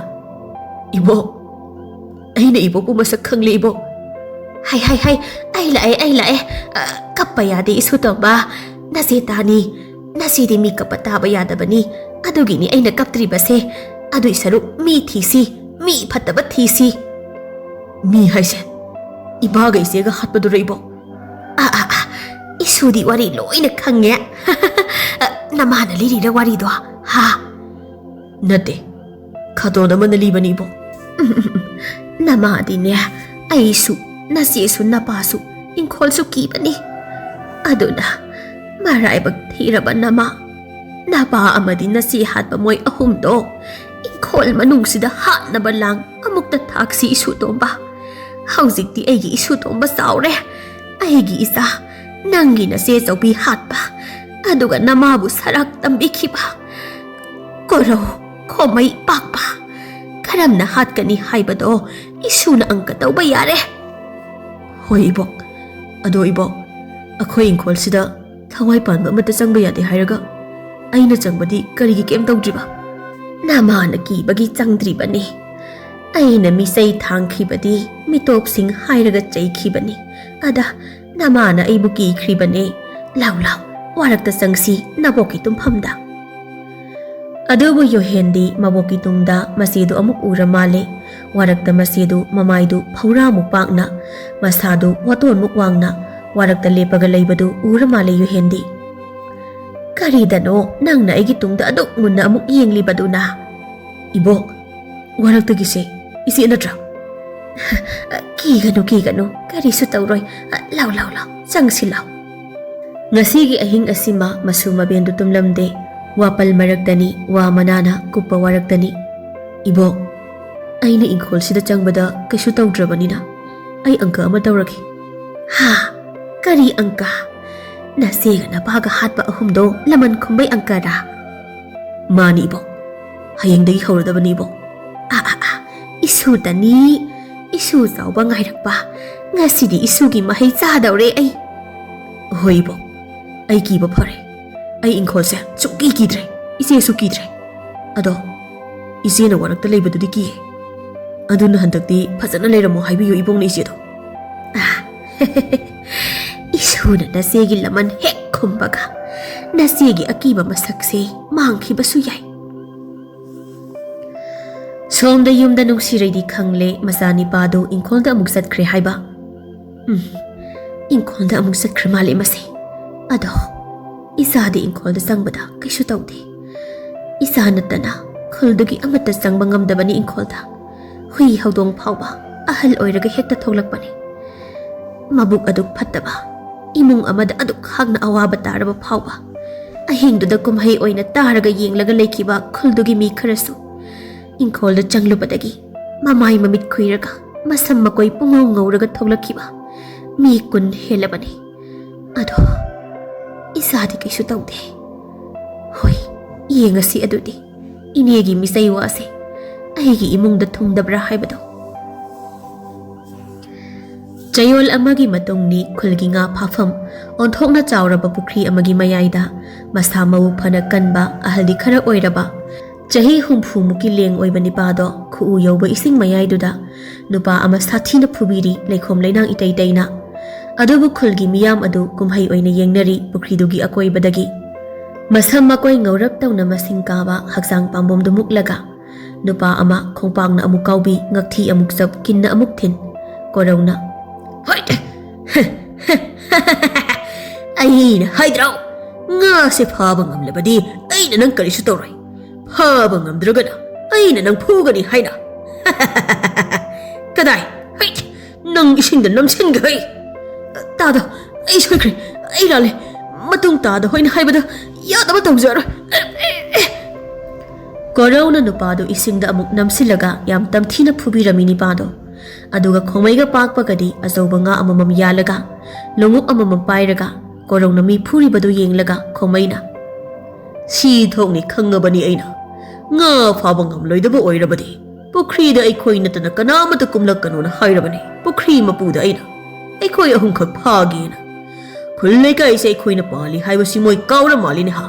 "ꯏꯕꯣꯛ, ꯑꯩꯅ ꯏꯕꯣꯛꯄꯨ ꯃꯁꯛ ꯈꯪꯂꯦ, ꯏꯕꯣꯛ꯫ ꯍꯥꯏ, ꯍꯥꯏ, ꯍꯥꯏ, ꯑꯩ ꯂꯥꯛꯑꯦ, ꯑꯩ ꯂꯥꯛꯑꯦ꯫ ꯑ, ꯀꯞꯄ ꯌꯥꯗꯦ, ꯏꯁꯨ ꯇꯣꯝꯕ꯫ ꯅꯆꯦ ꯇꯥꯅꯤ꯫ ꯅꯆꯦꯗꯤ ꯃꯤ ꯀꯞꯄ ꯇꯥꯕ ꯌꯥꯗꯕꯅꯤ꯫ ꯑꯗꯨꯒꯤꯅꯤ ꯑꯩꯅ ꯀꯞꯇ꯭ꯔꯤꯕꯁꯦ꯫ ꯑꯗꯨꯏ ꯁꯔꯨꯛ ꯃꯤ ꯊꯤꯁꯤ, ꯃꯤ ꯐꯠꯇꯕ ꯊꯤꯁꯤ꯫" "ꯃꯤ ꯍꯥꯏꯁꯦ ꯏꯃꯥꯒ ꯏꯆꯦꯒ ꯍꯥꯠꯄꯗꯨꯔ, ꯏꯕꯣꯛ?" "ꯑꯥ, ꯑꯥ, ꯑꯥ, ꯏꯁꯨꯗꯤ ꯋꯥꯔꯤ ꯂꯣꯏꯅ ꯈꯪꯉꯦ꯫" "ꯑ, ꯅꯃꯥꯅ ꯂꯤꯔꯤꯔ ꯋꯥꯔꯤꯗꯣ, ꯍꯥ?" "ꯅꯠꯇꯦ, ꯈꯥꯇꯣꯟ ꯑꯃꯅ ꯂꯤꯕꯅꯤ, ꯏꯕꯣꯛ꯫" "ꯎꯝ, ꯎꯝ, ꯎꯝ, ꯅꯃꯥꯗꯤꯅꯦ, ꯑꯩꯁꯨ, ꯅꯆꯦꯁꯨ, ꯅꯄꯥꯁꯨ ꯏꯪꯈꯣꯜꯁꯨ ꯀꯤꯕꯅꯤ꯫ ꯑꯗꯨꯅ ꯃꯔꯥꯏꯕꯛ ꯊꯤꯔꯕ ꯅꯃꯥ, ꯅꯄꯥ ꯑꯃꯗꯤ ꯅꯆꯦ ꯍꯥꯠꯄ ꯃꯣꯏ ꯑꯍꯨꯝꯗꯣ ꯏꯪꯈꯣꯜ ꯃꯅꯨꯡꯁꯤꯗ ꯍꯥꯠꯅꯕ ꯂꯥꯡ ꯑꯃꯨꯛꯇ ꯊꯥꯛꯁꯤ, ꯏꯁꯨ ꯇꯣꯝꯕ꯫ ꯍꯧꯖꯤꯛꯇꯤ ꯑꯩꯒꯤ ꯏꯁꯨ ꯇꯣꯝꯕ ꯆꯥꯎꯔꯦ꯫ ꯑꯩꯒꯤ ꯏꯆꯥ, ꯅꯪꯒꯤ ꯅꯆꯦ ꯆꯧꯕꯤ ꯍꯥꯠꯄ, ꯑꯗꯨꯒ ꯅꯃꯥꯕꯨ ꯁꯔꯥꯛ ꯇꯝꯕꯤꯈꯤꯕ ꯀꯣꯔꯧ ꯈꯣꯃꯩ ꯄꯥꯛꯄ, ꯀꯔꯝꯅ ꯍꯥꯠꯀꯅꯤ ꯍꯥꯏꯕꯗꯣ ꯏꯁꯨꯅ ꯑꯪꯀ ꯇꯧꯕ ꯌꯥꯔꯦ꯫" "ꯍꯣꯏ, ꯏꯕꯣꯛ꯫ ꯑꯗꯣ, ꯏꯕꯣꯛ, ꯑꯩꯈꯣꯏ ꯏꯪꯈꯣꯜꯁꯤꯗ ꯊꯋꯥꯏ ꯄꯥꯟꯕ ꯑꯃꯠꯇ ꯆꯪꯕ ꯌꯥꯗꯦ ꯍꯥꯏꯔꯒ ꯑꯩꯅ ꯆꯪꯕꯗꯤ ꯀꯔꯤꯒꯤ ꯀꯩꯝ ꯇꯧꯗ꯭ꯔꯤꯕ?" "ꯅꯃꯥꯅ ꯀꯤꯕꯒꯤ ꯆꯪꯗ꯭ꯔꯤꯕꯅꯤ꯫ ꯑꯩꯅ ꯃꯤꯆꯩ ꯊꯥꯡꯈꯤꯕꯗꯤ ꯃꯤꯇꯣꯞꯁꯤꯡ ꯍꯥꯏꯔꯒ ꯆꯩꯈꯤꯕꯅꯤ꯫ ꯑꯗ ꯅꯃꯥꯅ ꯑꯩꯕꯨ ꯀꯤꯈ꯭ꯔꯤꯕꯅꯦ꯫ ꯂꯥꯎ, ꯂꯥꯎ, ꯋꯥꯔꯛꯇ ꯆꯪꯁꯤ, ꯅꯕꯣꯛꯀꯤ ꯇꯨꯝꯐꯝꯗ꯫" ꯑꯗꯨꯕꯨ ꯌꯣꯍꯦꯟꯗꯤ ꯃꯕꯣꯛꯀꯤ ꯇꯨꯡꯗ ꯃꯆꯦꯗꯨ ꯑꯃꯨꯛ ꯎꯔ ꯃꯥꯜꯂꯦ꯫ ꯋꯥꯔꯛꯇ ꯃꯆꯦꯗꯨ ꯃꯃꯥꯏꯗꯨ ꯐꯧꯔꯥꯃꯨꯛ ꯄꯥꯛꯅ, ꯃꯁꯥꯗꯨ ꯋꯥꯇꯣꯟꯃꯨꯛ ꯋꯥꯡꯅ ꯋꯥꯔꯛꯇ ꯂꯦꯞꯄꯒ ꯂꯩꯕꯗꯨ ꯎꯔ ꯃꯥꯜꯂꯦ ꯌꯣꯍꯦꯟꯗꯤ꯫ "ꯀꯔꯤꯗꯅꯣ ꯅꯪꯅ ꯑꯩꯒꯤ ꯇꯨꯡꯗ ꯑꯗꯨꯛ ꯃꯨꯟꯅ ꯑꯃꯨꯛ ꯌꯦꯡꯂꯤꯕꯗꯨꯅ?" "ꯏꯕꯣꯛ, ꯋꯥꯔꯛꯇꯒꯤꯁꯦ ꯏꯆꯦ ꯅꯠꯇ꯭ꯔꯥ?" "ꯀꯤꯒꯅꯨ, ꯀꯤꯒꯅꯨ, ꯀꯔꯤꯁꯨ ꯇꯧꯔꯣꯏ꯫ ꯂꯥꯎ, ꯂꯥꯎ, ꯂꯥꯎ, ꯆꯪꯁꯤ ꯂꯥꯎ꯫" ꯉꯁꯤꯒꯤ ꯑꯍꯤꯡ ꯑꯁꯤꯃ ꯃꯁꯨ ꯃꯕꯦꯟꯗꯨ ꯇꯨꯝꯂꯝꯗꯦ꯫ ꯋꯥꯄꯜ ꯃꯔꯛꯇꯅꯤ, ꯋꯥ ꯃꯅꯥꯅ ꯀꯨꯞꯄ ꯋꯥꯔꯛꯇꯅꯤ꯫ "ꯏꯕꯣꯛ, ꯑꯩꯅ ꯏꯪꯈꯣꯜꯁꯤꯗ ꯆꯪꯕꯗ ꯀꯩꯁꯨ ꯇꯧꯗ꯭ꯔꯕꯅꯤꯅ ꯑꯩ ꯑꯪꯀ ꯑꯃ ꯇꯧꯔꯒꯦ꯫" "ꯍꯥ? ꯀꯔꯤ ꯑꯪꯀ? ꯅꯆꯦꯒ ꯅꯄꯥꯒ ꯍꯥꯠꯄ ꯑꯍꯨꯝꯗꯣ ꯂꯃꯟ ꯈꯨꯝꯕꯩ ꯑꯪꯀꯔꯥ?" "ꯃꯥꯅꯤ, ꯏꯕꯣꯛ꯫ ꯍꯌꯦꯡꯗꯒꯤ ꯍꯧꯔꯗꯕꯅꯤ, ꯏꯕꯣꯛ꯫" ꯏꯁꯨꯇꯅꯤ, ꯏꯁꯨ ꯆꯥꯎꯕ ꯉꯥꯏꯔꯛꯄ꯫ ꯉꯁꯤꯗꯤ ꯏꯁꯨꯒꯤ ꯃꯍꯩ ꯆꯥꯗꯧꯔꯦ ꯑꯩ꯫ ꯍꯣꯏ ꯏꯕꯣꯛ, ꯑꯩ ꯀꯤꯕ ꯐꯔꯦ꯫ ꯑꯩ ꯏꯪꯈꯣꯜꯁꯦ ꯁꯨꯡꯀꯤ ꯀꯤꯗ꯭ꯔꯦ, ꯏꯆꯦꯁꯨ ꯀꯤꯗ꯭ꯔꯦ꯫ ꯑꯗꯣ ꯏꯆꯦꯅ ꯋꯥꯔꯛꯇ ꯂꯩꯕꯗꯨꯗꯤ ꯀꯤꯌꯦ꯫ ꯑꯗꯨꯅ ꯍꯟꯗꯛꯇꯤ ꯐꯖꯅ ꯂꯩꯔꯝꯃꯣ ꯍꯥꯏꯕꯤꯌꯨ ꯏꯕꯣꯛꯅ ꯏꯆꯦꯗꯣ꯫ ꯑꯥ, ꯏꯁꯨꯅ ꯅꯆꯦꯒꯤ ꯂꯃꯟ ꯍꯦꯛ ꯈꯨꯝꯕꯒ ꯅꯆꯦꯒꯤ ꯑꯀꯤꯕ ꯃꯁꯛꯁꯦ ꯃꯥꯡꯈꯤꯕꯁꯨ ꯌꯥꯏ꯫ ꯁꯣꯝꯗ ꯌꯨꯝꯗ ꯅꯨꯡꯁꯤꯔꯩꯗꯤ ꯈꯪꯂꯦ ꯃꯆꯥꯅꯤꯄꯥꯗꯨ ꯏꯪꯈꯣꯜꯗ ꯑꯃꯨꯛ ꯆꯠꯈ꯭ꯔꯦ ꯍꯥꯏꯕ꯫ ꯎꯝ, ꯏꯪꯈꯣꯜꯗ ꯑꯃꯨꯛ ꯆꯠꯈ꯭ꯔ ꯃꯥꯜꯂꯦ ꯃꯁꯦ꯫ ꯑꯗꯣ ꯏꯆꯥꯗꯤ ꯏꯪꯈꯣꯜꯗ ꯆꯪꯕꯗ ꯀꯩꯁꯨ ꯇꯧꯗꯦ꯫ ꯏꯆꯥ ꯅꯠꯇꯅ ꯈꯨꯜꯗꯨꯒꯤ ꯑꯃꯠꯇ ꯆꯪꯕ ꯉꯝꯗꯕꯅꯤ ꯏꯪꯈꯣꯜꯗ꯫ ꯍꯨꯏ ꯍꯧꯗꯣꯡ ꯐꯥꯎꯕ ꯑꯍꯜ ꯑꯣꯏꯔꯒ ꯍꯦꯛꯇ ꯊꯣꯛꯂꯛꯄꯅꯤ꯫ ꯃꯕꯨꯛ ꯑꯗꯨꯛ ꯐꯠꯇꯕ, ꯏꯃꯨꯡ ꯑꯃꯗ ꯑꯗꯨꯛ ꯍꯥꯛꯅ ꯑꯋꯥꯕ ꯇꯥꯔꯕ ꯐꯥꯎꯕ, ꯑꯍꯤꯡꯗꯨꯗ ꯀꯨꯝꯍꯩ ꯑꯣꯏꯅ ꯇꯥꯔꯒ ꯌꯦꯡꯂꯒ ꯂꯩꯈꯤꯕ ꯈꯨꯜꯗꯨꯒꯤ ꯃꯤ ꯈꯔꯁꯨ ꯏꯪꯈꯣꯜꯗ ꯆꯪꯂꯨꯕꯗꯒꯤ ꯃꯃꯥꯏ ꯃꯃꯤꯠ ꯈꯨꯏꯔꯒ ꯃꯁꯝ ꯃꯀꯣꯏ ꯄꯨꯡꯉꯧ ꯉꯧꯔꯒ ꯊꯣꯛꯂꯛꯈꯤꯕ ꯃꯤ ꯀꯨꯟ ꯍꯦꯜꯂꯕꯅꯤ꯫ ꯑꯗꯣ ꯏꯆꯥꯗꯤ ꯀꯩꯁꯨ ꯇꯧꯗꯦ꯫ ꯍꯣꯏ, ꯌꯦꯡꯉꯁꯤ ꯑꯗꯨꯗꯤ ꯏꯅꯦꯒꯤ ꯃꯤꯆꯩ ꯋꯥꯁꯦ ꯑꯩꯒꯤ ꯏꯃꯨꯡꯗ ꯊꯨꯡꯗꯕ꯭ꯔꯥ ꯍꯥꯏꯕꯗꯣ꯫ ꯆꯌꯣꯜ ꯑꯃꯒꯤ ꯃꯇꯨꯡꯅꯤ ꯈꯨꯜꯒꯤ ꯉꯥ ꯐꯥꯐꯝ ꯑꯣꯟꯊꯣꯛꯅ ꯆꯥꯎꯔꯕ ꯄꯨꯈ꯭ꯔꯤ ꯑꯃꯒꯤ ꯃꯌꯥꯏꯗ ꯃꯁꯥ ꯃꯎ ꯐꯅ ꯀꯟꯕ ꯑꯍꯜꯗꯤ ꯈꯔ ꯑꯣꯏꯔꯕ ꯆꯍꯤ ꯍꯨꯝꯐꯨꯃꯨꯛꯀꯤ ꯂꯦꯡ ꯑꯣꯏꯕ ꯅꯤꯄꯥꯗꯣ ꯈꯨꯎ ꯌꯧꯕ ꯏꯁꯤꯡ ꯃꯌꯥꯏꯗꯨꯗ ꯅꯨꯄꯥ ꯑꯃ ꯁꯥꯊꯤꯅ ꯐꯨꯕꯤꯔꯤ ꯂꯩꯈꯣꯝ ꯂꯩꯅꯥꯡ ꯏꯇꯩ ꯇꯩꯅ꯫ ꯑꯗꯨꯕꯨ ꯈꯨꯜꯒꯤ ꯃꯤꯌꯥꯝ ꯑꯗꯨ ꯀꯨꯝꯍꯩ ꯑꯣꯏꯅ ꯌꯦꯡꯅꯔꯤ ꯄꯨꯈ꯭ꯔꯤꯗꯨꯒꯤ ꯑꯀꯣꯏꯕꯗꯒꯤ꯫ ꯃꯁꯝ ꯃꯀꯣꯏ ꯉꯧꯔꯞ ꯇꯧꯅ ꯃꯁꯤꯡ ꯀꯥꯕ ꯍꯛꯆꯥꯡ ꯄꯥꯝꯕꯣꯝꯗꯨ ꯃꯨꯛꯂꯒ ꯅꯨꯄꯥ ꯑꯃ ꯈꯣꯡꯄꯥꯛꯅ ꯑꯃꯨꯛ ꯀꯥꯎꯕꯤ, ꯉꯛꯊꯤ ꯑꯃꯨꯛ ꯆꯞ, ꯀꯤꯟꯅ ꯑꯃꯨꯛ ꯊꯤꯟ꯫ ꯀꯣꯔꯧꯅ, "ꯍꯣꯏꯠ! ꯑꯩꯅ ꯍꯥꯏꯗ꯭ꯔꯣ? ꯉꯥꯁꯦ ꯐꯥꯕ ꯉꯝꯂꯕꯗꯤ ꯑꯩꯅ ꯅꯪ ꯀꯔꯤꯁꯨ ꯇꯧꯔꯣꯏ꯫ ꯐꯥꯕ ꯉꯝꯗ꯭ꯔꯒꯅ ꯑꯩꯅ ꯅꯪ ꯐꯨꯒꯅꯤ ꯍꯥꯏꯅ꯫ ꯀꯗꯥꯏ? ꯍꯣꯏꯠ! ꯅꯪ ꯏꯁꯤꯡꯗ ꯅꯝꯁꯤꯟꯒꯦ ꯍꯩ!" "ꯇꯥꯗꯣ, ꯑꯩ ꯁꯣꯏꯈ꯭ꯔꯦ, ꯑꯩ ꯂꯥꯜꯂꯦ꯫ ꯃꯇꯨꯡ ꯇꯥꯗ ꯍꯣꯏꯅ ꯍꯥꯏꯕꯗ ꯌꯥꯗꯕ ꯇꯧꯖꯔꯣꯏ꯫" ꯀꯣꯔꯧꯅ ꯅꯨꯄꯥꯗꯨ ꯏꯁꯤꯡꯗ ꯑꯃꯨꯛ ꯅꯝꯁꯤꯜꯂꯒ ꯌꯥꯝ ꯇꯝꯊꯤꯅ ꯐꯨꯕꯤꯔꯝꯃꯤ ꯅꯤꯄꯥꯗꯣ꯫ ꯑꯗꯨꯒ ꯈꯣꯡꯃꯩꯒ ꯄꯥꯛꯄꯒꯗꯤ ꯑꯆꯧꯕ ꯉꯥ ꯑꯃꯃꯝ ꯌꯥꯜꯂꯒ ꯂꯣꯡꯎꯞ ꯑꯃꯃꯝ ꯄꯥꯏꯔꯒ ꯀꯣꯔꯧꯅ ꯃꯤ ꯐꯨꯔꯤꯕꯗꯨ ꯌꯦꯡꯂꯒ ꯈꯣꯡꯃꯩꯅ, "ꯁꯤ ꯊꯣꯛꯅꯤ ꯈꯪꯉꯕꯅꯤ ꯑꯩꯅ꯫ ꯉꯥ ꯐꯥꯕ ꯉꯝꯂꯣꯏꯗꯕ ꯑꯣꯏꯔꯕꯗꯤ ꯄꯨꯈ꯭ꯔꯤꯗ ꯑꯩꯈꯣꯏ ꯅꯠꯇꯅ ꯀꯅꯥꯃꯠꯇ ꯀꯨꯝꯂꯛꯀꯅꯣꯅ ꯍꯥꯏꯔꯕꯅꯤ꯫ ꯄꯨꯈ꯭ꯔꯤ ꯃꯄꯨꯗ ꯑꯩꯅ ꯑꯩꯈꯣꯏ ꯑꯍꯨꯝꯈꯛ ꯐꯥꯒꯦꯅ꯫ ꯈꯨꯜ ꯂꯩꯀꯥꯏꯁꯦ ꯑꯩꯈꯣꯏꯅ ꯄꯥꯜꯂꯤ ꯍꯥꯏꯕꯁꯤ ꯃꯣꯏ ꯀꯥꯎꯔ ꯃꯥꯜꯂꯤꯅꯦ ꯍꯥ꯫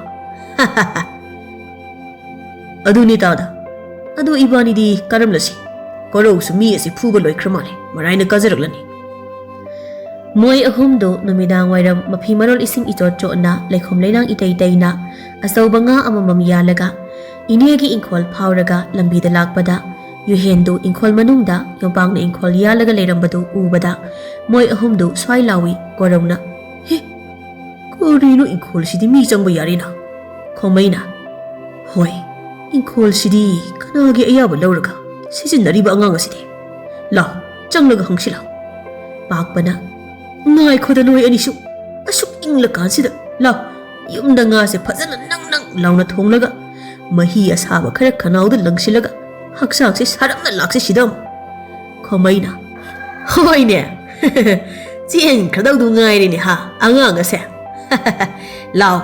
ꯑꯗꯨꯅꯤ ꯇꯥꯗ꯫ ꯑꯗꯨ ꯏꯕꯥꯅꯤꯗꯤ ꯀꯔꯝꯂꯁꯤ? ꯀꯣꯔꯧꯁꯨ ꯃꯤ ꯑꯁꯤ ꯐꯨꯕ ꯂꯣꯏꯈ꯭ꯔ ꯃꯥꯜꯂꯦ꯫ ꯃꯔꯥꯏꯅ ꯀꯥꯖꯔꯛꯂꯅꯤ꯫ ꯃꯣꯏ ꯑꯍꯨꯝꯗꯨ ꯅꯨꯃꯤꯗꯥꯡ ꯋꯥꯏꯔꯝ ꯃꯐꯤ ꯃꯔꯣꯜ ꯏꯁꯤꯡ ꯏꯆꯣꯠ ꯆꯣꯠꯅ, ꯂꯩꯈꯣꯝ ꯂꯩꯅꯥꯡ ꯏꯇꯩ ꯇꯩꯅ, ꯑꯆꯧꯕ ꯉꯥ ꯑꯃꯃꯝ ꯌꯥꯜꯂꯒ ꯏꯅꯦꯒꯤ ꯏꯪꯈꯣꯜ ꯐꯥꯎꯔꯒ ꯂꯝꯕꯤꯗ ꯂꯥꯛꯄꯗ ꯌꯨꯍꯦꯟꯗꯨ ꯏꯪꯈꯣꯜ ꯃꯅꯨꯡꯗ ꯌꯣꯝꯄꯥꯛꯅ ꯏꯪꯈꯣꯜ ꯌꯥꯜꯂꯒ ꯂꯩꯔꯝꯕꯗꯨ ꯎꯕꯗ ꯃꯣꯏ ꯑꯍꯨꯝꯗꯨ ꯁ꯭ꯋꯥꯏ ꯂꯥꯎꯏ꯫ ꯀꯣꯔꯧꯅ, "ꯍꯦ, ꯀꯔꯤꯅꯣ ꯏꯪꯈꯣꯜꯁꯤꯗꯤ ꯃꯤ ꯆꯪꯕ ꯌꯥꯔꯦꯅ?" ꯈꯣꯃꯩꯅ, "ꯍꯣꯏ, ꯏꯪꯈꯣꯜꯁꯤꯗꯤ ꯀꯅꯥꯒꯤ ꯑꯌꯥꯕ ꯂꯧꯔꯒ ꯁꯤꯖꯤꯟꯅꯔꯤꯕ ꯑꯉꯥꯡ ꯑꯁꯤꯗꯤ? ꯂꯥꯎ, ꯆꯪꯂꯒ ꯍꯪꯁꯤ ꯂꯥꯎ꯫" ꯄꯥꯛꯄꯅ, "ꯉꯥꯏꯈꯣꯗ ꯅꯣꯏ ꯑꯅꯤꯁꯨ, ꯑꯁꯨꯛ ꯏꯪꯂꯀꯥꯟꯁꯤꯗ꯫ ꯂꯥꯎ, ꯌꯨꯝꯗ ꯉꯥꯁꯦ ꯐꯖꯅ ꯅꯪ ꯅꯪ ꯂꯥꯎꯅ ꯊꯣꯡꯂꯒ ꯃꯍꯤ ꯑꯁꯥꯕ ꯈꯔ ꯈꯅꯥꯎꯗ ꯂꯪꯁꯤꯜꯂꯒ ꯍꯛꯆꯥꯡꯁꯦ ꯁꯥꯔꯞꯅ ꯂꯥꯛꯁꯤ ꯁꯤꯗ ꯑꯃꯨꯛ꯫" ꯈꯣꯃꯩꯅ, "ꯍꯣꯏꯅꯦ, ꯆꯦꯟꯈ꯭ꯔꯗꯧꯗꯨ ꯉꯥꯏꯔꯦꯅꯦ ꯍꯥ ꯑꯉꯥꯡ ꯑꯁꯦ꯫ ꯂꯥꯎ,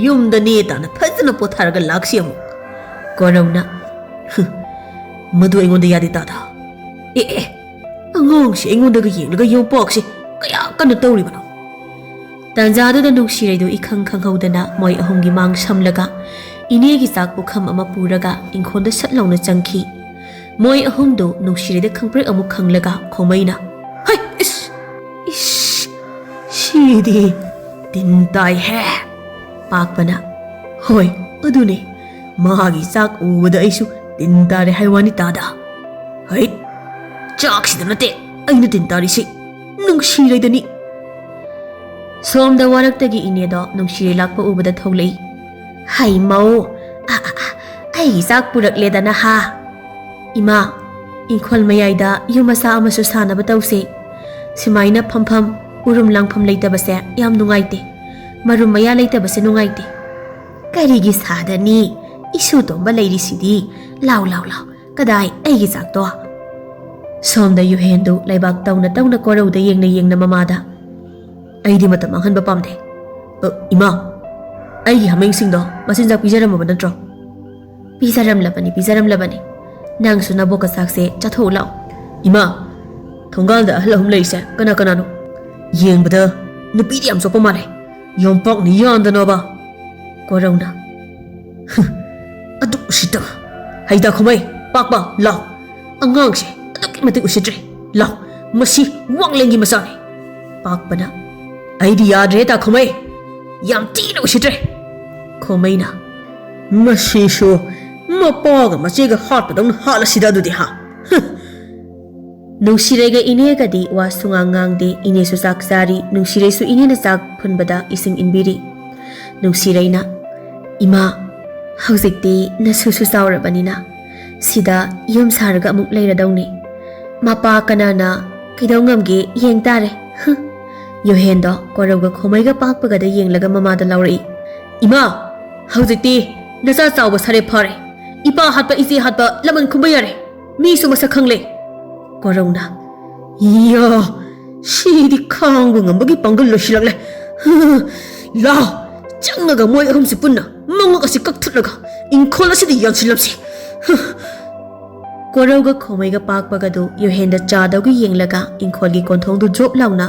ꯌꯨꯝꯗ ꯅꯦ ꯇꯥꯅ ꯐꯖꯅ ꯄꯣꯊꯥꯔꯒ ꯂꯥꯛꯁꯤ ꯑꯃꯨꯛ꯫" ꯀꯣꯔꯧꯅ, "ꯍꯨꯝ, ꯃꯗꯨ ꯑꯩꯉꯣꯟꯗ ꯌꯥꯗꯦ ꯇꯥꯗ꯫ ꯑꯦ ꯑꯦ, ꯑꯉꯥꯡꯁꯤ ꯑꯩꯉꯣꯟꯗꯒ ꯌꯦꯡꯂꯒ ꯌꯣꯝꯄꯥꯛꯁꯤ ꯀꯌꯥ ꯀꯟꯅ ꯇꯧꯔꯤꯕꯅꯣ?" ꯇꯥꯟꯖꯥꯗꯨꯗ ꯅꯨꯡꯁꯤꯔꯩꯗꯨ ꯏꯈꯪ ꯈꯪꯍꯧꯗꯅ ꯃꯣꯏ ꯑꯍꯨꯝꯒꯤ ꯃꯥꯡ ꯁꯝꯂꯒ ꯏꯅꯦꯒꯤ ꯆꯥꯛ ꯄꯨꯈꯝ ꯑꯃ ꯄꯨꯔꯒ ꯏꯪꯈꯣꯜꯗ ꯁꯠ ꯂꯥꯎꯅ ꯆꯪꯈꯤ꯫ ꯃꯣꯏ ꯑꯍꯨꯝꯗꯨ ꯅꯨꯡꯁꯤꯔꯩꯗ ꯈꯪꯄ꯭ꯔꯦꯛ ꯑꯃꯨꯛ ꯈꯪꯂꯒ ꯈꯣꯃꯩꯅ, "ꯍꯩ, ꯏꯁ! ꯏꯁ! ꯁꯤꯗꯤ ꯇꯤꯟ ꯇꯥꯏꯍꯦ!" ꯄꯥꯛꯄꯅ, "ꯍꯣꯏ, ꯑꯗꯨꯅꯦ꯫ ꯃꯥꯒꯤ ꯆꯥꯛ ꯎꯕꯗ ꯑꯩꯁꯨ ꯇꯤꯟ ꯇꯥꯔꯦ ꯍꯥꯏ ꯋꯥꯅꯤ ꯇꯥꯗ꯫ ꯍꯩꯠ! ꯆꯥꯛꯁꯤꯗ ꯅꯠꯇꯦ ꯑꯩꯅ ꯇꯤꯟ ꯇꯥꯔꯤꯁꯤ, ꯅꯨꯡꯁꯤꯔꯩꯗꯅꯤ꯫" ꯁꯣꯝꯗ ꯋꯥꯔꯛꯇꯒꯤ ꯏꯅꯦꯗꯣ ꯅꯨꯡꯁꯤꯔꯩ ꯂꯥꯛꯄ ꯎꯕꯗ ꯊꯣꯛꯂꯛꯏ꯫ "ꯍꯩ ꯃꯧ, ꯑ, ꯑ, ꯑ, ꯑꯩꯒꯤ ꯆꯥꯛ ꯄꯨꯔꯛꯂꯦꯗꯅ ꯍꯥ꯫ ꯏꯃꯥ, ꯏꯪꯈꯣꯜ ꯃꯌꯥꯏꯗ ꯌꯨꯝ ꯃꯆꯥ ꯑꯃꯁꯨ ꯁꯥꯅꯕ ꯇꯧꯁꯦ꯫ ꯁꯨꯃꯥꯏꯅ ꯐꯝꯐꯝ, ꯎꯔꯨꯝ ꯂꯥꯡꯐꯝ ꯂꯩꯇꯕꯁꯦ ꯌꯥꯝ ꯅꯨꯡꯉꯥꯏꯇꯦ꯫ ꯃꯔꯨꯝ ꯃꯌꯥ ꯂꯩꯇꯕꯁꯦ ꯅꯨꯡꯉꯥꯏꯇꯦ꯫" "ꯀꯔꯤꯒꯤ ꯁꯥꯗꯅꯤ? ꯏꯁꯨ ꯇꯣꯝꯕ ꯂꯩꯔꯤꯁꯤꯗꯤ꯫ ꯂꯥꯎ, ꯂꯥꯎ, ꯂꯥꯎ꯫ ꯀꯗꯥꯏ ꯑꯩꯒꯤ ꯆꯥꯛꯇꯣ?" ꯁꯣꯝꯗ ꯌꯨꯍꯦꯟꯗꯨ ꯂꯩꯕꯥꯛ ꯇꯧꯅ ꯇꯧꯅ ꯀꯣꯔꯧꯗ ꯌꯦꯡꯅ ꯌꯦꯡꯅ ꯃꯃꯥꯗ, "ꯑꯩꯗꯤ ꯃꯇꯝ ꯃꯥꯡꯍꯟꯕ ꯄꯥꯝꯗꯦ꯫ ꯑ, ꯏꯃꯥ, ꯑꯩꯒꯤ ꯍꯥꯃꯦꯡꯁꯤꯡꯗꯣ ꯃꯆꯤꯟꯖꯥꯛ ꯄꯤꯖꯔꯝꯃꯕ ꯅꯠꯇ꯭ꯔꯣ?" "ꯄꯤꯖꯔꯝꯂꯕꯅꯤ, ꯄꯤꯖꯔꯝꯂꯕꯅꯤ꯫ "ꯅꯪꯁꯨ ꯅꯕꯣꯛꯀ ꯆꯥꯛꯁꯦ ꯆꯥꯊꯣꯛꯎ ꯂꯥꯛꯑꯣ꯫" "ꯏꯃꯥ, ꯊꯣꯡꯒꯥꯜꯗ ꯑꯍꯜ ꯑꯍꯨꯝ ꯂꯩꯔꯤꯁꯦ ꯀꯅꯥ ꯀꯅꯥꯅꯣ? ꯌꯦꯡꯕꯗ ꯅꯨꯄꯤꯗꯤ ꯌꯥꯝ ꯆꯣꯞꯄ ꯃꯥꯜꯂꯦ꯫ ꯌꯣꯝꯄꯥꯛꯅ ꯌꯥꯟꯗꯅꯕ꯫" ꯀꯣꯔꯧꯅ, "ꯍꯨꯝ, ꯑꯗꯨꯛ ꯎꯁꯤꯠꯇꯕ꯫ ꯍꯩꯗꯥ ꯈꯣꯃꯩ, ꯄꯥꯛꯄ, ꯂꯥꯎ꯫ ꯑꯉꯥꯡꯁꯦ ꯑꯗꯨꯛꯀꯤ ꯃꯇꯤꯛ ꯎꯁꯤꯠꯇ꯭ꯔꯦ꯫ ꯂꯥꯎ, ꯃꯁꯤ ꯋꯥꯡꯂꯦꯟꯒꯤ ꯃꯆꯥꯅꯤ꯫" ꯄꯥꯛꯄꯅ, "ꯑꯩꯗꯤ ꯌꯥꯗ꯭ꯔꯦ ꯗꯥ ꯈꯣꯃꯩ꯫ ꯌꯥꯝ ꯊꯤꯅ ꯎꯁꯤꯠꯇ꯭ꯔꯦ꯫" ꯈꯣꯃꯩꯅ, "ꯃꯁꯤꯁꯨ ꯃꯄꯥꯒ ꯃꯆꯦꯒ ꯍꯥꯠꯄꯗꯧꯅ ꯍꯥꯠꯂꯁꯤꯗ ꯑꯗꯨꯗꯤ, ꯍꯥ?" ꯍꯨꯝ꯫ ꯅꯨꯡꯁꯤꯔꯩꯒ ꯏꯅꯦꯒꯗꯤ ꯋꯥ ꯁꯨꯉꯥꯡ ꯉꯥꯡꯗꯦ꯫ ꯏꯅꯦꯁꯨ ꯆꯥꯛ ꯆꯥꯔꯤ꯫ ꯅꯨꯡꯁꯤꯔꯩꯁꯨ ꯏꯅꯦꯅ ꯆꯥꯛ ꯐꯨꯟꯕꯗ ꯏꯁꯤꯡ ꯏꯟꯕꯤꯔꯤ꯫ ꯅꯨꯡꯁꯤꯔꯩꯅ, "ꯏꯃꯥ, ꯍꯧꯖꯤꯛꯇꯤ ꯅꯁꯨꯁꯨ ꯆꯥꯎꯔꯕꯅꯤꯅ ꯁꯤꯗ ꯌꯨꯝ ꯁꯥꯔꯒ ꯑꯃꯨꯛ ꯂꯩꯔꯗꯧꯅꯤ꯫ ꯃꯄꯥ ꯀꯅꯥꯅ ꯀꯩꯗꯧ ꯉꯝꯒꯦ ꯌꯦꯡ ꯇꯥꯔꯦ꯫" ꯍꯨꯝ꯫ ꯌꯣꯍꯦꯟꯗꯣ ꯀꯣꯔꯧꯒ ꯈꯣꯃꯩꯒ ꯄꯥꯛꯄꯒꯗ ꯌꯦꯡꯂꯒ ꯃꯃꯥꯗ ꯂꯥꯎꯔꯛꯏ, "ꯏꯃꯥ, ꯍꯧꯖꯤꯛꯇꯤ ꯅꯆꯥ ꯆꯥꯎꯕ ꯁꯥꯔꯦ ꯐꯥꯔꯦ꯫ ꯏꯄꯥ ꯍꯥꯠꯄ ꯏꯆꯦ ꯍꯥꯠꯄ ꯂꯃꯟ ꯈꯨꯝꯕ ꯌꯥꯔꯦ꯫ ꯃꯤꯁꯨ ꯃꯁꯛ ꯈꯪꯂꯦ꯫" ꯀꯣꯔꯧꯅ, "ꯏꯌꯥ, ꯁꯤꯗꯤ ꯈꯥꯡꯕ ꯉꯝꯕꯒꯤ ꯄꯥꯡꯒꯜ ꯂꯣꯏꯁꯤꯜꯂꯛꯂꯦ꯫ ꯂꯥꯎ, ꯆꯪꯉꯒ ꯃꯣꯏ ꯑꯍꯨꯝꯁꯤ ꯄꯨꯟꯅ ꯃꯉꯛ ꯑꯁꯤ ꯀꯛꯊꯠꯂꯒ ꯏꯪꯈꯣꯜ ꯑꯁꯤꯗ ꯌꯥꯟꯁꯤꯜꯂꯝꯁꯤ꯫" ꯀꯣꯔꯧꯒ ꯈꯣꯃꯩꯒ ꯄꯥꯛꯄꯒꯗꯨ ꯌꯣꯍꯦꯟꯗ ꯆꯥꯗꯧꯒꯤ ꯌꯦꯡꯂꯒ ꯏꯪꯈꯣꯜꯒꯤ ꯀꯣꯟꯊꯣꯡꯗꯨ ꯖꯣꯞ ꯂꯥꯎꯅ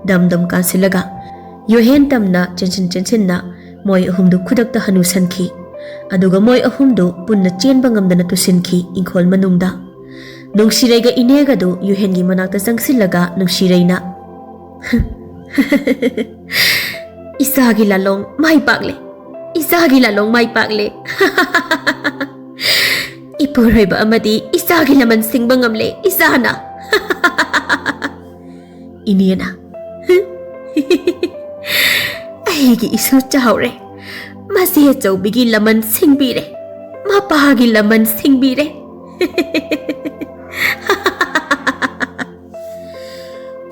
ꯗꯝ ꯗꯝ ꯀꯥꯟꯁꯤꯜꯂꯒ ꯌꯣꯍꯦꯟ ꯇꯝꯅ ꯆꯦꯟꯁꯤꯟ ꯆꯦꯟꯁꯤꯟꯅ ꯃꯣꯏ ꯑꯍꯨꯝꯗꯨ ꯈꯨꯗꯛꯇ ꯍꯅꯨꯁꯟꯈꯤ꯫ ꯑꯗꯨꯒ ꯃꯣꯏ ꯑꯍꯨꯝꯗꯨ ꯄꯨꯟꯅ ꯆꯦꯟꯕ ꯉꯝꯗꯅ ꯇꯨꯁꯤꯟꯈꯤ ꯏꯪꯈꯣꯜ ꯃꯅꯨꯡꯗ꯫ ꯅꯨꯡꯁꯤꯔꯩꯒ ꯏꯅꯦꯒꯗꯨ ꯌꯨꯍꯦꯟꯒꯤ ꯃꯅꯥꯛꯇ ꯆꯪꯁꯤꯜꯂꯒ ꯅꯨꯡꯁꯤꯔꯩꯅ, "ꯏꯆꯥꯒꯤ ꯂꯥꯂꯣꯡ ꯃꯥꯏ ꯄꯥꯛꯂꯦ, ꯏꯆꯥꯒꯤ ꯂꯥꯂꯣꯡ ꯃꯥꯏ ꯄꯥꯛꯂꯦ꯫ ꯏꯄꯨꯔꯣꯏꯕ ꯑꯃꯗꯤ ꯏꯆꯥꯒꯤ ꯂꯃꯟ ꯁꯤꯡꯕ ꯉꯝꯂꯦ ꯏꯆꯥꯅ꯫" ꯏꯅꯦꯅ, "ꯑꯩꯒꯤ ꯏꯁꯨ ꯆꯥꯎꯔꯦ, ꯃꯆꯦ ꯑꯆꯧꯕꯤꯒꯤ ꯂꯃꯟ ꯁꯤꯡꯕꯤꯔꯦ, ꯃꯄꯥꯒꯤ ꯂꯃꯟ ꯁꯤꯡꯕꯤꯔꯦ꯫"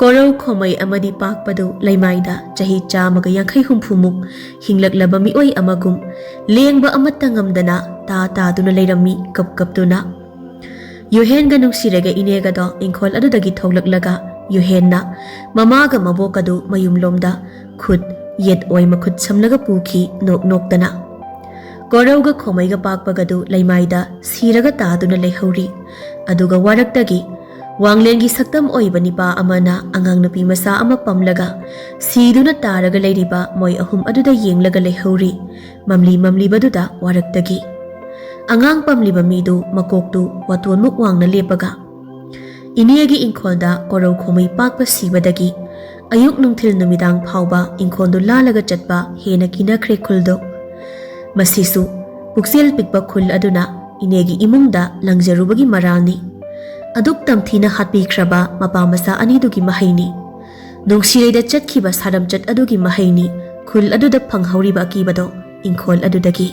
ꯀꯣꯔꯧ ꯈꯣꯃꯩ ꯑꯃꯗꯤ ꯄꯥꯛꯄꯗꯨ ꯂꯩꯃꯥꯏꯗ ꯆꯍꯤ ꯆꯥꯝꯃꯒ ꯌꯥꯡꯈꯩ ꯍꯨꯝꯐꯨꯃꯨꯛ ꯍꯤꯡꯂꯛꯂꯕ ꯃꯤꯑꯣꯏ ꯑꯃꯒꯨꯝ ꯂꯦꯡꯕ ꯑꯃꯠꯇ ꯉꯝꯗꯅ ꯇꯥ ꯇꯥꯗꯨꯅ ꯂꯩꯔꯝꯃꯤ ꯀꯞ ꯀꯞꯇꯨꯅ꯫ ꯌꯨꯍꯦꯟꯒ ꯅꯨꯡꯁꯤꯔꯒ ꯏꯅꯦꯒꯗꯣ ꯏꯪꯈꯣꯜ ꯑꯗꯨꯗꯒꯤ ꯊꯣꯛꯂꯛꯂꯒ ꯌꯨꯍꯦꯟꯅ ꯃꯃꯥꯒ ꯃꯕꯣꯛꯀꯗꯨ ꯃꯌꯨꯝꯂꯣꯝꯗ ꯈꯨꯠ ꯌꯦꯠ ꯑꯣꯏ ꯃꯈꯨꯠ ꯁꯝꯂꯒ ꯄꯨꯈꯤ ꯅꯣꯛ ꯅꯣꯛꯇꯅ꯫ ꯀꯣꯔꯧꯒ ꯈꯣꯃꯩꯒ ꯄꯥꯛꯄꯒꯗꯨ ꯂꯩꯃꯥꯏꯗ ꯁꯤꯔꯒ ꯇꯥꯗꯨꯅ ꯂꯩꯍꯧꯔꯤ꯫ ꯑꯗꯨꯒ ꯋꯥꯔꯛꯇꯒꯤ ꯋꯥꯡꯂꯦꯟꯒꯤ ꯁꯛꯇꯝ ꯑꯣꯏꯕ ꯅꯤꯄꯥ ꯑꯃꯅ ꯑꯉꯥꯡ ꯅꯨꯄꯤ ꯃꯆꯥ ꯑꯃ ꯄꯝꯂꯒ ꯁꯤꯗꯨꯅ ꯇꯥꯔꯒ ꯂꯩꯔꯤꯕ ꯃꯣꯏ ꯑꯍꯨꯝ ꯑꯗꯨꯗ ꯌꯦꯡꯂꯒ ꯂꯩꯍꯧꯔꯤ꯫ ꯃꯝꯂꯤ ꯃꯝꯂꯤꯕꯗꯨꯗ ꯋꯥꯔꯛꯇꯒꯤ ꯑꯉꯥꯡ ꯄꯝꯂꯤꯕ ꯃꯤꯗꯨ ꯃꯀꯣꯛꯇꯨ ꯋꯥꯇꯣꯟꯃꯨꯛ ꯋꯥꯡꯅ ꯂꯦꯞꯄꯒ, ꯏꯅꯦꯒꯤ ꯏꯪꯈꯣꯜꯗ ꯀꯣꯔꯧ ꯈꯣꯃꯩ ꯄꯥꯛꯄ ꯁꯤꯕꯗꯒꯤ ꯑꯌꯨꯛ ꯅꯨꯡꯊꯤꯜ ꯅꯨꯃꯤꯗꯥꯡ ꯐꯥꯎꯕ ꯏꯪꯈꯣꯜꯗꯨ ꯂꯥꯜꯂꯒ ꯆꯠꯄ ꯍꯦꯟꯅ ꯀꯤꯅꯈ꯭ꯔꯦ ꯈꯨꯜꯗꯣ꯫ ꯃꯁꯤꯁꯨ ꯄꯨꯛꯆꯦꯜ ꯄꯤꯛꯄ ꯈꯨꯜ ꯑꯗꯨꯅ ꯏꯅꯦꯒꯤ ꯏꯃꯨꯡꯗ ꯂꯪꯖꯔꯨꯕꯒꯤ ꯃꯔꯥꯜꯅꯤ꯫ ꯑꯗꯨꯛ ꯇꯝꯊꯤꯅ ꯍꯥꯠꯄꯤꯈ꯭ꯔꯕ ꯃꯄꯥ ꯃꯆꯥ ꯑꯅꯤꯗꯨꯒꯤ ꯃꯍꯩꯅꯤ꯫ ꯅꯨꯡꯁꯤꯔꯩꯗ ꯆꯠꯈꯤꯕ ꯁꯥꯔꯝꯆꯠ ꯑꯗꯨꯒꯤ ꯃꯍꯩꯅꯤ꯫ ꯈꯨꯜ ꯑꯗꯨꯗ ꯐꯪꯍꯧꯔꯤꯕ ꯑꯀꯤꯕꯗꯣ ꯏꯪꯈꯣꯜ ꯑꯗꯨꯗꯒꯤ꯫